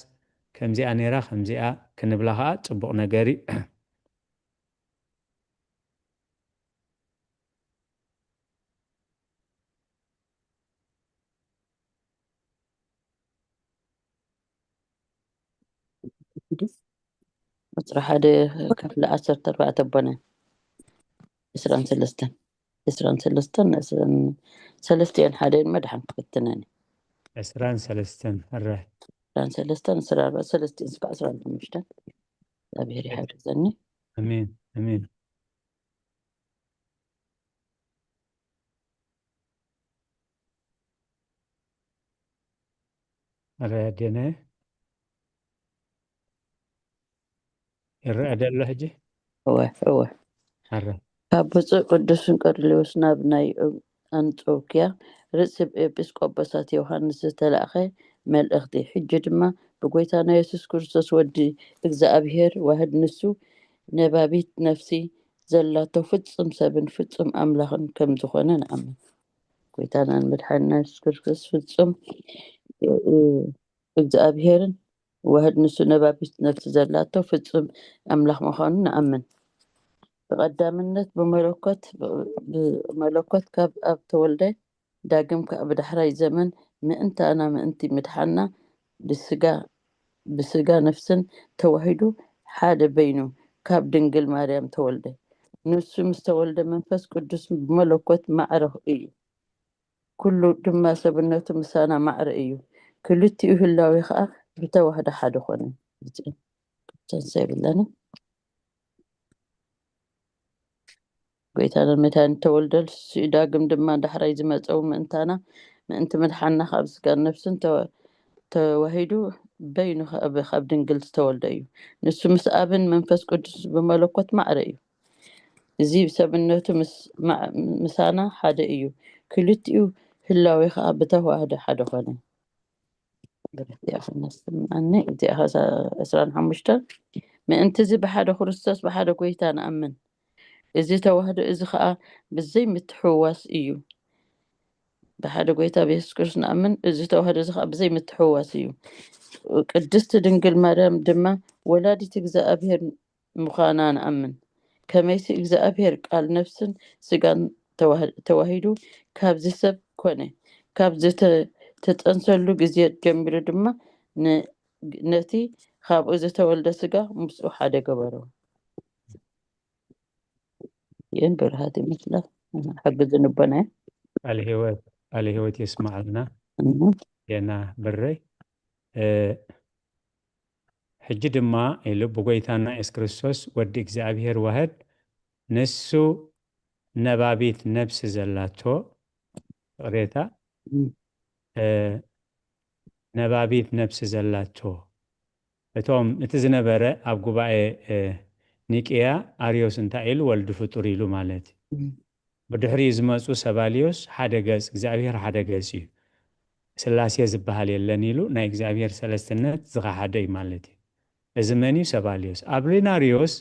ከምዚኣ ነይራ ከምዚኣ ክንብላ ከዓ ፅቡቕ ነገር እዩ። ቁፅሪ ሓደ ክፍሊ ዓሰርተ ኣርባዕተ ኣቦና ዕስራን ሰለስተን ዕስራን ሰለስተን ዕስራን ሰለስቲኦን ሓደ መድሓን ክፍትነኒ ዕስራን ሰለስተን ሕራይ ዕስራን ሰለስተን ዕስራ ኣርባዕተ ሰለስቲኦን ስካ ዕስራን ሓሙሽተን እግዚኣብሔር ይሓግዘኒ ኣሜን ኣሜን ኣረ ኣዴነ ይረአ ደሎ ሕጂ እወ እወ ኣረ ካብ ብፁዕ ቅዱስ እንቆርሊዎስ ናብ ናይ ኣንጾኪያ ርእሲ ኤጲስቆጶሳት ዮሃንስ ዝተላእኸ መልእኽቲ። ሕጂ ድማ ብጎይታና የሱስ ክርስቶስ ወዲ እግዚኣብሔር ዋህድ ንሱ ነባቢት ነፍሲ ዘላቶ ፍጹም ሰብን ፍጹም ኣምላኽን ከም ዝኾነ ንኣምን። ጎይታናን መድሓንና የሱስ ክርስቶስ ፍጹም እግዚኣብሔርን ዋህድ ንሱ ነባቢት ነፍሲ ዘላቶ ፍጹም ኣምላኽ ምዃኑ ንኣምን። ብቐዳምነት ብመለኮት ብመለኮት ካብ ኣብ ተወልደ ዳግም ከኣ ብዳሕራይ ዘመን ምእንታና ምእንቲ ምድሓና ብስጋ ብስጋ ነፍስን ተዋሂዱ ሓደ በይኑ ካብ ድንግል ማርያም ተወልደ። ንሱ ምስ ተወልደ መንፈስ ቅዱስ ብመለኮት ማዕረ እዩ። ኩሉ ድማ ሰብነቱ ምሳና ማዕረ እዩ። ክልቲኡ ህላዌ ከኣ ብተዋህዶ ሓደ ኮነ። ተንሳ የብለና። ጎይታና መድሓኒ ተወልደ፣ ንሱ ዳግም ድማ ዳሕራይ ዝመጸው ምእንታና ምእንቲ ምድሓና ካብ ስጋን ነፍስን ተወ- ተዋሂዱ በይኑ ካብ ካብ ድንግል ዝተወልደ እዩ። ንሱ ምስ ኣብን መንፈስ ቅዱስ ብመለኮት ማዕረ እዩ። እዚ ብሰብነቱ ምስ- ማ- ምሳና ሓደ እዩ። ክልቲኡ ህላዌ ከኣ ብተዋህዶ ሓደ ኮነ። ብርክቲ ኢኻ ነስምዓኒ። እዚኣ ኸሳ ዕስራን ሓሙሽተን ምእንቲ እዚ ብሓደ ክርስቶስ ብሓደ ጎይታ ንኣምን። እዚ ተዋህዶ እዚ ኸኣ ብዘይ ምትሕውዋስ እዩ። ብሓደ ጎይታ ብየሱስ ክርስቶስ ንኣምን። እዚ ተዋህዶ እዚ ኸኣ ብዘይ ምትሕውዋስ እዩ። ቅድስቲ ድንግል ማርያም ድማ ወላዲት እግዚኣብሔር ምዃና ንኣምን። ከመይሲ እግዚኣብሔር ቃል ነፍስን ስጋን ተዋህ- ተዋሂዱ ካብዚ ሰብ ኮነ። ካብ ዝተጠንሰሉ ግዜ ጀሚሩ ድማ ን- ነቲ ካብኡ ዝተወልደ ስጋ ምስኡ ሓደ ገበሮ። ይን ብርሃት ይመስላ ሓግዝ ንቦና ቃለ ህይወት ቃለ ህይወት የስማዕልና። የና ብረይ ሕጂ ድማ ኢሉ ብጎይታና የሱስ ክርስቶስ ወዲ እግዚኣብሔር ዋህድ ንሱ ነባቢት ነብሲ ዘላቶ ቅሬታ ነባቢት ነብሲ ዘላቶ እቶም እቲ ዝነበረ ኣብ ጉባኤ ኒቅያ ኣርዮስ እንታይ ኢሉ ወልዲ ፍጡር ኢሉ ማለት እዩ። ብድሕሪኡ ዝመፁ ሰባልዮስ ሓደ ገፅ እግዚኣብሔር ሓደ ገፅ እዩ ስላሴ ዝበሃል የለን ኢሉ ናይ እግዚኣብሔር ሰለስትነት ዝኸሓደ እዩ ማለት እዩ። እዚ መን እዩ? ሰባልዮስ። ኣብሊናርዮስ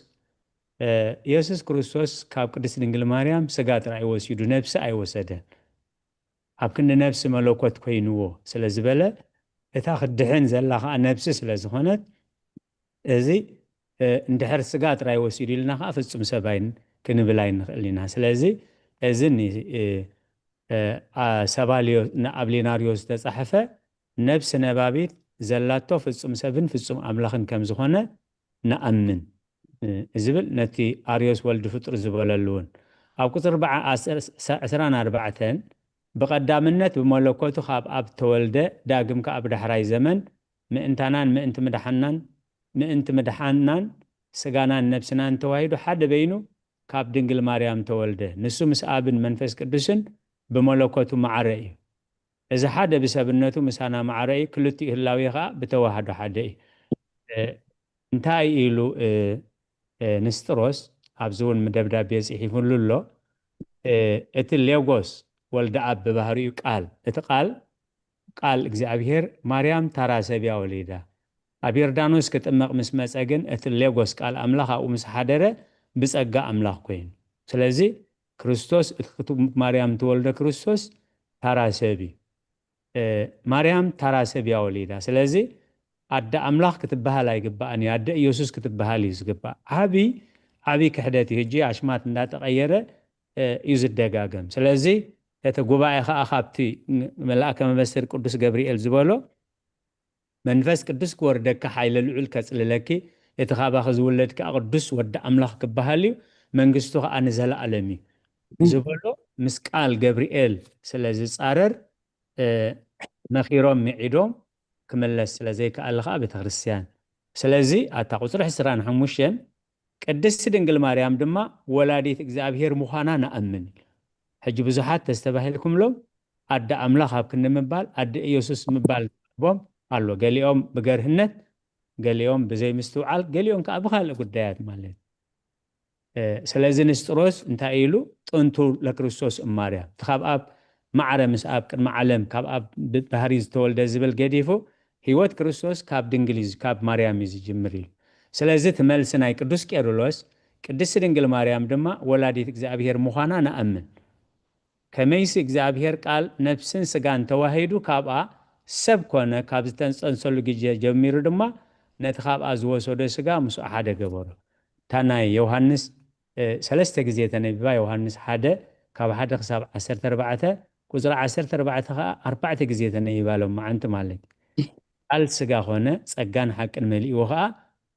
የሱስ ክርስቶስ ካብ ቅድስት ድንግል ማርያም ስጋ ጥራይ ወሲዱ ነብሲ ኣይወሰደን። ኣብ ክንዲ ነብሲ መለኮት ኮይንዎ ስለ ዝበለ እታ ክድሕን ዘላ ከዓ ነብሲ ስለ ዝኾነት እዚ እንድሕር ስጋ ጥራይ ወሲዱ ኢልና ከዓ ፍጹም ሰብ ኣይን ክንብል ኣይንኽእል ኢና። ስለዚ እዚ ሰባልዮ ንኣብሊናርዮስ ዝተጻሕፈ ነብሲ ነባቢት ዘላቶ ፍጹም ሰብን ፍጹም ኣምላኽን ከም ዝኾነ ንኣምን ዝብል ነቲ ኣርዮስ ወልዲ ፍጡር ዝበለሉ እውን ኣብ ቁፅሪ ዕስራን ኣርባዕተን ብቐዳምነት ብመለኮቱ ካብ ኣብ ተወልደ ዳግም ከኣ ብዳሕራይ ዘመን ምእንታናን ምእንቲ ምድሓናን ምእንቲ ምድሓናን ስጋናን ነብስናን ተዋሂዱ ሓደ በይኑ ካብ ድንግል ማርያም ተወልደ። ንሱ ምስ ኣብን መንፈስ ቅዱስን ብመለኮቱ ማዕረ እዩ። እዚ ሓደ ብሰብነቱ ምሳና ማዕረ እዩ፣ ክልቲኡ ህላዌ ኸዓ ብተዋህዶ ሓደ እዩ። እንታይ ኢሉ ንስጥሮስ ኣብዚ እውን ደብዳቤ ጽሒፉሉ ኣሎ። እቲ ሌጎስ ወልደ ኣብ ብባህሪኡ ቃል፣ እቲ ቃል ቃል እግዚኣብሔር ማርያም ታራ ሰብ እያ ወሊዳ። ኣብ ዮርዳኖስ ክጥመቕ ምስ መጸ ግን እቲ ሌጎስ ቃል ኣምላኽ ኣብኡ ምስ ሓደረ ብጸጋ ኣምላኽ ኮይኑ። ስለዚ ክርስቶስ እቲ ክትብ ማርያም ትወልደ ክርስቶስ ታራ ሰብ እዩ። ማርያም ታራ ሰብ እያ ወሊዳ። ስለዚ ኣደ ኣምላኽ ክትበሃል ኣይግባኣን እዩ። ኣደ ኢየሱስ ክትበሃል እዩ ዝግባእ። ዓብይ ዓብይ ክሕደት እዩ። ሕጂ ኣሽማት እንዳተቐየረ እዩ ዝደጋገም። ስለዚ እቲ ጉባኤ ከዓ ካብቲ መልኣከ መበስር ቅዱስ ገብርኤል ዝበሎ መንፈስ ቅዱስ ክወርደካ ሓይለ ልዑል ከጽልለኪ እቲ ካባኺ ዝውለድ ከዓ ቅዱስ ወዲ ኣምላኽ ክበሃል እዩ መንግስቱ ከዓ ንዘለኣለም እዩ ዝበሎ ምስ ቃል ገብርኤል ስለ ዝጻረር መኺሮም ምዒዶም ክምለስ ስለ ዘይከኣለ ከዓ ቤተክርስትያን ስለዚ ኣታ ቁፅሪ ዕስራን ሓሙሽተን ቅድስቲ ድንግል ማርያም ድማ ወላዲት እግዚኣብሔር ምዃና ንኣምን። ሕጂ ብዙሓት ተስተባሂልኩምሎም ኣደ ኣምላኽ ኣብ ክንዲ ምባል ኣደ ኢየሱስ ምባል ዝጠልቦም ኣሎ። ገሊኦም ብገርህነት፣ ገሊኦም ብዘይምስትውዓል፣ ገሊኦም ከዓ ብካልእ ጉዳያት ማለት ስለዚ ንስጥሮስ እንታይ ኢሉ ጥንቱ ለክርስቶስ እማርያም እቲ ካብ ኣብ ማዕረ ምስ ኣብ ቅድሚ ዓለም ካብ ኣብ ባህሪ ዝተወልደ ዝብል ገዲፉ ህይወት ክርስቶስ ካብ ድንግል እዩ፣ ካብ ማርያም እዩ ዝጅምር ኢሉ። ስለዚ እቲ መልሲ ናይ ቅዱስ ቄርሎስ፣ ቅድስቲ ድንግል ማርያም ድማ ወላዲት እግዚኣብሔር ምዃና ንኣምን። ከመይሲ እግዚኣብሔር ቃል ነፍስን ስጋን ተዋሂዱ ካብኣ ሰብ ኮነ፣ ካብ ዝተጸንሰሉ ግዜ ጀሚሩ ድማ ነቲ ካብኣ ዝወሰዶ ስጋ ምስኡ ሓደ ገበሮ። እታ ናይ ዮሃንስ፣ እ፣ ሰለስተ ግዜ ተነቢባ፣ ዮሃንስ ሓደ ካብ ሓደ ክሳብ ዓሰርተ ኣርባዕተ፣ ቁጽሪ ዓሰርተ ኣርባዕተ ከኣ ኣርባዕተ ግዜ ተነቢባ ሎማዓንቲ ማለት እዩ። ቃል ስጋ ኾነ፣ ጸጋን ሓቅን መሊእዎ ኸኣ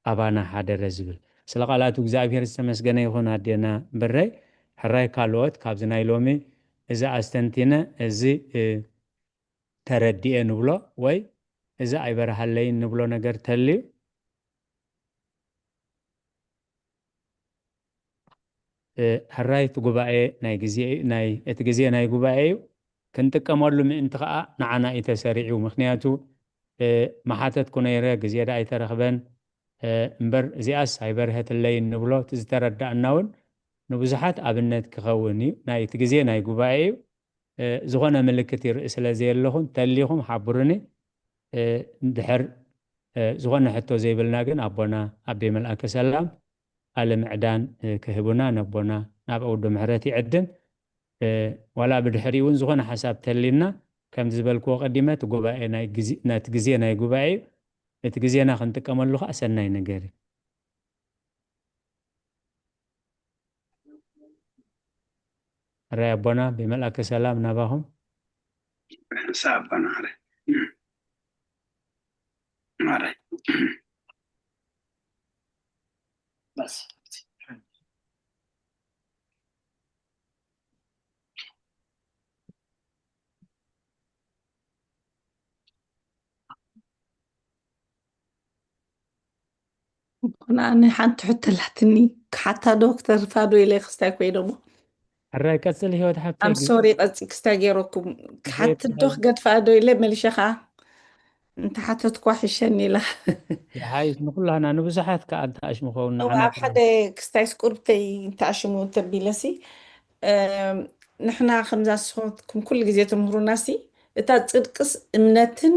ኣባና ሓደረ ዝብል። ስለ ቃላቱ እግዚኣብሔር ዝተመስገነ ይኹን ኣዴና ብረይ። ሕራይ ካልኦት ካብዚ ናይ ሎሚ እዚ ኣስተንቲነ፣ እዚ፣ እ፣ ተረዲኤ ንብሎ ወይ እዚ ኣይበርሃለይን ንብሎ ነገር ተልዩ፣ እ፣ ሕራይ እቲ ጉባኤ ናይ ግዜ፣ ናይ፣ እቲ ግዜ ናይ ጉባኤ እዩ። ክንጥቀመሉ ምእንቲ ኸኣ ንዓና እዩ ተሰሪዑ። ምኽንያቱ፣ እ፣ መሓተትኩ ነይረ፣ ግዜ ደኣ ኣይተረኽበን፣ እ፣ እምበር እዚኣስ ኣይበርሀትለይን ንብሎ፣ እቲ ዝተረዳእና እውን ንብዙሓት ኣብነት ክኸውን እዩ። ናይ እቲ ግዜ ናይ ጉባኤ እዩ። እ፣ ዝኾነ ምልክት ይርኢ ስለ ዘየለኹን፣ ተሊኹም ሓብሩኒ። እ፣ እንድሕር፣ እ፣ ዝኾነ ሕቶ ዘይብልና ግን ኣቦና ኣቤ መልኣከ ሰላም ቃለ ምዕዳን፣ እ፣ ክህቡና ነቦና ናብ ኣውዶ ምሕረት ይዕድም። እ፣ ዋላ ብድሕሪኡ እውን ዝኾነ ሓሳብ ተሊና፣ ከም ዝበልክዎ ቀዲመ፣ እቲ ጉባኤ ናይ ግዜ፣ ነቲ ግዜ ናይ ጉባኤ እዩ። እቲ ግዜና ክንጥቀመሉ ኸዓ ሰናይ ነገር እዩ። ሕራይ ኣቦና ብመልኣከ ሰላም ናባኹም። ሕሳ ኣቦና ሕራይ። ሕራይ። በስ። ንኣነ ሓንቲ ሕቶ ኣላትኒ። ክሓታ ዶ ክተርፋ ዶ ኢለ ክስታይ ኮይነ እሞ። ሕራይ ቀጽል ህይወት ሓፍተይ። ኣም ሶሪ፣ ቀጺ ክስታይ ገይረኩም። ክሓትት ዶ ክገድፋ ዶ ኢለ መሊሸ ኸዓ እንተሓተትኳ ሕሸኒ ኢላ። ይሓይሽ፣ ንኩላህና ንብዙሓት ከኣ እንተኣሽሙ ኸውን እው፣ ንዓና ኣብ ከኣ ሓደ ክስታይስ ቁርብተይ እንተኣሽሙ እንተቢለሲ፣ እም፣ ንሕና ከምዛ ንስኹም ኩሉ ግዜ ትምህሩናሲ፣ እታ ጽድቅስ እምነትን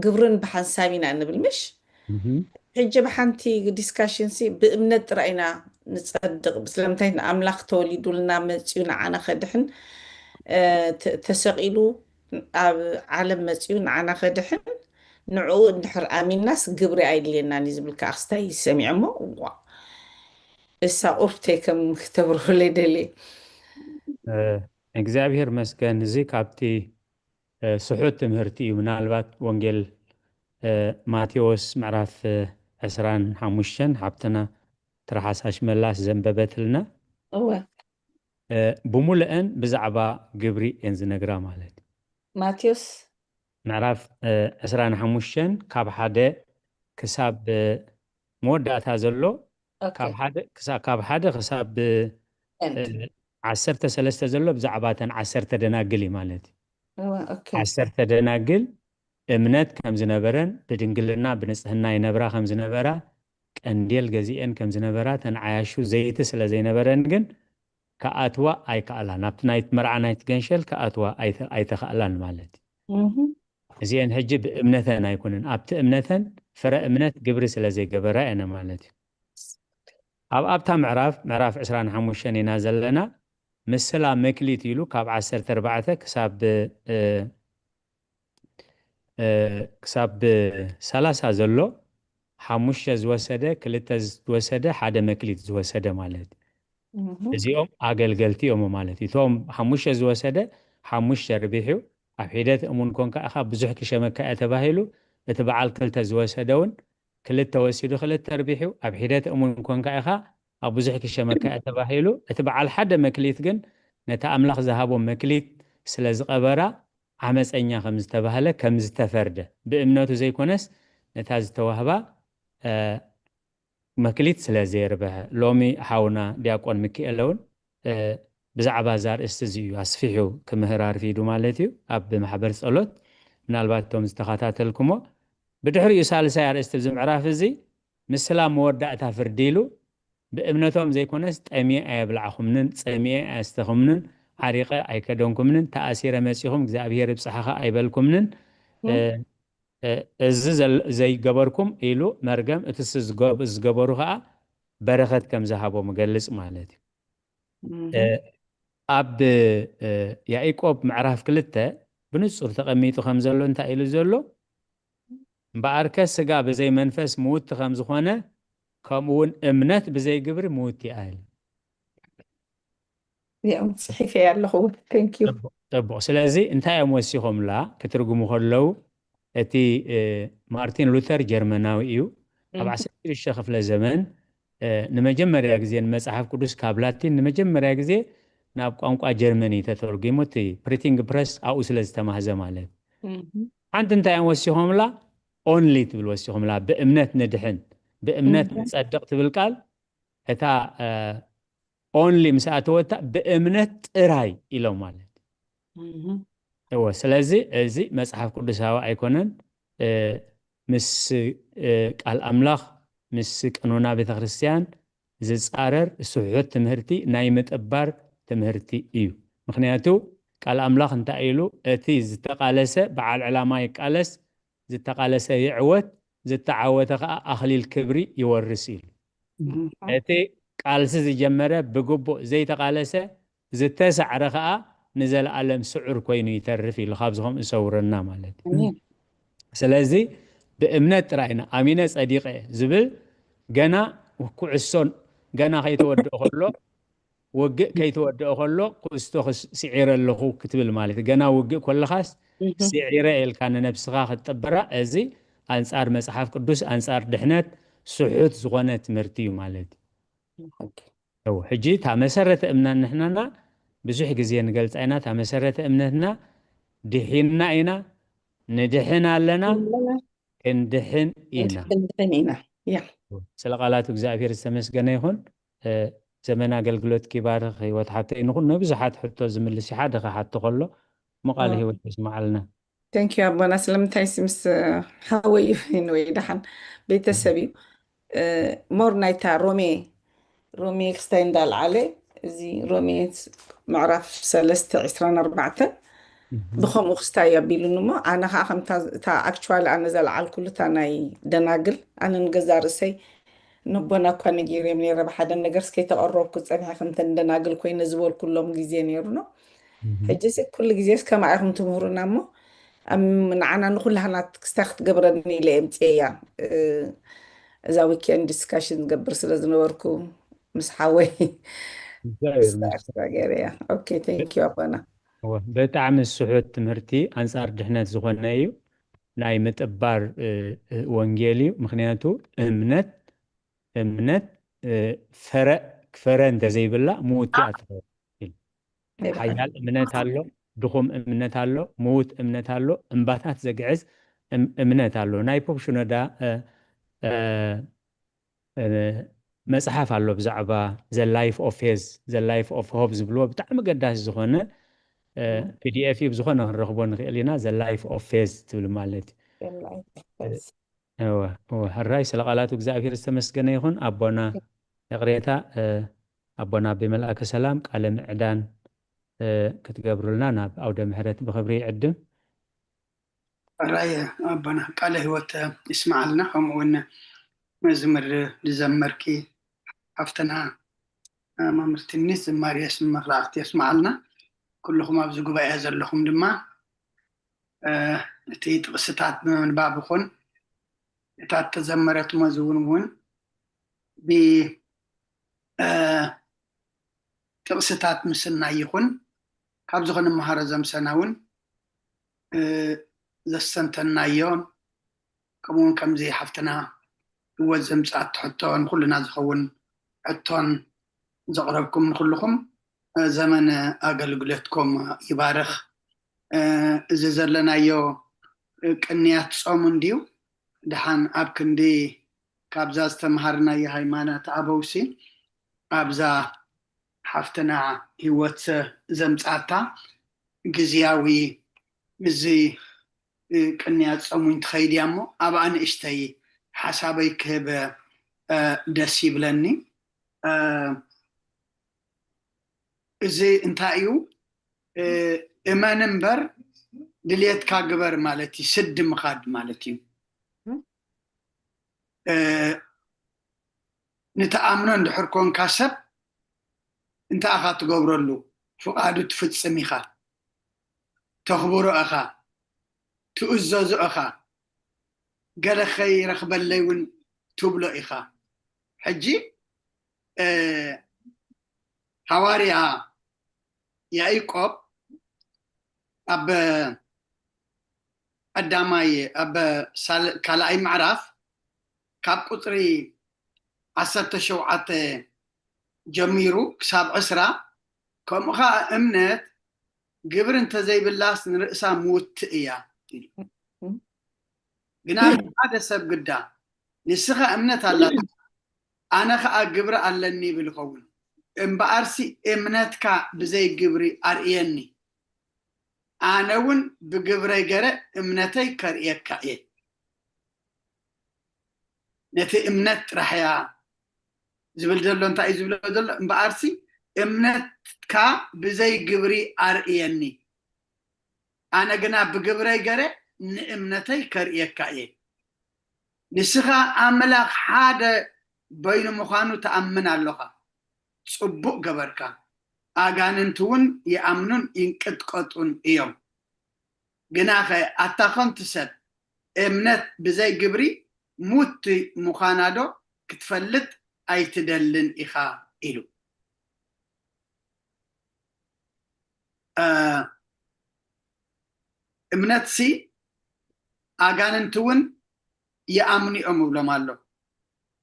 ግብርን ብሓንሳብ ኢና ንብል፣ ምሽ? እህ። ሕጂ ብሓንቲ ዲስካሽንሲ ብእምነት ጥራይ ኢና ንጸድቕ። ስለምንታይ ንኣምላኽ ተወሊዱልና መጺኡ ንዓና ከድሕን፣ እ፣ ተ-፣ ተሰቒሉ ኣብ ዓለም መጺኡ ንዓና ከድሕን፣ ንዕኡ እንድሕር ኣሚንናስ ግብሪ ኣይድልየናን እዩ ዝብል ከኣ ክስታይ ሰሚዐ እሞ፣ ዋ፣ እሳ ቁርብተይ ከም ክተብርሁለይ ደልየ። እ፣ እግዚኣብሔር መስገን፣ እዚ ካብቲ፣ እ፣ ስሑት ትምህርቲ እዩ። ምናልባት ወንጌል፣ እ፣ ማቴዎስ ምዕራፍ፣ እ፣ ዕስራን ሓሙሽተን ሓብትና ትርሓስ ኣሽመላስ ዘንበበትልና፣ እወ። እ፣ ብምሉአን ብዛዕባ ግብሪ እየን ዝነግራ ማለት እዩ። ማቴዎስ? ምዕራፍ፣ እ፣ ዕስራን ሓሙሽተን ካብ ሓደ ክሳብ፣ እ፣ መወዳእታ ዘሎ፣ ኦኬ። ካብ ሓደ ክሳ-፣ ካብ ሓደ ክሳብ፣ እ፣ ኤንድ። እ፣ ዓሰርተ ሰለስተ ዘሎ ብዛዕባ እተን ዓሰርተ ደናግል እዩ ማለት እዩ። እወ፣ ኦኬ። ዓሰርተ ደናግል እምነት ከም ዝነበረን ብድንግልና ብንጽህና ይነብራ ከም ዝነበራ፣ ቀንዴል ገዚኤን ከም ዝነበራ፣ ተን ዓያሹ ዘይቲ ስለ ዘይነበረን ግን ክኣትዋ ኣይከኣላን። ኣብቲ ናይቲ መርዓ ናይቲ ገንሸል ክኣትዋ ኣይተ-፣ ኣይተኻእላን ማለት እዩ። እህ። እዚኤን ሕጂ ብእምነተን ኣይኮነን፣ ኣብቲ እምነተን ፍረ እምነት ግብሪ ስለ ዘይገበራ እየን ማለት እዩ። ኣብ ኣብታ ምዕራፍ፣ ምዕራፍ ዕስራን ሓሙሽተን ኢና ዘለና፣ ምስላ መክሊት ኢሉ ካብ ዓሰርተ ኣርባዕተ ክሳብ፣ እ፣ እ፣ ክሳብ ሰላሳ ዘሎ፣ ሓሙሽተ ዝወሰደ፣ ክልተ ዝወሰደ፣ ሓደ መክሊት ዝወሰደ ማለት እዩ። እህ። እዚኦም ኣገልገልቲ እዮም ማለት እዩ። እቶም ሓሙሽተ ዝወሰደ ሓሙሽተ ርቢሑ፣ ኣብ ሒደት እሙን ኮንካ ኢኻ ብዙሕ ክሸመካ እየ ተባሂሉ፣ እቲ በዓል ክልተ ዝወሰደ እውን ክልተ ወሲዱ ክልተ ርቢሑ፣ ኣብ ሒደት እሙን ኮንካ ኢኻ ኣብ ብዙሕ ክሸመካ እየ ተባሂሉ፣ እቲ በዓል ሓደ መክሊት ግን ነታ ኣምላኽ ዝሃቦ መክሊት ስለ ዝቐበራ ዓመፀኛ ከም ዝተባህለ፣ ከም ዝተፈርደ፣ ብእምነቱ ዘይኮነስ ነታ ዝተዋህባ፣ እ፣ መክሊት ስለ ዘየርበሐ። ሎሚ ሓውና ዲያቆን ሚኪኤለ እውን፣ እ፣ ብዛዕባ እዛ ኣርእስቲ እዚ እዩ ኣስፊሑ ክምህር ኣርፊዱ ማለት እዩ፣ ኣብ ማሕበር ጸሎት። ምናልባት እቶም ዝተኸታተልኩሞ፣ ብድሕሪኡ ሳልሳይ ኣርእስቲ እዚ ምዕራፍ እዚ፣ ምስላ መወዳእታ ፍርዲ ኢሉ፣ ብእምነቶም ዘይኮነስ፣ ጠምየ ኣየብላዕኹምንን፣ ጸሚኤ ኣየስተኹምንን፣ ዓሪቐ ኣይከደንኩምንን፣ ተኣሲረ መጺኹም እግዚኣብሔር ይብጽሓኻ ኣይበልኩምንን፣ እ፣ እ፣ እዚ ዘይገበርኩም ኢሉ መርገም፣ እቲ ዝገበሩ ከዓ በረኸት ከም ዝሃቦም ይገልጽ ማለት እዩ። ኣብ ያዕቆብ ምዕራፍ ክልተ ብንጹር ተቐሚጡ ከም ዘሎ እንታይ ኢሉ ዘሎ? እምበኣርከ ስጋ ብዘይ መንፈስ ምውቲ ከም ዝኾነ፣ ከምኡ እውን እምነት ብዘይ ግብሪ ምውቲ እያ ኢሉ። ጽሒፈ ኣለኹ። ጽቡቕ። ስለዚ እንታይ እዮም ወሲኾምላ ክትርጉሙ ከለዉ፣ እቲ ማርቲን ሉተር ጀርመናዊ እዩ። ኣብ ዓሰርተ ሽዱሽተ ክፍለ ዘመን ንመጀመርያ ግዜ ንመጽሓፍ ቅዱስ ካብ ላቲን ንመጀመርያ ግዜ ናብ ቋንቋ ጀርመን እዩ ተተርጉሙ። እቲ ፕሪንቲንግ ፕረስ ኣብኡ ስለ ዝተማህዘ ማለት። ሓንቲ እንታይ እዮም ወሲኾምላ? ኦንሊ ትብል ወሲኾምላ። ብእምነት ንድሕን፣ ብእምነት ንጸድቕ ትብል ቃል፣ እታ ኦንሊ ምስ ኣተወታ ብእምነት ጥራይ ኢሎም ማለት። እወ፣ ስለዚ እዚ መጽሓፍ ቅዱሳዊ ኣይኮነን። ምስ ቃል ኣምላኽ፣ ምስ ቀኖና ቤተክርስትያን ዝጻረር ስሑት ትምህርቲ፣ ናይ ምጥባር ትምህርቲ እዩ። ምኽንያቱ ቃል ኣምላኽ እንታይ ኢሉ? እቲ ዝተቓለሰ በዓል ዕላማ ይቃለስ፣ ዝተቓለሰ ይዕወት፣ ዝተዓወተ ከኣ ኣኽሊል ክብሪ ይወርስ ኢሉ። እቲ ቃልሲ ዝጀመረ ብግቡእ ዘይተቓለሰ፣ ዝተሳዕረ ከኣ ንዘለኣለም ስዑር ኮይኑ ይተርፍ ኢሉ፣ ካብዚ ከምኡ ዝሰውረና ማለት እዩ። ስለዚ ብእምነት ጥራይ ኢና ኣሚነ ጸዲቐ ዝብል፣ ገና ኩዕሶ ገና ከይተወድኦ ከሎ፣ ውግእ ከይተወድኦ ከሎ ኩስቶ ስዒረ ኣለኹ ክትብል ማለት እዩ። ገና ውግእ ከለኻስ ስዒረ ኢልካ ንነብስኻ ክትጥብራ፣ እዚ ኣንጻር መጽሓፍ ቅዱስ፣ ኣንጻር ድሕነት ስሑት ዝኾነ ትምህርቲ እዩ ማለት እዩ። ሕጂ እታ መሰረተ እምና ንሕናና ብዙሕ ግዜ ንገልጻ ኢና። እታ መሰረተ እምነትና ድሒንና ኢና፣ ንድሕን ኣለና፣ ክንድሕን ኢና። ኢና። ስለ ቃላቱ እግዚኣብሔር ዝተመስገነ ይኹን። ዘመን ኣገልግሎት ኪባርኽ ህይወት ሓተይ ንኹን ንብዙሓት ሕቶ ዝምልስ ሓደ ክሓቶ ከሎ ምቃል ህይወት ይስማዓልና። ተንኪዩ ኣቦና። ስለምንታይ ሲ ምስ ሓወይ እዩ ወይ ደሓን ቤተሰብ እዩ። ሞር ናይታ ሮሜ ሮሜ ክስታይ እንዳልዓለ፣ እዚ ሮሜ ምዕራፍ ሰለስተ ዕስራን ኣርባዕተን ብኸምኡ ክስታይ ኣቢሉኒ እሞ፣ ኣነ ከዓ ከምታ እታ ኣክቹዋሊ ኣነ ዘልዓልኩሉ እታ ናይ ደናግል፣ ኣነ ንገዛ ርእሰይ ነቦና እኳ ነጊረዮም ነይረ፣ ብሓደ ነገር እስከይተቐረብኩ ፀኒሐ ከምተን ደናግል ኮይነ ዝበልኩሎም ግዜ ነይሩ ነው። ሕጂ ሲ ኩሉ ግዜ እስከ ማዕኹም ትምህሩና እሞ፣ ንዓና ንኩላህና ክስታ ክትገብረኒ ኢለ የምፅየያ። እዛ ዊኬንድ ዲስካሽን ዝገብር ስለ ዝነበርኩ ምስ ሓወይ ገይረያ። ኦኬ፣ ቴንኪዩ ኣቦና። ብጣዕሚ ስሑት ትምህርቲ ኣንጻር ድሕነት ዝኾነ እዩ። ናይ ምጥባር ወንጌል እዩ። ምክንያቱ እምነት እምነት ፈረ ክፈረ እንተዘይብላ ምውት እያ ትኸውን። ሓያል እምነት ኣሎ፣ ድኹም እምነት ኣሎ፣ ምውት እምነት ኣሎ፣ እምባታት ዘግዕዝ እምነት ኣሎ። ናይ ፖፕ ሽኖዳ መጽሓፍ ኣሎ ብዛዕባ the life of faith, the life of hope ዝብልዎ ብጣዕሚ ገዳሲ ዝኾነ፣ ፒዲኤፍ እዩ፣ ብዝኾነ ክንረኽቦ ንኽእል ኢና። The life of faith ትብል ማለት እዩ። ሕራይ ስለ ቃላቱ እግዚኣብሔር ዝተመስገነ ይኹን። ኣቦና ይቕሬታ፣ ኣቦና ኣቤ መልኣከ ሰላም ቃለ ምዕዳን ክትገብሩልና ናብ ኣውደ ምሕረት ብኽብሪ ይዕድም። ሕራይ ኣቦና ቃለ ህይወት ይስማዓልና። ከምኡ እውን መዝሙር ዝዘመርኪ ሓፍትና መምህርትኒ ዝማሬ ስም መላእክቲ የስማዓልና። ኩልኹም ኣብዚ ጉባኤ ዘለኹም ድማ እቲ ጥቕስታት ብምንባብ ይኹን እታ እተዘመረት መዝሙር እውን ብጥቕስታት ምስናይ ይኹን ካብዚ ክንመሃሮ ዘምሰና እውን ዘስተንተናዮን ከምኡውን ከምዚ ሓፍትና ህይወት ዘምፅኣት ሕቶ ንኩልና ዝኸውን ሕቶን ዘቕረብኩም ንኩልኹም ዘመን ኣገልግሎትኩም ይባርኽ። እዚ ዘለናዮ ቅንያት ጾም እንድዩ። ደሓን ኣብ ክንዲ ካብዛ ዝተምሃርናዮ ሃይማኖት ኣበውሲ ኣብዛ ሓፍትና ህይወት ዘምጻታ ግዝያዊ ምዚ ቅንያት ጾም እውን ትኸይድ እያ እሞ ኣብኣ ንእሽተይ ሓሳበይ ክህብ ደስ ይብለኒ። እዚ እንታይ እዩ? እመን እምበር ድልየትካ ግበር ማለት እዩ። ስዲ ምኻድ ማለት እዩ። ንትኣምኖ እንድሕር ኮንካ ሰብ እንታይ ኢኻ ትገብረሉ? ፍቓዱ ትፍጽም ኢኻ፣ ተኽብሮ ኢኻ፣ ትእዘዞ ኢኻ። ገለ ከይረኽበለይ እውን ትብሎ ኢኻ። ሕጂ ሃዋርያ ያዕቆብ ኣብ ቀዳማይ ኣብ ካልኣይ ምዕራፍ ካብ ቁፅሪ ዓሰርተ ሸውዓተ ጀሚሩ ክሳብ ዕስራ፣ ከምኡ ኸዓ እምነት ግብሪ እንተዘይብላስ ንርእሳ ምውትእ እያ ኢሉ። ግና ሓደ ሰብ ግዳ ንስኻ እምነት ኣላትካ ኣነ ኸዓ ግብሪ ኣለኒ ይብል ይኸውን። እምበኣርሲ እምነትካ ብዘይ ግብሪ ኣርእየኒ፣ ኣነ እውን ብግብረይ ገረ እምነተይ ከርእየካ እየ። ነቲ እምነት ጥራሕ እያ ዝብል ዘሎ እንታይ እዩ ዝብሎ ዘሎ? እምበኣርሲ እምነትካ ብዘይ ግብሪ ኣርእየኒ፣ ኣነ ግና ብግብረይ ገረ ንእምነተይ ከርእየካ እየ። ንስኻ ኣምላኽ ሓደ በይኑ ምዃኑ ትኣምን ኣለኻ። ጽቡቕ ገበርካ። ኣጋንንቲ እውን ይኣምኑን ይንቅጥቀጡን እዮም። ግናኸ ኣታ ኸንቲ ሰብ፣ እምነት ብዘይ ግብሪ ሙት ምዃና ዶ ክትፈልጥ ኣይትደልን ኢኻ? ኢሉ። እምነትሲ ኣጋንንቲ እውን ይኣምኑ እዮም እብሎም ኣሎ።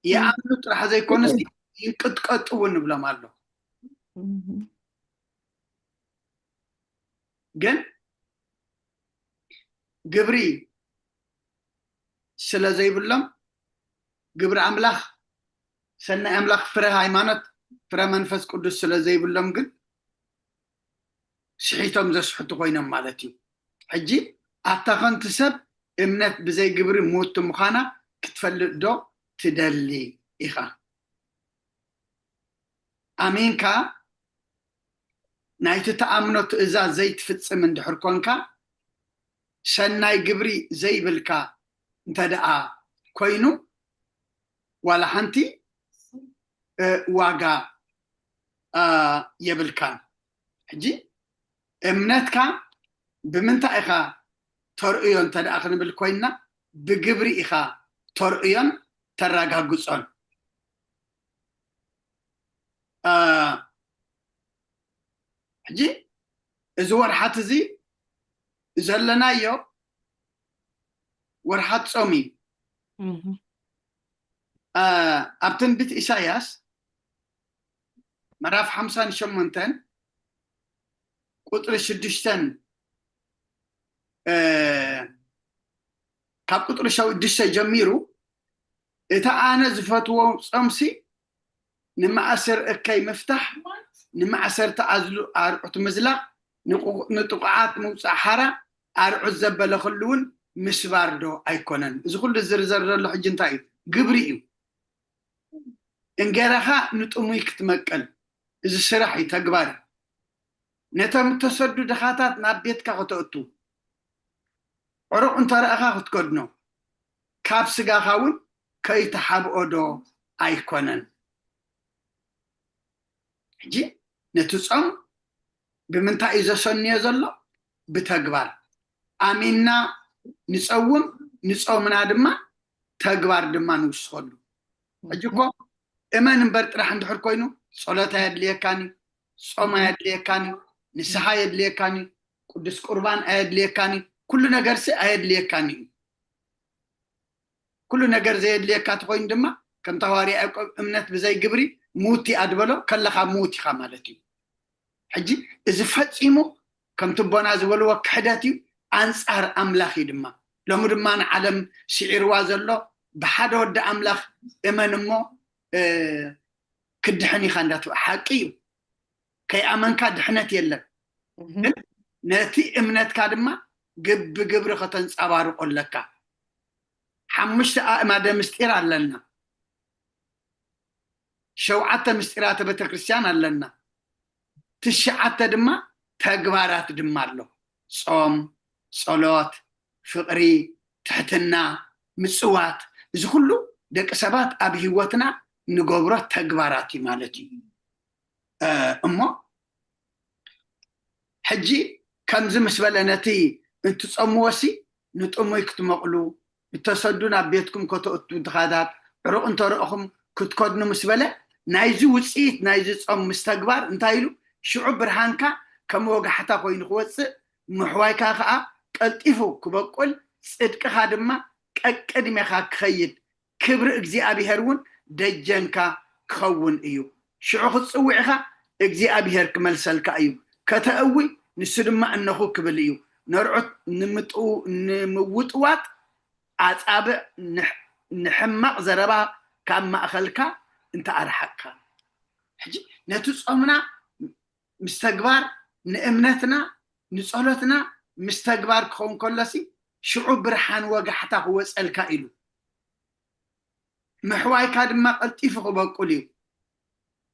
ይኣምኑ ጥራሕ ዘይኮነስ ይንቅጥቀጡ እውን እብሎም ኣሎ። ግን ግብሪ ስለ ዘይብሎም፣ ግብሪ ኣምላኽ፣ ሰናይ ኣምላኽ፣ ፍረ ሃይማኖት፣ ፍረ መንፈስ ቅዱስ ስለ ዘይብሎም ግን ስሒቶም ዘስሕቱ ኮይኖም ማለት እዩ። ሕጂ ኣታ ኸንቲ ሰብ፣ እምነት ብዘይ ግብሪ ምውቲ ምዃና ክትፈልጥ ዶ ትደሊ ኢኻ? ኣሚንካ ናይቲ ትኣምኖ ትእዛዝ ዘይትፍጽም እንድሕር ኮንካ፣ ሰናይ ግብሪ ዘይብልካ እንተ ደኣ ኮይኑ፣ ዋላ ሓንቲ ዋጋ የብልካን። ሕጂ እምነትካ ብምንታይ ኢኻ ተርእዮ እንተ ደኣ ክንብል ኮይንና፣ ብግብሪ ኢኻ ተርእዮን ተረጋግጾን። ሕጂ እዚ ወርሓት እዚ ዘለናዮ ወርሓት ጾም እዩ። ኣብ ትንቢት ኢሳያስ ምዕራፍ ሓምሳን ሸሞንተን ቁፅሪ ሽዱሽተን፣ ካብ ቁፅሪ ሸዱሽተ ጀሚሩ፣ እቲ ኣነ ዝፈትዎ ጾምሲ ንማእሰር እከይ ምፍታሕ፣ ንማእሰርቲ ኣዝሉ ኣርዑት ምዝላቕ፣ ንጥቑዓት ምውፃእ ሓራ፣ ኣርዑት ዘበለ ኩሉ እውን ምስባር ዶ ኣይኮነን? እዚ ኩሉ ዝርዘር ዘሎ ሕጂ እንታይ እዩ? ግብሪ እዩ። እንጌራኻ ንጥሙይ ክትመቅል፣ እዚ ስራሕ እዩ፣ ተግባር እዩ። ነቶም እተሰዱ ድኻታት ናብ ቤትካ ከተእቱ፣ ዕሩቕ እንተረእኻ ክትከድኖ፣ ካብ ስጋኻ እውን ከይትሓብኦ ዶ ኣይኮነን? ሕጂ ነቲ ጾም ብምንታይ እዩ ዘሰንዮ ዘሎ? ብተግባር። ኣሚንና ንጸውም፣ ንጾምና ድማ ተግባር ድማ ንውስኸሉ። ሕጂ እኮ እመን እምበር ጥራሕ እንድሕር ኮይኑ፣ ጸሎት ኣየድልየካን እዩ፣ ጾም ኣየድልየካን እዩ፣ ንስሓ ኣየድልየካን እዩ፣ ቅዱስ ቁርባን ኣየድልየካን እዩ፣ ኩሉ ነገርሲ ኣየድልየካን እዩ። ኩሉ ነገር ዘየድልየካ ተኾይኑ ድማ፣ ከምቲ ሃዋርያ ያዕቆብ እምነት ብዘይ ግብሪ ምውት እያ ዝበሎ፣ ከለኻ ምውት ኢኻ ማለት እዩ። ሕጂ እዚ ፈጺሙ ከምቲ ኣቦና ዝበልዎ ክሕደት እዩ፣ ኣንጻር ኣምላኽ እዩ ድማ። ሎሚ ድማ ንዓለም ስዒርዋ ዘሎ፣ ብሓደ ወዲ ኣምላኽ እመን እሞ፣ እ፣ ክትድሕን ኢኻ እንዳትብሎ፣ ሓቂ እዩ። ከይኣመንካ ድሕነት የለን። እህ። ግን ነቲ እምነትካ ድማ ግብ-፣ ብግብሪ ከተንጸባርቆ ኣለካ። ሓሙሽተ ኣእማደ ምስጢር ኣለና። ሸውዓተ ምስጢራተ ቤተክርስትያን ኣለና። ትሽዓተ ድማ ተግባራት ድማ ኣሎ። ጾም፣ ጸሎት፣ ፍቕሪ፣ ትሕትና፣ ምጽዋት፣ እዚ ኩሉ ደቂ ሰባት ኣብ ህይወትና ንገብሮ ተግባራት እዩ ማለት እዩ። እሞ ሕጂ ከምዚ ምስ በለ ነቲ እንትጸምዎሲ ንጥሙይ ክትመቕሉ፣ እተሰዱ ናብ ቤትኩም ከተእቱ ድኻታት፣ ዕሩቕ እንተረእኹም ክትከድኑ ምስ በለ፣ ናይዚ ውጽኢት ናይዚ ጾም ምስ ተግባር እንታይ ኢሉ? ሽዑ ብርሃንካ ከም ወጋሕታ ኮይኑ ክወጽእ፣ ምሕዋይካ ከኣ ቀልጢፉ ክበቁል፣ ጽድቅኻ ድማ ቀቅድሜኻ ክኸይድ፣ ክብሪ እግዚኣብሔር እውን ደጀንካ ክኸውን እዩ። ሽዑ ክትጽውዕኻ እግዚኣብሔር ክመልሰልካ እዩ። ከተእዊ ንሱ ድማ እነኹ ክብል እዩ። ነርዑት ንምጥው- ንምውጥዋጥ ኣጻብዕ ንሕ- ንሕማቕ ዘረባ ካብ ማእኸልካ እንተኣርሓቅካ። ሕጂ ነቲ ጾምና ምስ ተግባር ንእምነትና ንጸሎትና ምስ ተግባር ክኸውን ከሎሲ ሽዑ ብርሃን ወጋሕታ ክወጸልካ ኢሉ ምሕዋይካ ድማ ቀልጢፉ ክበቁል እዩ።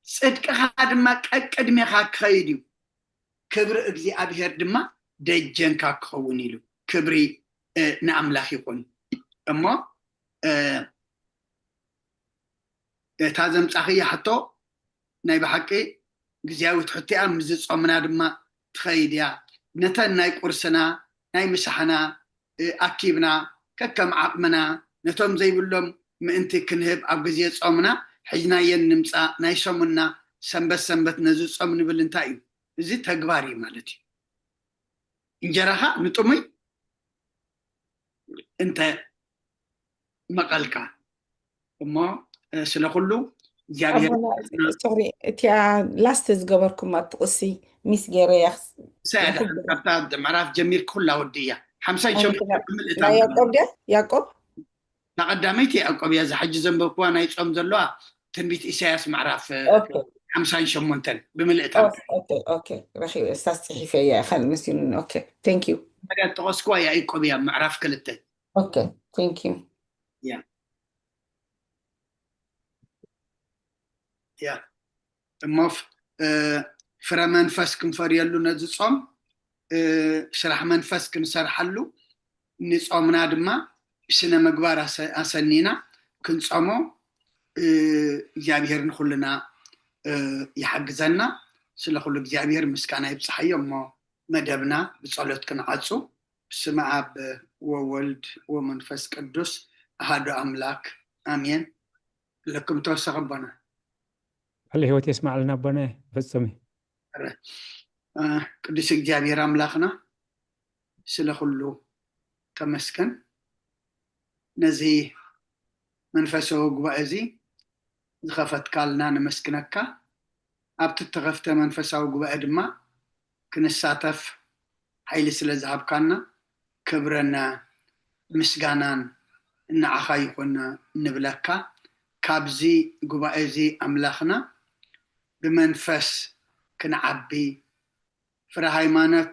ጽድቅኻ ድማ ቀቅድሜኻ ክኸይድ እዩ። ክብሪ እግዚኣብሔር ድማ ደጀንካ ክኸውን ኢሉ። ክብሪ ንኣምላኽ ይኹን። እሞ እታ ዘምጻኽያ ሕቶ ናይ ብሓቂ እግዚኣብት ሕቶ እያ። ምስዚ ጾምና ድማ ትኸይድ እያ። ነተን ናይ ቁርስና ናይ ምሳሕና ኣኪብና ከከም ዓቕምና ነቶም ዘይብሎም ምእንቲ ክንህብ ኣብ ግዜ ጾምና ሒዝናየን ንምጻእ ናይ ሰሙንና ሰንበት ሰንበት ነዚ ጾም ንብል እንታይ እዩ? እዚ ተግባር እዩ ማለት እዩ። እንጀራኻ ንጥሙይ እንተ መቐልካ እሞ ስለ ኩሉ እግዚኣብሔር ሶሪ እቲያ ላስት ዝገበርኩማ ጥቕሲ ሚስ ገይረያ ሰያዳ ካብታ ምዕራፍ ጀሚርክ ኩላ ወዲ እያ ሓምሳን ሸሞንተን ብምልእታ ናይ ያዕቆብ ድያ ያዕቆብ ተቐዳመይቲ ያዕቆብ እያ ዝሓጂ ዘንበብክዋ ናይ ጾም ዘለዋ ትንቢት ኢሳያስ ምዕራፍ ሓምሳን ሸሞንተን ብምልእታ ረኪበ ስታስ ፅሒፈ እያ ይኸል መሲሉኒ ኦኬ ቴንክ ዩ ጠቐስክዋ ያዕቆብ እያ ምዕራፍ ክልተ ኦኬ ቴንክ ዩ ያ ያ እሞ ፍረ መንፈስ ክንፈርየሉ ነዚ ጾም ስራሕ መንፈስ ክንሰርሓሉ ንጾምና ድማ ብስነ ምግባር ኣሰኒና ክንጾሞ እግዚኣብሔር ንኩልና ይሓግዘና። ስለ ኩሉ እግዚኣብሔር ምስጋና ይብፅሓዮ። እሞ መደብና ብጸሎት ክንዓጹ። ብስመ ኣብ ወወልድ ወመንፈስ ቅዱስ ኣሃዱ ኣምላክ ኣሜን። ለኩም ተወሰኸ ኣቦና ቃለ ህይወት የስማዕልና ኣቦና። ፍጹም እዩ። ቅዱስ እግዚኣብሔር ኣምላኽና ስለ ኩሉ ተመስገን። ነዚ መንፈሳዊ ጉባኤ እዚ ዝኸፈትካልና ነመስግነካ። ኣብቲ እተኸፍተ መንፈሳዊ ጉባኤ ድማ ክንሳተፍ ሓይሊ ስለ ዝሃብካና ክብርን ምስጋናን ንዓኻ ይኹን ንብለካ። ካብዚ ጉባኤ እዚ ኣምላኽና ብመንፈስ ክንዓቢ ፍረ ሃይማኖት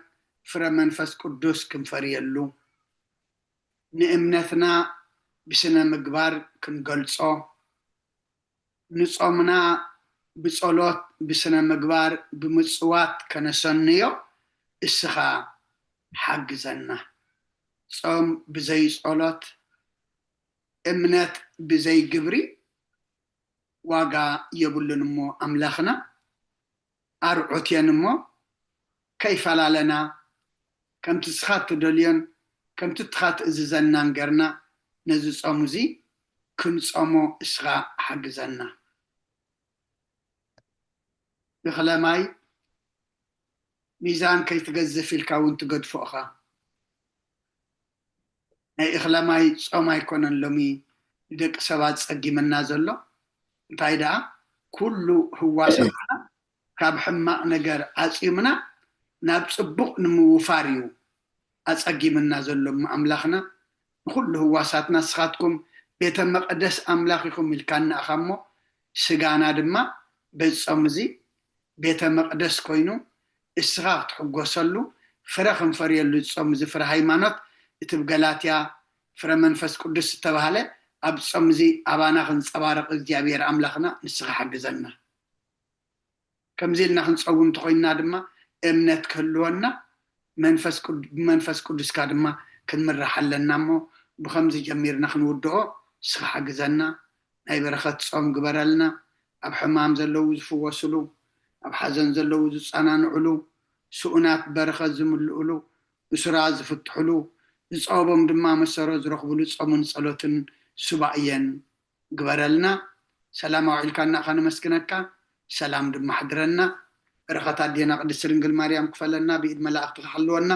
ፍረ መንፈስ ቅዱስ ክንፈርየሉ ንእምነትና ብስነ ምግባር ክንገልጾ ንጾምና ብጸሎት ብስነ ምግባር ብምጽዋት ከነሰንዮ እስኻ ሓግዘና። ጾም ብዘይ ጸሎት እምነት ብዘይ ግብሪ ዋጋ የብሉን እሞ ኣምላኽና ኣርዑት እየን እሞ ከይፈላለና ከምቲ እስኻ ትደልዮን ከምቲ ትኻ ትእዝዘናን ገርና ነዚ ጾም እዚ ክንጾሞ እስኻ ሓግዘና። እኽለ ማይ ሚዛን ከይትገዝፍ ኢልካ እውን ትገድፎ እኻ። ናይ እኽለ ማይ ጾም ኣይኮነን ሎሚ ንደቂ ሰባት ጸጊመና ዘሎ። እንታይ ደኣ ኩሉ ህዋሳትና ካብ ሕማቕ ነገር ዓጺምና ናብ ጽቡቕ ንምውፋር እዩ ኣጸጊምና ዘሎ እሞ ኣምላኽና ንኹሉ ህዋሳትና ንስኻትኩም ቤተ መቕደስ ኣምላኽ ኢኹም ኢልካና ኢኻ እሞ ስጋና ድማ በዚ ጾም እዚ ቤተ መቕደስ ኮይኑ እስኻ ክትሕጎሰሉ ፍረ ክንፈርየሉ ዝጾም እዚ ፍረ ሃይማኖት እቲ ብገላትያ ፍረ መንፈስ ቅዱስ ዝተባህለ ኣብ ጾም እዚ ኣባና ክንጸባረቕ እግዚኣብሔር ኣምላኽና ንስኻ ሓግዘና። ከምዚ ኢልና ክንጸውም እንተኾይንና ድማ እምነት ክህልወና መንፈስ ቅዱ- ብመንፈስ ቅዱስካ ድማ ክንምራሕ ኣለና እሞ፣ ብኸምዚ ጀሚርና ክንውድኦ ንስኻ ሓግዘና። ናይ በረኸት ጾም ግበረልና። ኣብ ሕማም ዘለዉ ዝፍወስሉ፣ ኣብ ሓዘን ዘለዉ ዝጸናንዕሉ፣ ስኡናት በረኸት ዝምልእሉ፣ እሱራት ዝፍትሕሉ፣ ዝጸበቦም ድማ መሰሮ ዝረኽብሉ ጾምን ጸሎትን ሱባኤን ግበረልና። ሰላም ኣውዒልካና ኸነመስግነካ፣ ሰላም ድማ ኣሕድረና። በረኸት ኣዴና ቅድስቲ ድንግል ማርያም ክፈለና፣ ብኢድ መላእኽቲ ክሓልወና።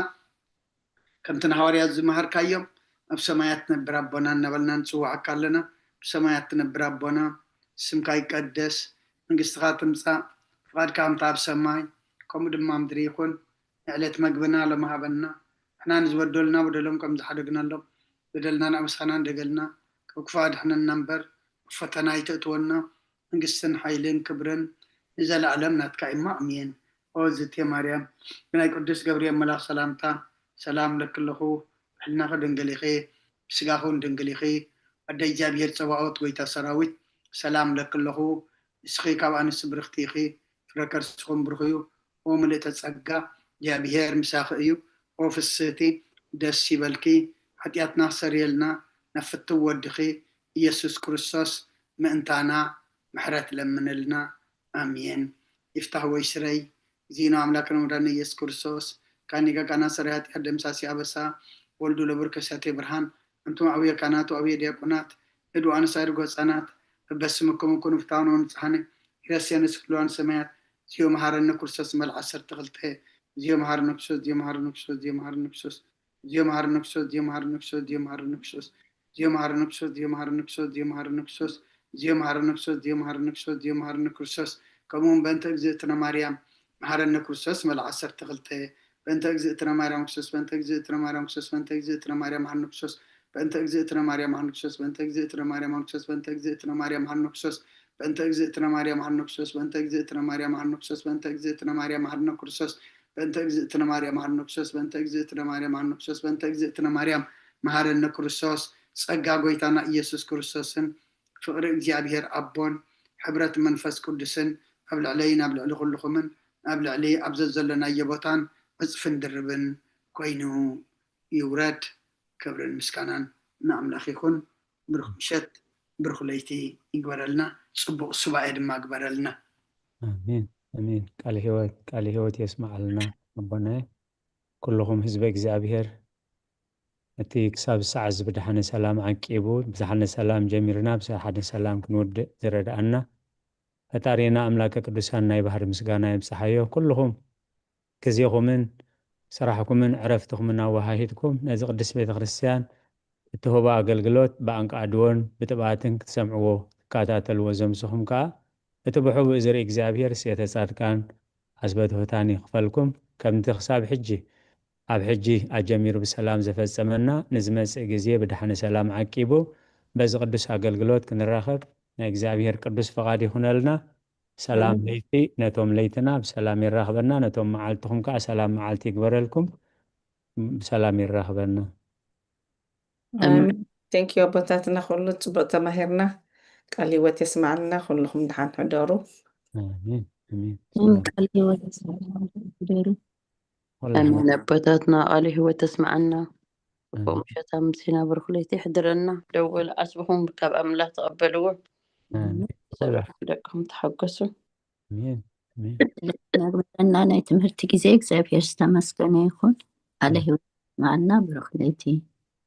ከምቲ ንሃዋርያት ዝመሃርካዮም፣ ኣብ ሰማያት ትነብር ኣቦና እናበልና ንጽውዓካ ኣለና። ብሰማያት ትነብር ኣቦና፣ ስምካ ይቀደስ፣ መንግስትኻ ትምጻእ፣ ፍቓድካ ከምታ ኣብ ሰማይ ከምኡ ድማ ምድሪ ይኹን። ንዕለት መግብና ሎሚ ሃበና፣ ንሕና ንዝበደሉና በደሎም ከም ዝሓደግናሎም፣ በደልና ንኣመስኻና እንደገልና፣ ካብ ክፉእ ኣድሕነና እምበር፣ ኣብ ፈተና ኣይተእትወና፣ መንግስትን ሓይልን ክብርን ንዘለኣለም ናትካ እሞ ኣሜን። ኦ ዝቴ ማርያም፣ ብናይ ቅዱስ ገብርኤል መልኣኽ ሰላምታ ሰላም ለኪ ኣለኹ። ብሕልናኺ ድንግል ኢኺ፣ ብስጋኺ እውን ድንግል ኢኺ። ኣደ እግዚኣብሔር ጸባኦት፣ ጎይታ ሰራዊት፣ ሰላም ለኪ ኣለኹ። ንስኺ ካብ ኣንስቲ ብርኽቲ ኢኺ፣ ፍረ ከርስኹም ብሩኽ እዩ። ኦ ምልእተ ጸጋ፣ እግዚኣብሔር ምሳኺ እዩ። ኦ ፍስህቲ፣ ደስ ይበልኪ። ሓጢኣትና ክሰርየልና፣ ናብ ፍትው ወድኺ ኢየሱስ ክርስቶስ ምእንታና ምሕረት ለምንልና። ኣሜን። ይፍታህ ወይ ስረይ፣ ዚና ኣምላክን ወዳን ኢየሱስ ክርስቶስ፣ ካኒ ጋጋና ሰሪ ኃጢአት ደምሳሲ ኣበሳ፣ ወልዱ ለብር ከሳቴ ብርሃን፣ ኣንቱም ኣብየ ካህናት ወኣብየ ዲያቆናት፣ እዱ ኣነሳሪ ጎጻናት፣ በበስምኩም ኩኑ ፍታውን ወንጽሐኒ፣ ይረስየኒ ስፍልዋን ሰማያት፣ ዚዮ መሃረኒ ክርስቶስ መልዓ ዓሰርተ ክልተ፣ ዚዮ መሃረኒ ክርስቶስ፣ ዚዮ መሃረኒ ክርስቶስ፣ ዚዮ መሃረኒ ክርስቶስ፣ ዚዮ መሃረኒ ክርስቶስ፣ ዚዮ መሃረኒ ክርስቶስ፣ ዚዮ መሃረኒ ክርስቶስ፣ ዚዮ መሃረኒ ክርስቶስ፣ ዚዮ መሃረኒ ክርስቶስ፣ ዚዮ መሃረኒ ክርስቶስ፣ ዚዮ መሃረኒ ክርስቶስ፣ ዚዮ መሃረኒ ክርስቶስ፣ ዚዮ መሃረኒ ክርስቶስ፣ ከምኡ እውን በእንተ እግዝእትነ ማርያም መሃረኒ ክርስቶስ መልዓ ዓሰርተ ክልተ፣ በእንተ እግዝእትነ ማርያም ክርስቶስ፣ በእንተ እግዝእትነ ማርያም ክርስቶስ፣ በእንተ እግዝእትነ ማርያም መሃረኒ ክርስቶስ፣ በእንተ እግዝእትነ ማርያም መሃረኒ ክርስቶስ፣ በእንተ እግዝእትነ ማርያም መሃረኒ ክርስቶስ፣ በእንተ እግዝእትነ ማርያም መሃረኒ ክርስቶስ፣ በእንተ እግዝእትነ ማርያም መሃረኒ ክርስቶስ፣ በእንተ እግዝእትነ ማርያም መሃረኒ ክርስቶስ፣ በእንተ እግዝእትነ ማርያም መሃረኒ ክርስቶስ፣ በእንተ እግዝእትነ ማርያም መሃረኒ ክርስቶስ፣ በእንተ እግዝእትነ ማርያም መሃረኒ ክርስቶስ፣ በእንተ እግዝእትነ ማርያም መሃረኒ ክርስቶስ፣ ጸጋ ጎይታና ኢየሱስ ክርስቶስን ፍቕሪ እግዚኣብሔር ኣቦን ሕብረት መንፈስ ቅዱስን ኣብ ልዕለይን ኣብ ልዕሊ ኩልኹምን ኣብ ልዕሊ ኣብ ዘዘለናዮ ቦታን ዕጽፍን ድርብን ኮይኑ ይውረድ። ክብርን ምስጋናን ንኣምላኽ ይኹን። ብሩኽ ምሸት፣ ብሩኽ ለይቲ ይግበረልና። ጽቡቕ ሱባኤ ድማ ግበረልና። ኣሜን፣ ኣሜን። ቃለ ህይወት፣ ቃለ ህይወት የስምዓልና ኣቦናየ። ኩልኹም ህዝበ እግዚኣብሔር፣ እቲ ክሳብ ሰዓት እዚ ብድሓነ ሰላም ዓቂቡ፣ ብድሓነ ሰላም ጀሚርና፣ ብድሓነ ሰላም ክንውድእ ዝረድኣና ፈጣሪና ኣምላከ ቅዱሳን ናይ ባህሪ ምስጋና የብጽሓዮ። ኩልኹም ግዜኹምን ስራሕኩምን ዕረፍትኹምን ኣወሃሂድኩም ነዚ ቅድስት ቤተ ክርስቲያን እትህቦ ኣገልግሎት ብኣንቃዕድዎን ብጥብኣትን ክትሰምዕዎ ክትከታተልዎ ዘምስኹም ከኣ እቲ ብሕቡእ ዝርኢ እግዚኣብሔር ስየተ ጻድቃን ዓስበ ትሑታን ይኽፈልኩም። ከምቲ ክሳብ ሕጂ ኣብ ሕጂ ኣጀሚሩ ብሰላም ዘፈጸመና ንዝመጽእ ግዜ ብድሓነ ሰላም ዓቂቡ በዚ ቅዱስ ኣገልግሎት ክንራኸብ ናይ እግዚኣብሔር ቅዱስ ፍቓድ ይኹነልና። ሰላም ለይቲ ነቶም ለይትና ብሰላም የራኽበና፣ ነቶም መዓልትኹም ከኣ ሰላም መዓልቲ ይግበረልኩም፣ ብሰላም የራኽበና። ኣሜን። ቴንኪዩ ኣቦታትና፣ ኩሉ ጽቡቕ ተማሂርና። ቃል ህይወት የስማዕልና። ኩልኹም ደሓን ሕደሩ። ኣሜን፣ ኣሜን። ኣሜን። ቃል ህይወት የስማዕልና። ሕደሩ። ወላ ኣሜን። ኣቦታትና ቃል ህይወት የስማዕና። ጽቡቕ ምሸት ኣምሲና፣ ብሩኽ ለይቲ ይሕድረና። ደወል ዓስብኹም ካብ ኣምላኽ ተቐበልዎ። ኣሜን። ሰብዕኩም ደቅኹም ተሓገሱ። ኣሜን፣ ኣሜን። ነግበረና ናይ ትምህርቲ ግዜ እግዚኣብሔር ዝተመስገነ ይኹን። ቃለ ህይወት የስማዕልና። ብሩኽ ለይቲ።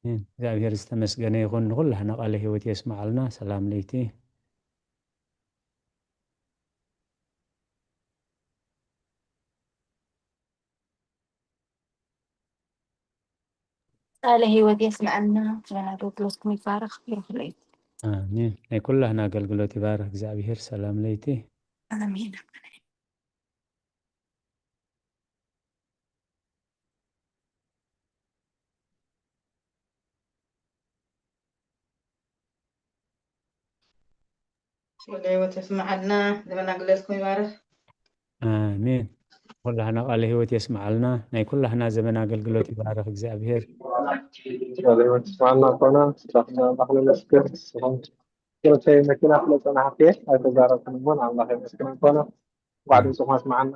ኣሜን። እግዚኣብሔር ዝተመስገነ ይኹን። ንኹላህና ቃለ ህይወት የስማዓልና። ሰላም ለይቲ። ቃለ ህይወት የስምዐልና። ዘመን ኣገልግሎትኩም ይባረኽ። ብሩኽ ለይቲ። ኣሜን። ናይ ኩላህና ኣገልግሎት ይባርኽ እግዚኣብሔር። ሰላም ለይቲ። ኣሜን። ቃለ ህይወት የስምዐልና። ዘመን ኣገልግሎትኩም ይባረኽ። ኣሜን። ኩላህና ቃለ ህይወት የስምዓልና። ናይ ኩላህና ዘመን ኣገልግሎት ይባረኽ እግዚኣብሔር። ቃለ ህይወት ይስማዕና ኣቦና። ስራሕና ኣምላኽ ነመስግን። ንስኹም ክልተ መኪና ስለ ጸናሕቲ ኣይተዛረብኩን እሞ ንኣምላኽ የመስግን ኣቦና። እንኳዕ ድምፅኹም ኣስምዓና።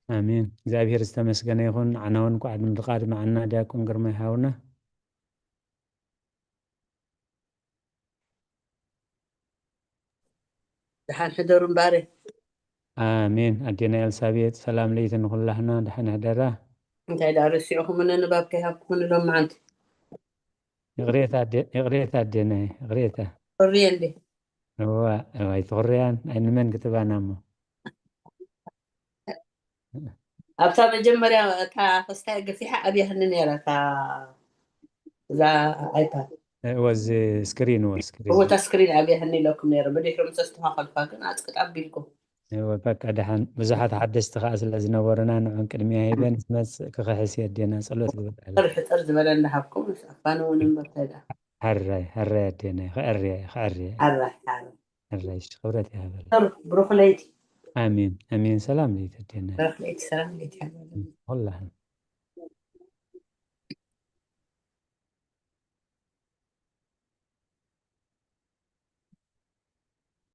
ኣሜን። እግዚኣብሔር ዝተመስገነ ይኹን። ንዓና እውን እንኳዕ ንምርቓ ኣድመዓና ዲያቆን ግርማይ ሃውና። ደሓን ሕደሩ እምበኣር። ኣሜን። ኣዴና ኤልሳቤጥ ሰላም ለይቲ ንኹላህና፣ ደሓን ሕደራ። እንታይ ደኣ ረሲዕኹምኒ፣ ንባብ ከይሃብኩምኒ ሎም መዓንቲ። ይቕሬታ ኣዴ-፣ ይቕሬታ ኣዴና፣ ይቕሬታ። ፍርየ እንዴ? እዋ፣ እዋ፣ ኣይትኹርያን፣ ኣይንመን ክትባና እሞ። ኣብታ መጀመርያ እታ ክስታይ ገፊሓ ኣብያህኒ ነይራ፣ እታ እዛ ኣይፓድ። ወዚ ስክሪን፣ ወ ስክሪን። እወ፣ እታ ስክሪን ኣብያህኒ ኢለኩም ነይረ። ብድሕሪ ምስ ኣስተኻኸልኳ ግን ኣጽቅጥ ኣቢልኩም። እወ፣ በቃ ደሓን። ብዙሓት ሓደስቲ ከኣ ስለ ዝነበሩና ንዕን ቅድሚያ ሂበን ዝመጽእ ክኽሕስ የዴና ጸሎት ግበር ኣለ። ሕጽር፣ ሕጽር ዝበለ እንዳሃብኩም ምስ ኣፋን እውን እምበር እንታይ ደኣ። ሕራይ፣ ሕራይ ኣዴና፣ ክዕርያ፣ ክዕርያ። ኣራይ፣ ኣራይ። ሕራይ፣ እሺ፣ ክብረት ይሃበል። ጥሩ፣ ብሩኽ ለይቲ። ኣሜን፣ ኣሜን። ሰላም ለይቲ ኣዴና። ብሩኽ ለይቲ፣ ሰላም ለይቲ ይሃበል። ኩላህን።